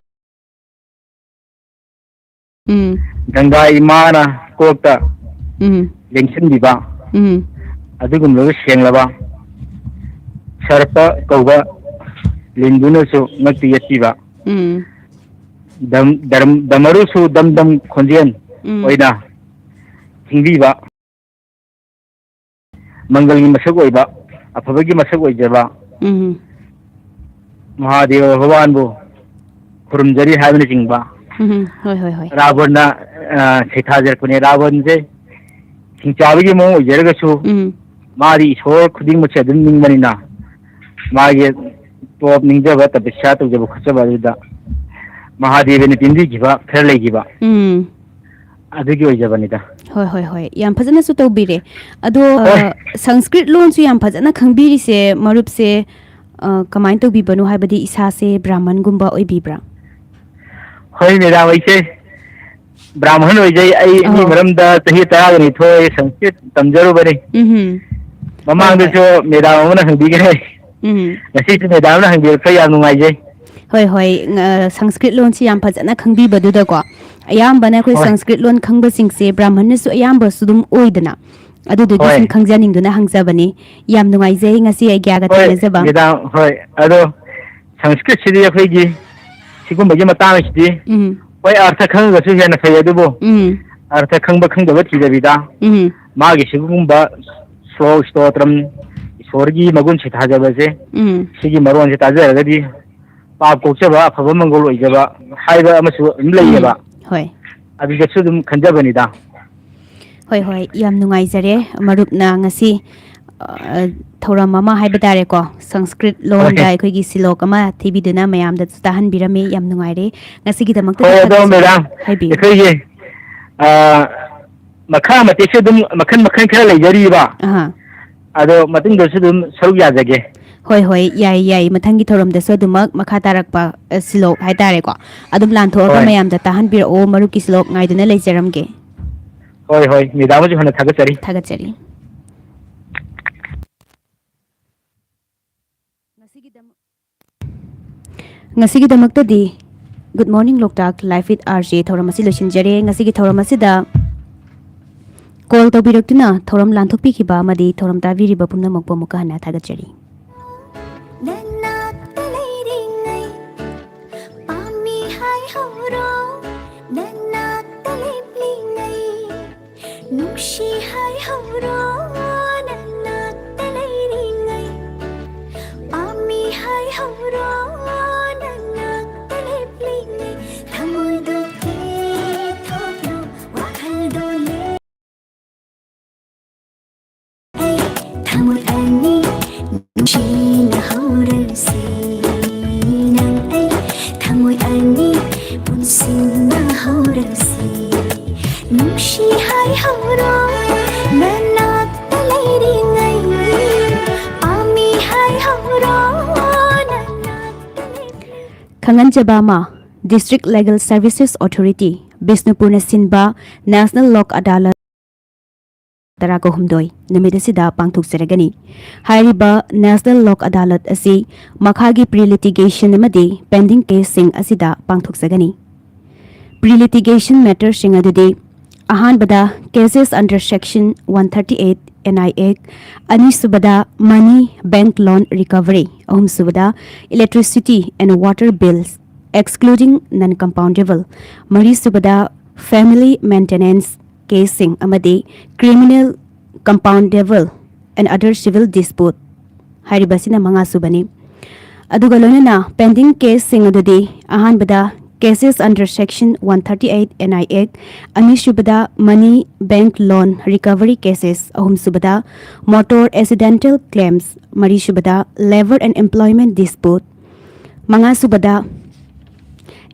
ꯎꯝ꯫ ꯒꯪꯒꯥ ꯏꯃꯥꯅ ꯀꯣꯛꯇ ꯎꯝ꯫ ꯂꯦꯡꯁꯤꯟꯕꯤꯕ, ꯎꯝ꯫ ꯑꯗꯨꯒꯨꯝꯂꯕ ꯁꯦꯡꯂꯕ ꯁꯔꯄ ꯀꯧꯕ ꯂꯤꯟꯗꯨꯅꯁꯨ ꯉꯛꯇ ꯌꯦꯠꯄꯤꯕ, ꯎꯝ꯫ ꯗꯝ-, ꯗꯔꯝ-, ꯗꯃꯔꯨꯁꯨ ꯗꯝ ꯗꯝ ꯈꯣꯟꯖꯦꯜ ꯎꯝ꯫ ꯑꯣꯏꯅ ꯈꯤꯡꯕꯤꯕ, ꯃꯪꯒꯜꯒꯤ ꯃꯁꯛ ꯑꯣꯏꯕ, ꯑꯐꯕꯒꯤ ꯃꯁꯛ ꯑꯣꯏꯖꯕ ꯎꯝ꯫ ꯃꯍꯥꯗꯦꯕ ꯚꯒꯋꯥꯟꯕꯨ ꯈꯨꯔꯨꯝꯖꯔꯤ ꯍꯥꯏꯕꯅꯆꯤꯡꯕ꯫ ꯎꯝ, ꯍꯣꯏ, ꯍꯣꯏ, ꯍꯣꯏ꯫ ꯔꯥꯕꯟꯅ, ꯑ, ꯁꯩꯊꯥꯖꯔꯛꯄꯅꯦ꯫ ꯔꯥꯕꯟꯁꯦ ꯍꯤꯡꯆꯥꯕꯒꯤ ꯃꯑꯣꯡ ꯑꯣꯏꯖꯔꯒꯁꯨ ꯎꯝ꯫ ꯃꯥꯗꯤ ꯏꯁꯣꯔ ꯈꯨꯗꯤꯡꯃꯛꯁꯦ ꯑꯗꯨꯝ ꯅꯤꯡꯕꯅꯤꯅ ꯃꯥꯒꯤ ꯇꯣꯞ ꯅꯤꯡꯖꯕ, ꯇꯄꯁ꯭ꯌꯥ ꯇꯧꯖꯕ ꯈꯣꯠꯆꯕ ꯑꯗꯨꯗ ꯃꯍꯥꯗꯦꯕꯅ ꯄꯤꯟꯕꯤꯈꯤꯕ ꯈꯔ ꯂꯩꯈꯤꯕ꯫ ꯎꯝ꯫ ꯑꯗꯨꯒꯤ ꯑꯣꯏꯖꯕꯅꯤꯗ꯫ ꯍꯣꯏ, ꯍꯣꯏ, ꯍꯣꯏ꯫ ꯌꯥꯝ ꯐꯖꯅꯁꯨ ꯇꯧꯕꯤꯔꯦ꯫ ꯑꯗꯣ, ꯍꯣꯏ꯫ ꯑ, ꯁꯪꯁꯀ꯭ꯔꯤꯠ ꯂꯣꯟꯁꯨ ꯌꯥꯝ ꯐꯖꯅ ꯈꯪꯕꯤꯔꯤꯁꯦ ꯃꯔꯨꯞꯁꯦ, ꯑ, ꯀꯃꯥꯏꯅ ꯇꯧꯕꯤꯕꯅꯣ? ꯍꯥꯏꯕꯗꯤ ꯏꯁꯥꯁꯦ ꯕ꯭ꯔꯥꯍꯃꯟꯒꯨꯝꯕ ꯑꯣꯏꯕꯤꯕ꯭ꯔꯥ? ꯍꯣꯏ, ꯃꯦꯗꯥꯝ, ꯑꯩꯁꯦ ꯕ꯭ꯔꯥꯍꯃꯟ ꯑꯣꯏꯖꯩ꯫ ꯑꯩ ꯃꯤ ꯑꯧ꯫ ꯃꯔꯝꯗ ꯆꯍꯤ ꯇꯔꯥꯅꯤꯊꯣꯏ ꯁꯪꯁꯀ꯭ꯔꯤꯠ ꯇꯝꯖꯔꯨꯕꯅꯤ꯫ ꯎꯝꯍꯨꯝ꯫ ꯍꯣꯏ, ꯍꯣꯏ꯫ ꯃꯃꯥꯡꯗꯁꯨ ꯃꯦꯗꯥꯝ ꯑꯃꯅ ꯍꯪꯕꯤꯈ꯭ꯔꯦ꯫ ꯎꯝ꯫ ꯉꯁꯤꯁꯨ ꯃꯦꯗꯥꯝꯅ ꯍꯪꯕꯤꯔꯛꯄ ꯌꯥꯝ ꯅꯨꯡꯉꯥꯏꯖꯩ꯫ ꯍꯣꯏ, ꯍꯣꯏ꯫ ꯉ-, ꯁꯪꯁꯀ꯭ꯔꯤꯠ ꯂꯣꯟꯁꯤ ꯌꯥꯝ ꯐꯖꯅ ꯈꯪꯕꯤꯕꯗꯨꯗꯀꯣ, ꯑꯌꯥꯝꯕꯅ ꯑꯩꯈꯣꯏ ꯍꯣꯏ꯫ ꯁꯪꯁꯀ꯭ꯔꯤꯠ ꯂꯣꯟ ꯈꯪꯕꯁꯤꯡꯁꯦ ꯕ꯭ꯔꯥꯍꯃꯟꯅꯁꯨ ꯑꯌꯥꯝꯕꯁꯨ ꯑꯗꯨꯝ ꯑꯣꯏꯗꯅ, ꯑꯗꯨꯗꯨꯒꯤ ꯍꯣꯏ꯫ ꯁꯨꯝ ꯈꯪꯖꯅꯤꯡꯗꯨꯅ ꯍꯪꯖꯕꯅꯤ꯫ ꯌꯥꯝ ꯅꯨꯡꯉꯥꯏꯖꯩ ꯉꯁꯤ ꯑꯩ ꯒ꯭ꯌꯥꯟꯒ ꯍꯣꯏ, ꯇꯥꯟꯅꯖꯕ꯫ ꯃꯦꯗꯥꯝ, ꯍꯣꯏ꯫ ꯑꯗꯣ ꯁꯪꯁꯀ꯭ꯔꯤꯠꯁꯤꯗꯤ ꯑꯩꯈꯣꯏꯒꯤ ꯁꯤꯒꯨꯝꯕꯒꯤ ꯃꯇꯥꯡꯁꯤꯗꯤ ꯎꯝ꯫ ꯍꯣꯏ, ꯑꯔꯊ ꯈꯪꯉꯒꯁꯨ ꯍꯦꯟꯅ ꯐꯩ, ꯑꯗꯨꯕꯨ ꯎꯝ꯫ ꯑꯔꯊ ꯈꯪꯕ ꯈꯪꯗꯕ ꯊꯤꯗꯕꯤꯗ ꯎꯝ꯫ ꯃꯥꯒꯤ ꯁꯤꯒꯨꯝꯕ ꯁ꯭ꯂꯣ ꯁ꯭ꯇꯣꯇ꯭ꯔꯝ, ꯏꯁꯣꯔꯒꯤ ꯃꯒꯨꯟ ꯁꯤꯊꯥꯖꯕꯁꯦ, ꯎꯝ꯫ ꯁꯤꯒꯤ ꯃꯔꯣꯟꯁꯦ ꯇꯥꯖꯔꯒꯗꯤ ꯄꯥꯞ ꯀꯣꯛꯆꯕ, ꯑꯐꯕ ꯃꯪꯒꯣꯜ ꯑꯣꯏꯖꯕ ꯍꯥꯏꯕ ꯑꯃꯁꯨ ꯑꯗꯨꯝ ꯎꯝ꯫ ꯂꯩꯌꯦꯕ꯫ ꯍꯣꯏ꯫ ꯑꯗꯨꯗꯁꯨ ꯑꯗꯨꯝ ꯈꯟꯖꯕꯅꯤꯗ꯫ ꯍꯣꯏ, ꯍꯣꯏ, ꯌꯥꯝ ꯅꯨꯡꯉꯥꯏꯖꯔꯦ ꯃꯔꯨꯞꯅ ꯉꯁꯤ, ꯑ, ꯊꯧꯔꯝ ꯑꯃ ꯍꯥꯏꯕ ꯇꯥꯔꯦꯀꯣ, ꯁꯪꯁꯀ꯭ꯔꯤꯠ ꯂꯣꯟꯗ ꯍꯣꯏ꯫ ꯑꯩꯈꯣꯏꯒꯤ ꯁꯤꯂꯣꯛ ꯑꯃ ꯊꯤꯕꯤꯗꯨꯅ ꯃꯌꯥꯝꯗ ꯇꯥꯍꯟꯕꯤꯔꯝꯃꯤ꯫ ꯌꯥꯝ ꯅꯨꯡꯉꯥꯏꯔꯦ꯫ ꯉꯁꯤꯒꯤꯗꯃꯛꯇ ꯍꯣꯏ, ꯑꯗꯣ ꯊꯥꯒꯠꯆꯔꯤ꯫ ꯃꯦꯗꯥꯝ, ꯍꯥꯏꯕꯤꯌꯨ꯫ ꯑꯩꯈꯣꯏꯒꯤ, ꯑ, ꯃꯈꯥ ꯃꯇꯦꯛꯁꯨ ꯑꯗꯨꯝ ꯃꯈꯟ ꯃꯈꯟ ꯈꯔ ꯂꯩꯖꯔꯤꯕ꯫ ꯑꯍꯥ꯫ ꯑꯗꯣ ꯃꯇꯨꯡꯗꯁꯨ ꯑꯗꯨꯝ ꯁꯔꯨꯛ ꯌꯥꯖꯒꯦ꯫ ꯍꯣꯏ, ꯍꯣꯏ, ꯌꯥꯏ, ꯌꯥꯏ꯫ ꯃꯊꯪꯒꯤ ꯊꯧꯔꯝꯗꯁꯨ ꯑꯗꯨꯃꯛ ꯃꯈꯥ ꯇꯥꯔꯛꯄ, ꯑ, ꯁꯤꯂꯣꯛ ꯍꯥꯏꯇꯥꯔꯦꯀꯣ, ꯑꯗꯨꯝ ꯂꯥꯟꯊꯣꯛꯑꯒ ꯍꯣꯏ꯫ ꯃꯌꯥꯝꯗ ꯇꯥꯍꯟꯕꯤꯔꯛꯑꯣ꯫ ꯃꯔꯨꯞꯀꯤ ꯁꯤꯂꯣꯛ ꯉꯥꯏꯗꯨꯅ ꯂꯩꯖꯔꯝꯒꯦ꯫ ꯍꯣꯏ, ꯍꯣꯏ, ꯃꯦꯗꯥꯝ ꯑꯃꯁꯨ ꯍꯟꯅ ꯊꯥꯒꯠꯆꯔꯤ꯫ ꯊꯥꯒꯠꯆꯔꯤ꯫ ꯉꯁꯤꯒꯤꯗꯃꯛ- ꯉꯁꯤꯒꯤꯗꯃꯛꯇꯗꯤ Good Morning Loktak Live with R J ꯊꯧꯔꯝ ꯑꯁꯤ ꯂꯣꯏꯁꯤꯟꯖꯔꯦ꯫ ꯉꯁꯤꯒꯤ ꯊꯧꯔꯝ ꯑꯁꯤꯗ ꯀꯣꯜ ꯇꯧꯕꯤꯔꯛꯇꯨꯅ ꯊꯧꯔꯝ ꯂꯥꯟꯊꯣꯛꯄꯤꯈꯤꯕ ꯑꯃꯗꯤ ꯊꯧꯔꯝ ꯇꯥꯕꯤꯔꯤꯕ ꯄꯨꯝꯅꯃꯛꯄꯨ ꯑꯃꯨꯛꯀ ꯍꯟꯅ ꯊꯥꯒꯠꯆꯔꯤ꯫ ꯅꯅꯥꯛꯇ ꯂꯩꯔꯤꯉꯩ ꯄꯥꯝꯃꯤ ꯍꯥꯏꯍꯧꯔꯣ, ꯅꯅꯥꯛꯇ ꯂꯦꯞꯂꯤꯉꯩ ꯅꯨꯡꯁꯤ ꯍꯥꯏꯍꯧꯔꯣ, ꯅꯅꯥꯛꯇ ꯂꯩꯔꯤꯉꯩ ꯄꯥꯝꯃꯤ ꯍꯥꯏꯍꯧꯔꯣ, ꯅꯅꯥꯛꯇ ꯂꯦꯞꯂꯤꯉꯩ ꯊꯃꯣꯏꯗꯣ ꯄꯦꯊꯣꯛꯂꯣ, ꯋꯥꯈꯜꯗꯣ ꯂꯦꯞ ꯑꯩ ꯊꯃꯣꯏ ꯑꯅꯤ ꯅꯨꯡꯁꯤꯅ ꯍꯧꯔꯁꯤ, ꯅꯪ ꯑꯩ ꯊꯃꯣꯏ ꯑꯅꯤ ꯄꯨꯟꯁꯤꯟꯅ ꯍꯧꯔꯁꯤ꯫ ꯅꯨꯡꯁꯤ ꯍꯥꯏꯍꯧꯔꯣ, ꯅꯅꯥꯛꯇ ꯂꯩꯔꯤꯉꯩ ꯄꯥꯝꯃꯤ ꯍꯥꯏꯍꯧꯔꯣ, ꯅꯅꯥꯛꯇ ꯂꯩꯔꯤꯉꯩ꯫ ꯈꯪꯍꯟꯖꯕ ꯑꯃ, District Legal Services Authority, ꯕꯤꯁꯅꯨꯄꯨꯔꯅ ꯁꯤꯟꯕ National Lok Adalat ꯇꯔꯥꯒ ꯍꯨꯝꯗꯣꯏ ꯅꯨꯃꯤꯠ ꯑꯁꯤꯗ ꯄꯥꯡꯊꯣꯛꯆꯔꯒꯅꯤ꯫ ꯍꯥꯏꯔꯤꯕ National Lok Adalat ꯑꯁꯤ ꯃꯈꯥꯒꯤ pre litigation ꯑꯃꯗꯤ pending caseꯁꯤꯡ ꯑꯁꯤꯗ ꯄꯥꯡꯊꯣꯛꯆꯒꯅꯤ꯫ Pre litigation matterꯁꯤꯡ ꯑꯗꯨꯗꯤ, ꯑꯍꯥꯟꯕꯗ, cases under section one thirty eight N I Act, ꯑꯅꯤꯁꯨꯕꯗ, money bank loan recovery, ꯑꯍꯨꯝꯁꯨꯕꯗ, electricity and water bills excluding non compoundable, ꯃꯔꯤꯁꯨꯕꯗ, family maintenance caseꯁꯤꯡ ꯑꯃꯗꯤ criminal, compoundable and other civil dispute ꯍꯥꯏꯔꯤꯕꯁꯤꯅ ꯃꯉꯥꯁꯨꯕꯅꯤ꯫ ꯑꯗꯨꯒ ꯂꯣꯏꯅꯅ pending caseꯁꯤꯡ ꯑꯗꯨꯗꯤ, ꯑꯍꯥꯟꯕꯗ, cases under section one thirty eight N I Act, ꯑꯅꯤꯁꯨꯕꯗ, money bank loan recovery cases, ꯑꯍꯨꯝꯁꯨꯕꯗ, motor accidental claims, ꯃꯔꯤꯁꯨꯕꯗ, labour and employment dispute, ꯃꯉꯥꯁꯨꯕꯗ,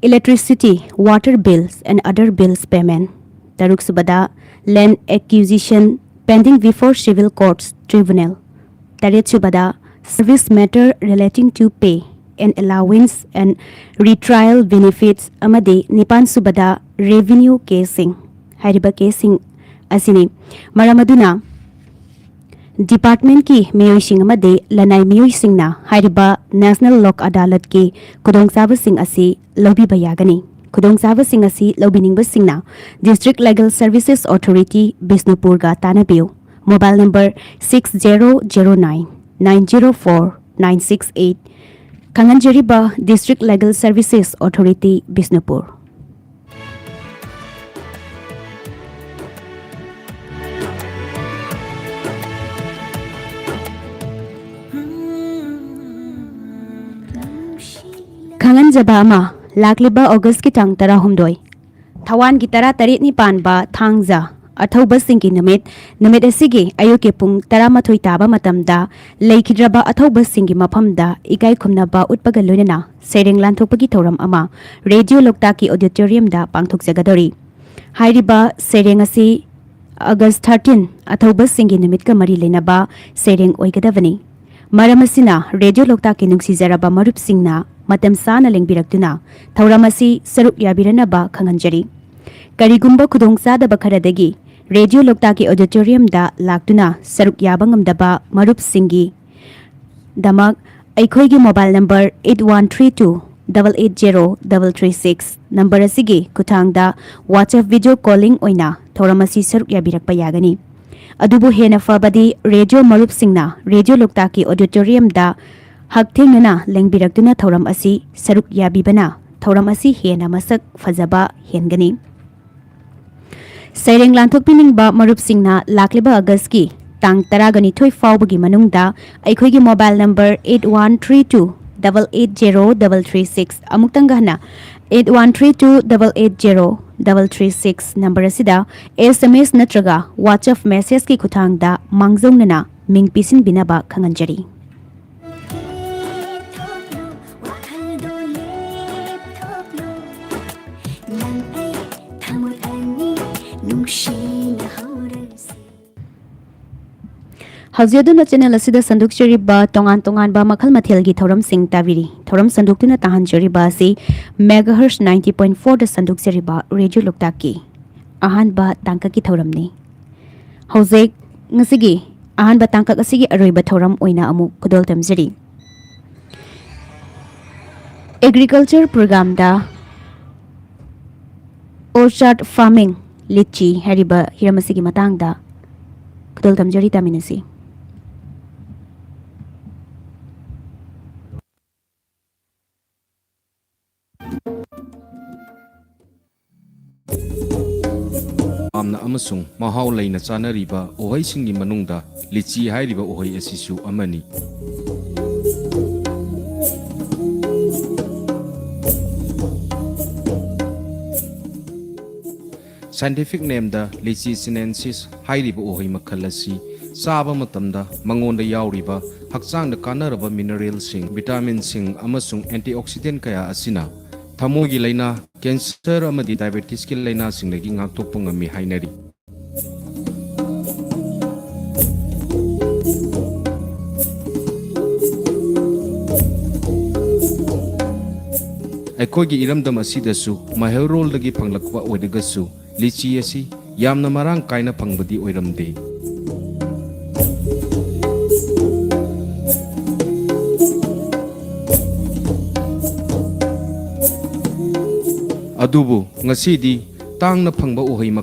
electricity, water bills and other bills payment, ꯇꯔꯨꯛꯁꯨꯕꯗ, land acquisition pending before civil courts tribunal, ꯇꯔꯦꯠꯁꯨꯕꯗ, service matter relating to pay and allowance and retrial benefits, ꯑꯃꯗꯤ ꯅꯤꯄꯥꯟꯁꯨꯕꯗ, revenue caseꯁꯤꯡ꯫ ꯍꯥꯏꯔꯤꯕ caseꯁꯤꯡ ꯑꯁꯤꯅꯤ꯫ ꯃꯔꯝ ꯑꯗꯨꯅ ꯗꯤꯄꯥꯔꯠꯃꯦꯟꯠꯀꯤ ꯃꯤꯑꯣꯏꯁꯤꯡ ꯑꯃꯗꯤ ꯂꯅꯥꯏ ꯃꯤꯑꯣꯏꯁꯤꯡꯅ ꯍꯥꯏꯔꯤꯕ ꯅꯦꯁꯅꯦꯜ ꯂꯣꯛ ꯑꯗꯥꯂꯠꯀꯤ ꯈꯨꯗꯣꯡꯆꯥꯕꯁꯤꯡ ꯑꯁꯤ ꯂꯧꯕꯤꯕ ꯌꯥꯒꯅꯤ꯫ ꯈꯨꯗꯣꯡꯆꯥꯕꯁꯤꯡ ꯑꯁꯤ ꯂꯧꯕꯤꯅꯤꯡꯕꯁꯤꯡꯅ District Legal Services Authority, ꯕꯤꯁꯅꯨꯄꯨꯔꯒ ꯇꯥꯟꯅꯕꯤꯌꯨ꯫ Mobile number six zero zero nine nine zero four nine six eight꯫ ꯈꯪꯍꯟꯖꯔꯤꯕ District Legal Services Authority, Bishnupur. ꯈꯪꯍꯟꯖꯕ ꯑꯃ, ꯂꯥꯛꯂꯤꯕ ꯑꯣꯒꯁꯀꯤ ꯇꯥꯡ ꯇꯔꯥꯍꯨꯝꯗꯣꯏ, ꯊꯋꯥꯟꯒꯤ ꯇꯔꯥꯇꯔꯦꯠꯅꯤ ꯄꯥꯟꯕ ꯊꯥꯡꯖ, ꯑꯊꯧꯕꯁꯤꯡꯒꯤ ꯅꯨꯃꯤꯠ, ꯅꯨꯃꯤꯠ ꯑꯁꯤꯒꯤ ꯑꯌꯨꯛꯀꯤ ꯄꯨꯡ ꯇꯔꯥꯃꯥꯊꯣꯏ ꯇꯥꯕ ꯃꯇꯝꯗ ꯂꯩꯈꯤꯗ꯭ꯔꯕ ꯑꯊꯧꯕꯁꯤꯡꯒꯤ ꯃꯐꯝꯗ ꯏꯀꯥꯏ ꯈꯨꯝꯅꯕ ꯎꯠꯄꯒ ꯂꯣꯏꯅꯅ ꯁꯩꯔꯦꯡ ꯂꯥꯟꯊꯣꯛꯄꯒꯤ ꯊꯧꯔꯝ ꯑꯃ ꯔꯦꯗꯤꯑꯣ ꯂꯣꯛꯇꯥꯛꯀꯤ ꯑꯣꯗꯤꯇꯣꯔꯤꯌꯝꯗ ꯄꯥꯡꯊꯣꯛꯆꯒꯗꯧꯔꯤ꯫ ꯍꯥꯏꯔꯤꯕ ꯁꯩꯔꯦꯡ ꯑꯁꯤ ꯑꯒꯁ thirteen, ꯑꯊꯧꯕꯁꯤꯡꯒꯤ ꯅꯨꯃꯤꯠꯀ ꯃꯔꯤ ꯂꯩꯅꯕ ꯁꯩꯔꯦꯡ ꯑꯣꯏꯒꯗꯕꯅꯤ꯫ ꯃꯔꯝ ꯑꯁꯤꯅ, ꯔꯦꯗꯤꯑꯣ ꯂꯣꯛꯇꯥꯛꯀꯤ ꯅꯨꯡꯁꯤꯖꯔꯕ ꯃꯔꯨꯞꯁꯤꯡꯅ ꯃꯇꯝ ꯆꯥꯅ ꯂꯦꯡꯕꯤꯔꯛꯇꯨꯅ ꯊꯧꯔꯝ ꯑꯁꯤ ꯁꯔꯨꯛ ꯌꯥꯕꯤꯔꯅꯕ ꯈꯪꯍꯟꯖꯔꯤ꯫ ꯀꯔꯤꯒꯨꯝꯕ ꯈꯨꯗꯣꯡꯆꯥꯗꯕ ꯈꯔꯗꯒꯤ ꯔꯦꯗꯤꯑꯣ ꯂꯣꯛꯇꯥꯛꯀꯤ ꯑꯣꯗꯤꯇꯣꯔꯤꯌꯝꯗ ꯂꯥꯛꯇꯨꯅ ꯁꯔꯨꯛ ꯌꯥꯕ ꯉꯝꯗꯕ ꯃꯔꯨꯞꯁꯤꯡꯒꯤ ꯗꯃꯛ ꯑꯩꯈꯣꯏꯒꯤ mobile number eight one three two double eight zero double three six number ꯑꯁꯤꯒꯤ ꯈꯨꯠꯊꯥꯡꯗ WhatsApp video calling ꯑꯣꯏꯅ ꯊꯧꯔꯝ ꯑꯁꯤ ꯁꯔꯨꯛ ꯌꯥꯕꯤꯔꯛꯄ ꯌꯥꯒꯅꯤ꯫ ꯑꯗꯨꯕꯨ ꯍꯦꯟꯅ ꯐꯕꯗꯤ ꯔꯦꯗꯤꯑꯣ ꯃꯔꯨꯞꯁꯤꯡꯅ ꯔꯦꯗꯤꯑꯣ ꯂꯣꯛꯇꯥꯛꯀꯤ ꯑꯣꯗꯤꯇꯣꯔꯤꯌꯝꯗ ꯍꯛꯊꯦꯡꯅꯅ ꯂꯦꯡꯕꯤꯔꯛꯇꯨꯅ ꯊꯧꯔꯝ ꯑꯁꯤ ꯁꯔꯨꯛ ꯌꯥꯕꯤꯕꯅ ꯊꯧꯔꯝ ꯑꯁꯤ ꯍꯦꯟꯅ ꯃꯁꯛ ꯐꯖꯕ ꯍꯦꯟꯒꯅꯤ꯫ ꯁꯩꯔꯦꯡ ꯂꯥꯟꯊꯣꯛꯄꯤꯅꯤꯡꯕ ꯃꯔꯨꯞꯁꯤꯡꯅ ꯂꯥꯛꯂꯤꯕ ꯑꯒꯁꯀꯤ ꯇꯥꯡ ꯇꯔꯥꯒ ꯅꯤꯊꯣꯏ ꯐꯥꯎꯕꯒꯤ ꯃꯅꯨꯡꯗ ꯑꯩꯈꯣꯏꯒꯤ mobile number eight one three two double eight zero double three six, ꯑꯃꯨꯛꯇꯪꯒ ꯍꯟꯅ, eight one three two double eight zero double three six number ꯑꯁꯤꯗ SMS ꯅꯠꯇ꯭ꯔꯒ WhatsApp messageꯀꯤ ꯈꯨꯠꯊꯥꯡꯗ ꯃꯥꯡꯖꯧꯅꯅ ꯃꯤꯡ ꯄꯤꯁꯤꯟꯕꯤꯅꯕ ꯈꯪꯍꯟꯖꯔꯤ꯫ ꯂꯦꯞꯊꯣꯛꯂꯣ, ꯋꯥꯈꯜꯗꯣ ꯂꯦꯞꯊꯣꯛꯂꯣ, ꯅꯪ ꯑꯩ ꯊꯃꯣꯏ ꯑꯅꯤ ꯅꯨꯡꯁꯤꯅꯍꯧꯔꯁꯤ꯫ ꯍꯧꯖꯤꯛ ꯑꯗꯣꯝꯅ ꯆꯦꯅꯦꯜ ꯑꯁꯤꯗ ꯁꯟꯗꯣꯛꯆꯔꯤꯕ ꯇꯣꯉꯥꯟ ꯇꯣꯉꯥꯟꯕ ꯃꯈꯜ ꯃꯊꯦꯜꯒꯤ ꯊꯧꯔꯝꯁꯤꯡ ꯇꯥꯕꯤꯔꯤ꯫ ꯊꯧꯔꯝ ꯁꯟꯗꯣꯛꯇꯨꯅ ꯇꯥꯍꯟꯖꯔꯤꯕ ꯑꯁꯤ megahertz ninety point fourꯗ ꯁꯟꯗꯣꯛꯆꯔꯤꯕ ꯔꯦꯗꯤꯑꯣ ꯂꯣꯛꯇꯥꯛꯀꯤ ꯑꯍꯥꯟꯕ ꯇꯥꯡꯀꯛꯀꯤ ꯊꯧꯔꯝꯅꯤ꯫ ꯍꯧꯖꯤꯛ ꯉꯁꯤꯒꯤ ꯑꯍꯥꯟꯕ ꯇꯥꯡꯀꯛ ꯑꯁꯤꯒꯤ ꯑꯔꯣꯏꯕ ꯊꯧꯔꯝ ꯑꯣꯏꯅ ꯑꯃꯨꯛ ꯈꯨꯗꯣꯜ ꯇꯝꯖꯔꯤ꯫ Agriculture programꯗ orchard farming, ꯂꯤꯆꯤ ꯍꯥꯏꯔꯤꯕ ꯍꯤꯔꯝ ꯑꯁꯤꯒꯤ ꯃꯇꯥꯡꯗ ꯈꯨꯗꯣꯜ ꯇꯝꯖꯔꯤ, ꯇꯥꯃꯤꯟꯅꯁꯤ꯫ ꯌꯥꯝꯅ ꯑꯃꯁꯨꯡ ꯃꯍꯥꯎ ꯂꯩꯅ ꯆꯥꯅꯔꯤꯕ ꯎꯍꯩꯁꯤꯡꯒꯤ ꯃꯅꯨꯡꯗ ꯂꯤꯆꯤ ꯍꯥꯏꯔꯤꯕ ꯎꯍꯩ ꯑꯁꯤꯁꯨ ꯑꯃꯅꯤ꯫ Scientific nameꯗ Lychee sinensis ꯍꯥꯏꯔꯤꯕ ꯎꯍꯩ ꯃꯈꯜ ꯑꯁꯤ ꯆꯥꯕ ꯃꯇꯝꯗ ꯃꯉꯣꯟꯗ ꯌꯥꯎꯔꯤꯕ ꯍꯛꯆꯥꯡꯗ ꯀꯥꯟꯅꯔꯕ mineralꯁꯤꯡ, vitaminꯁꯤꯡ ꯑꯃꯁꯨꯡ antioxidant ꯀꯌꯥ ꯑꯁꯤꯅ ꯊꯃꯣꯏꯒꯤ ꯂꯥꯏꯅꯥ, cancer ꯑꯃꯗꯤ diabetesꯀꯤ ꯂꯥꯏꯅꯥꯁꯤꯡꯗꯒꯤ ꯉꯥꯛꯊꯣꯛꯄ ꯉꯝꯃꯤ ꯍꯥꯏꯅꯔꯤ꯫ ꯑꯩꯈꯣꯏꯒꯤ ꯏꯔꯝꯗꯝ ꯑꯁꯤꯗꯁꯨ ꯃꯍꯩꯔꯣꯜꯗꯒꯤ ꯐꯪꯂꯛꯄ ꯑꯣꯏꯔꯒꯁꯨ, ꯂꯤꯆꯤ ꯑꯁꯤ ꯌꯥꯝꯅ ꯃꯔꯥꯡ ꯀꯥꯏꯅ ꯐꯪꯕꯗꯤ ꯑꯣꯏꯔꯝꯗꯦ꯫ ꯑꯗꯨꯕꯨ ꯉꯁꯤꯗꯤ ꯇꯥꯡꯅ ꯐꯪꯕ ꯎꯍꯩ ꯃꯈꯜ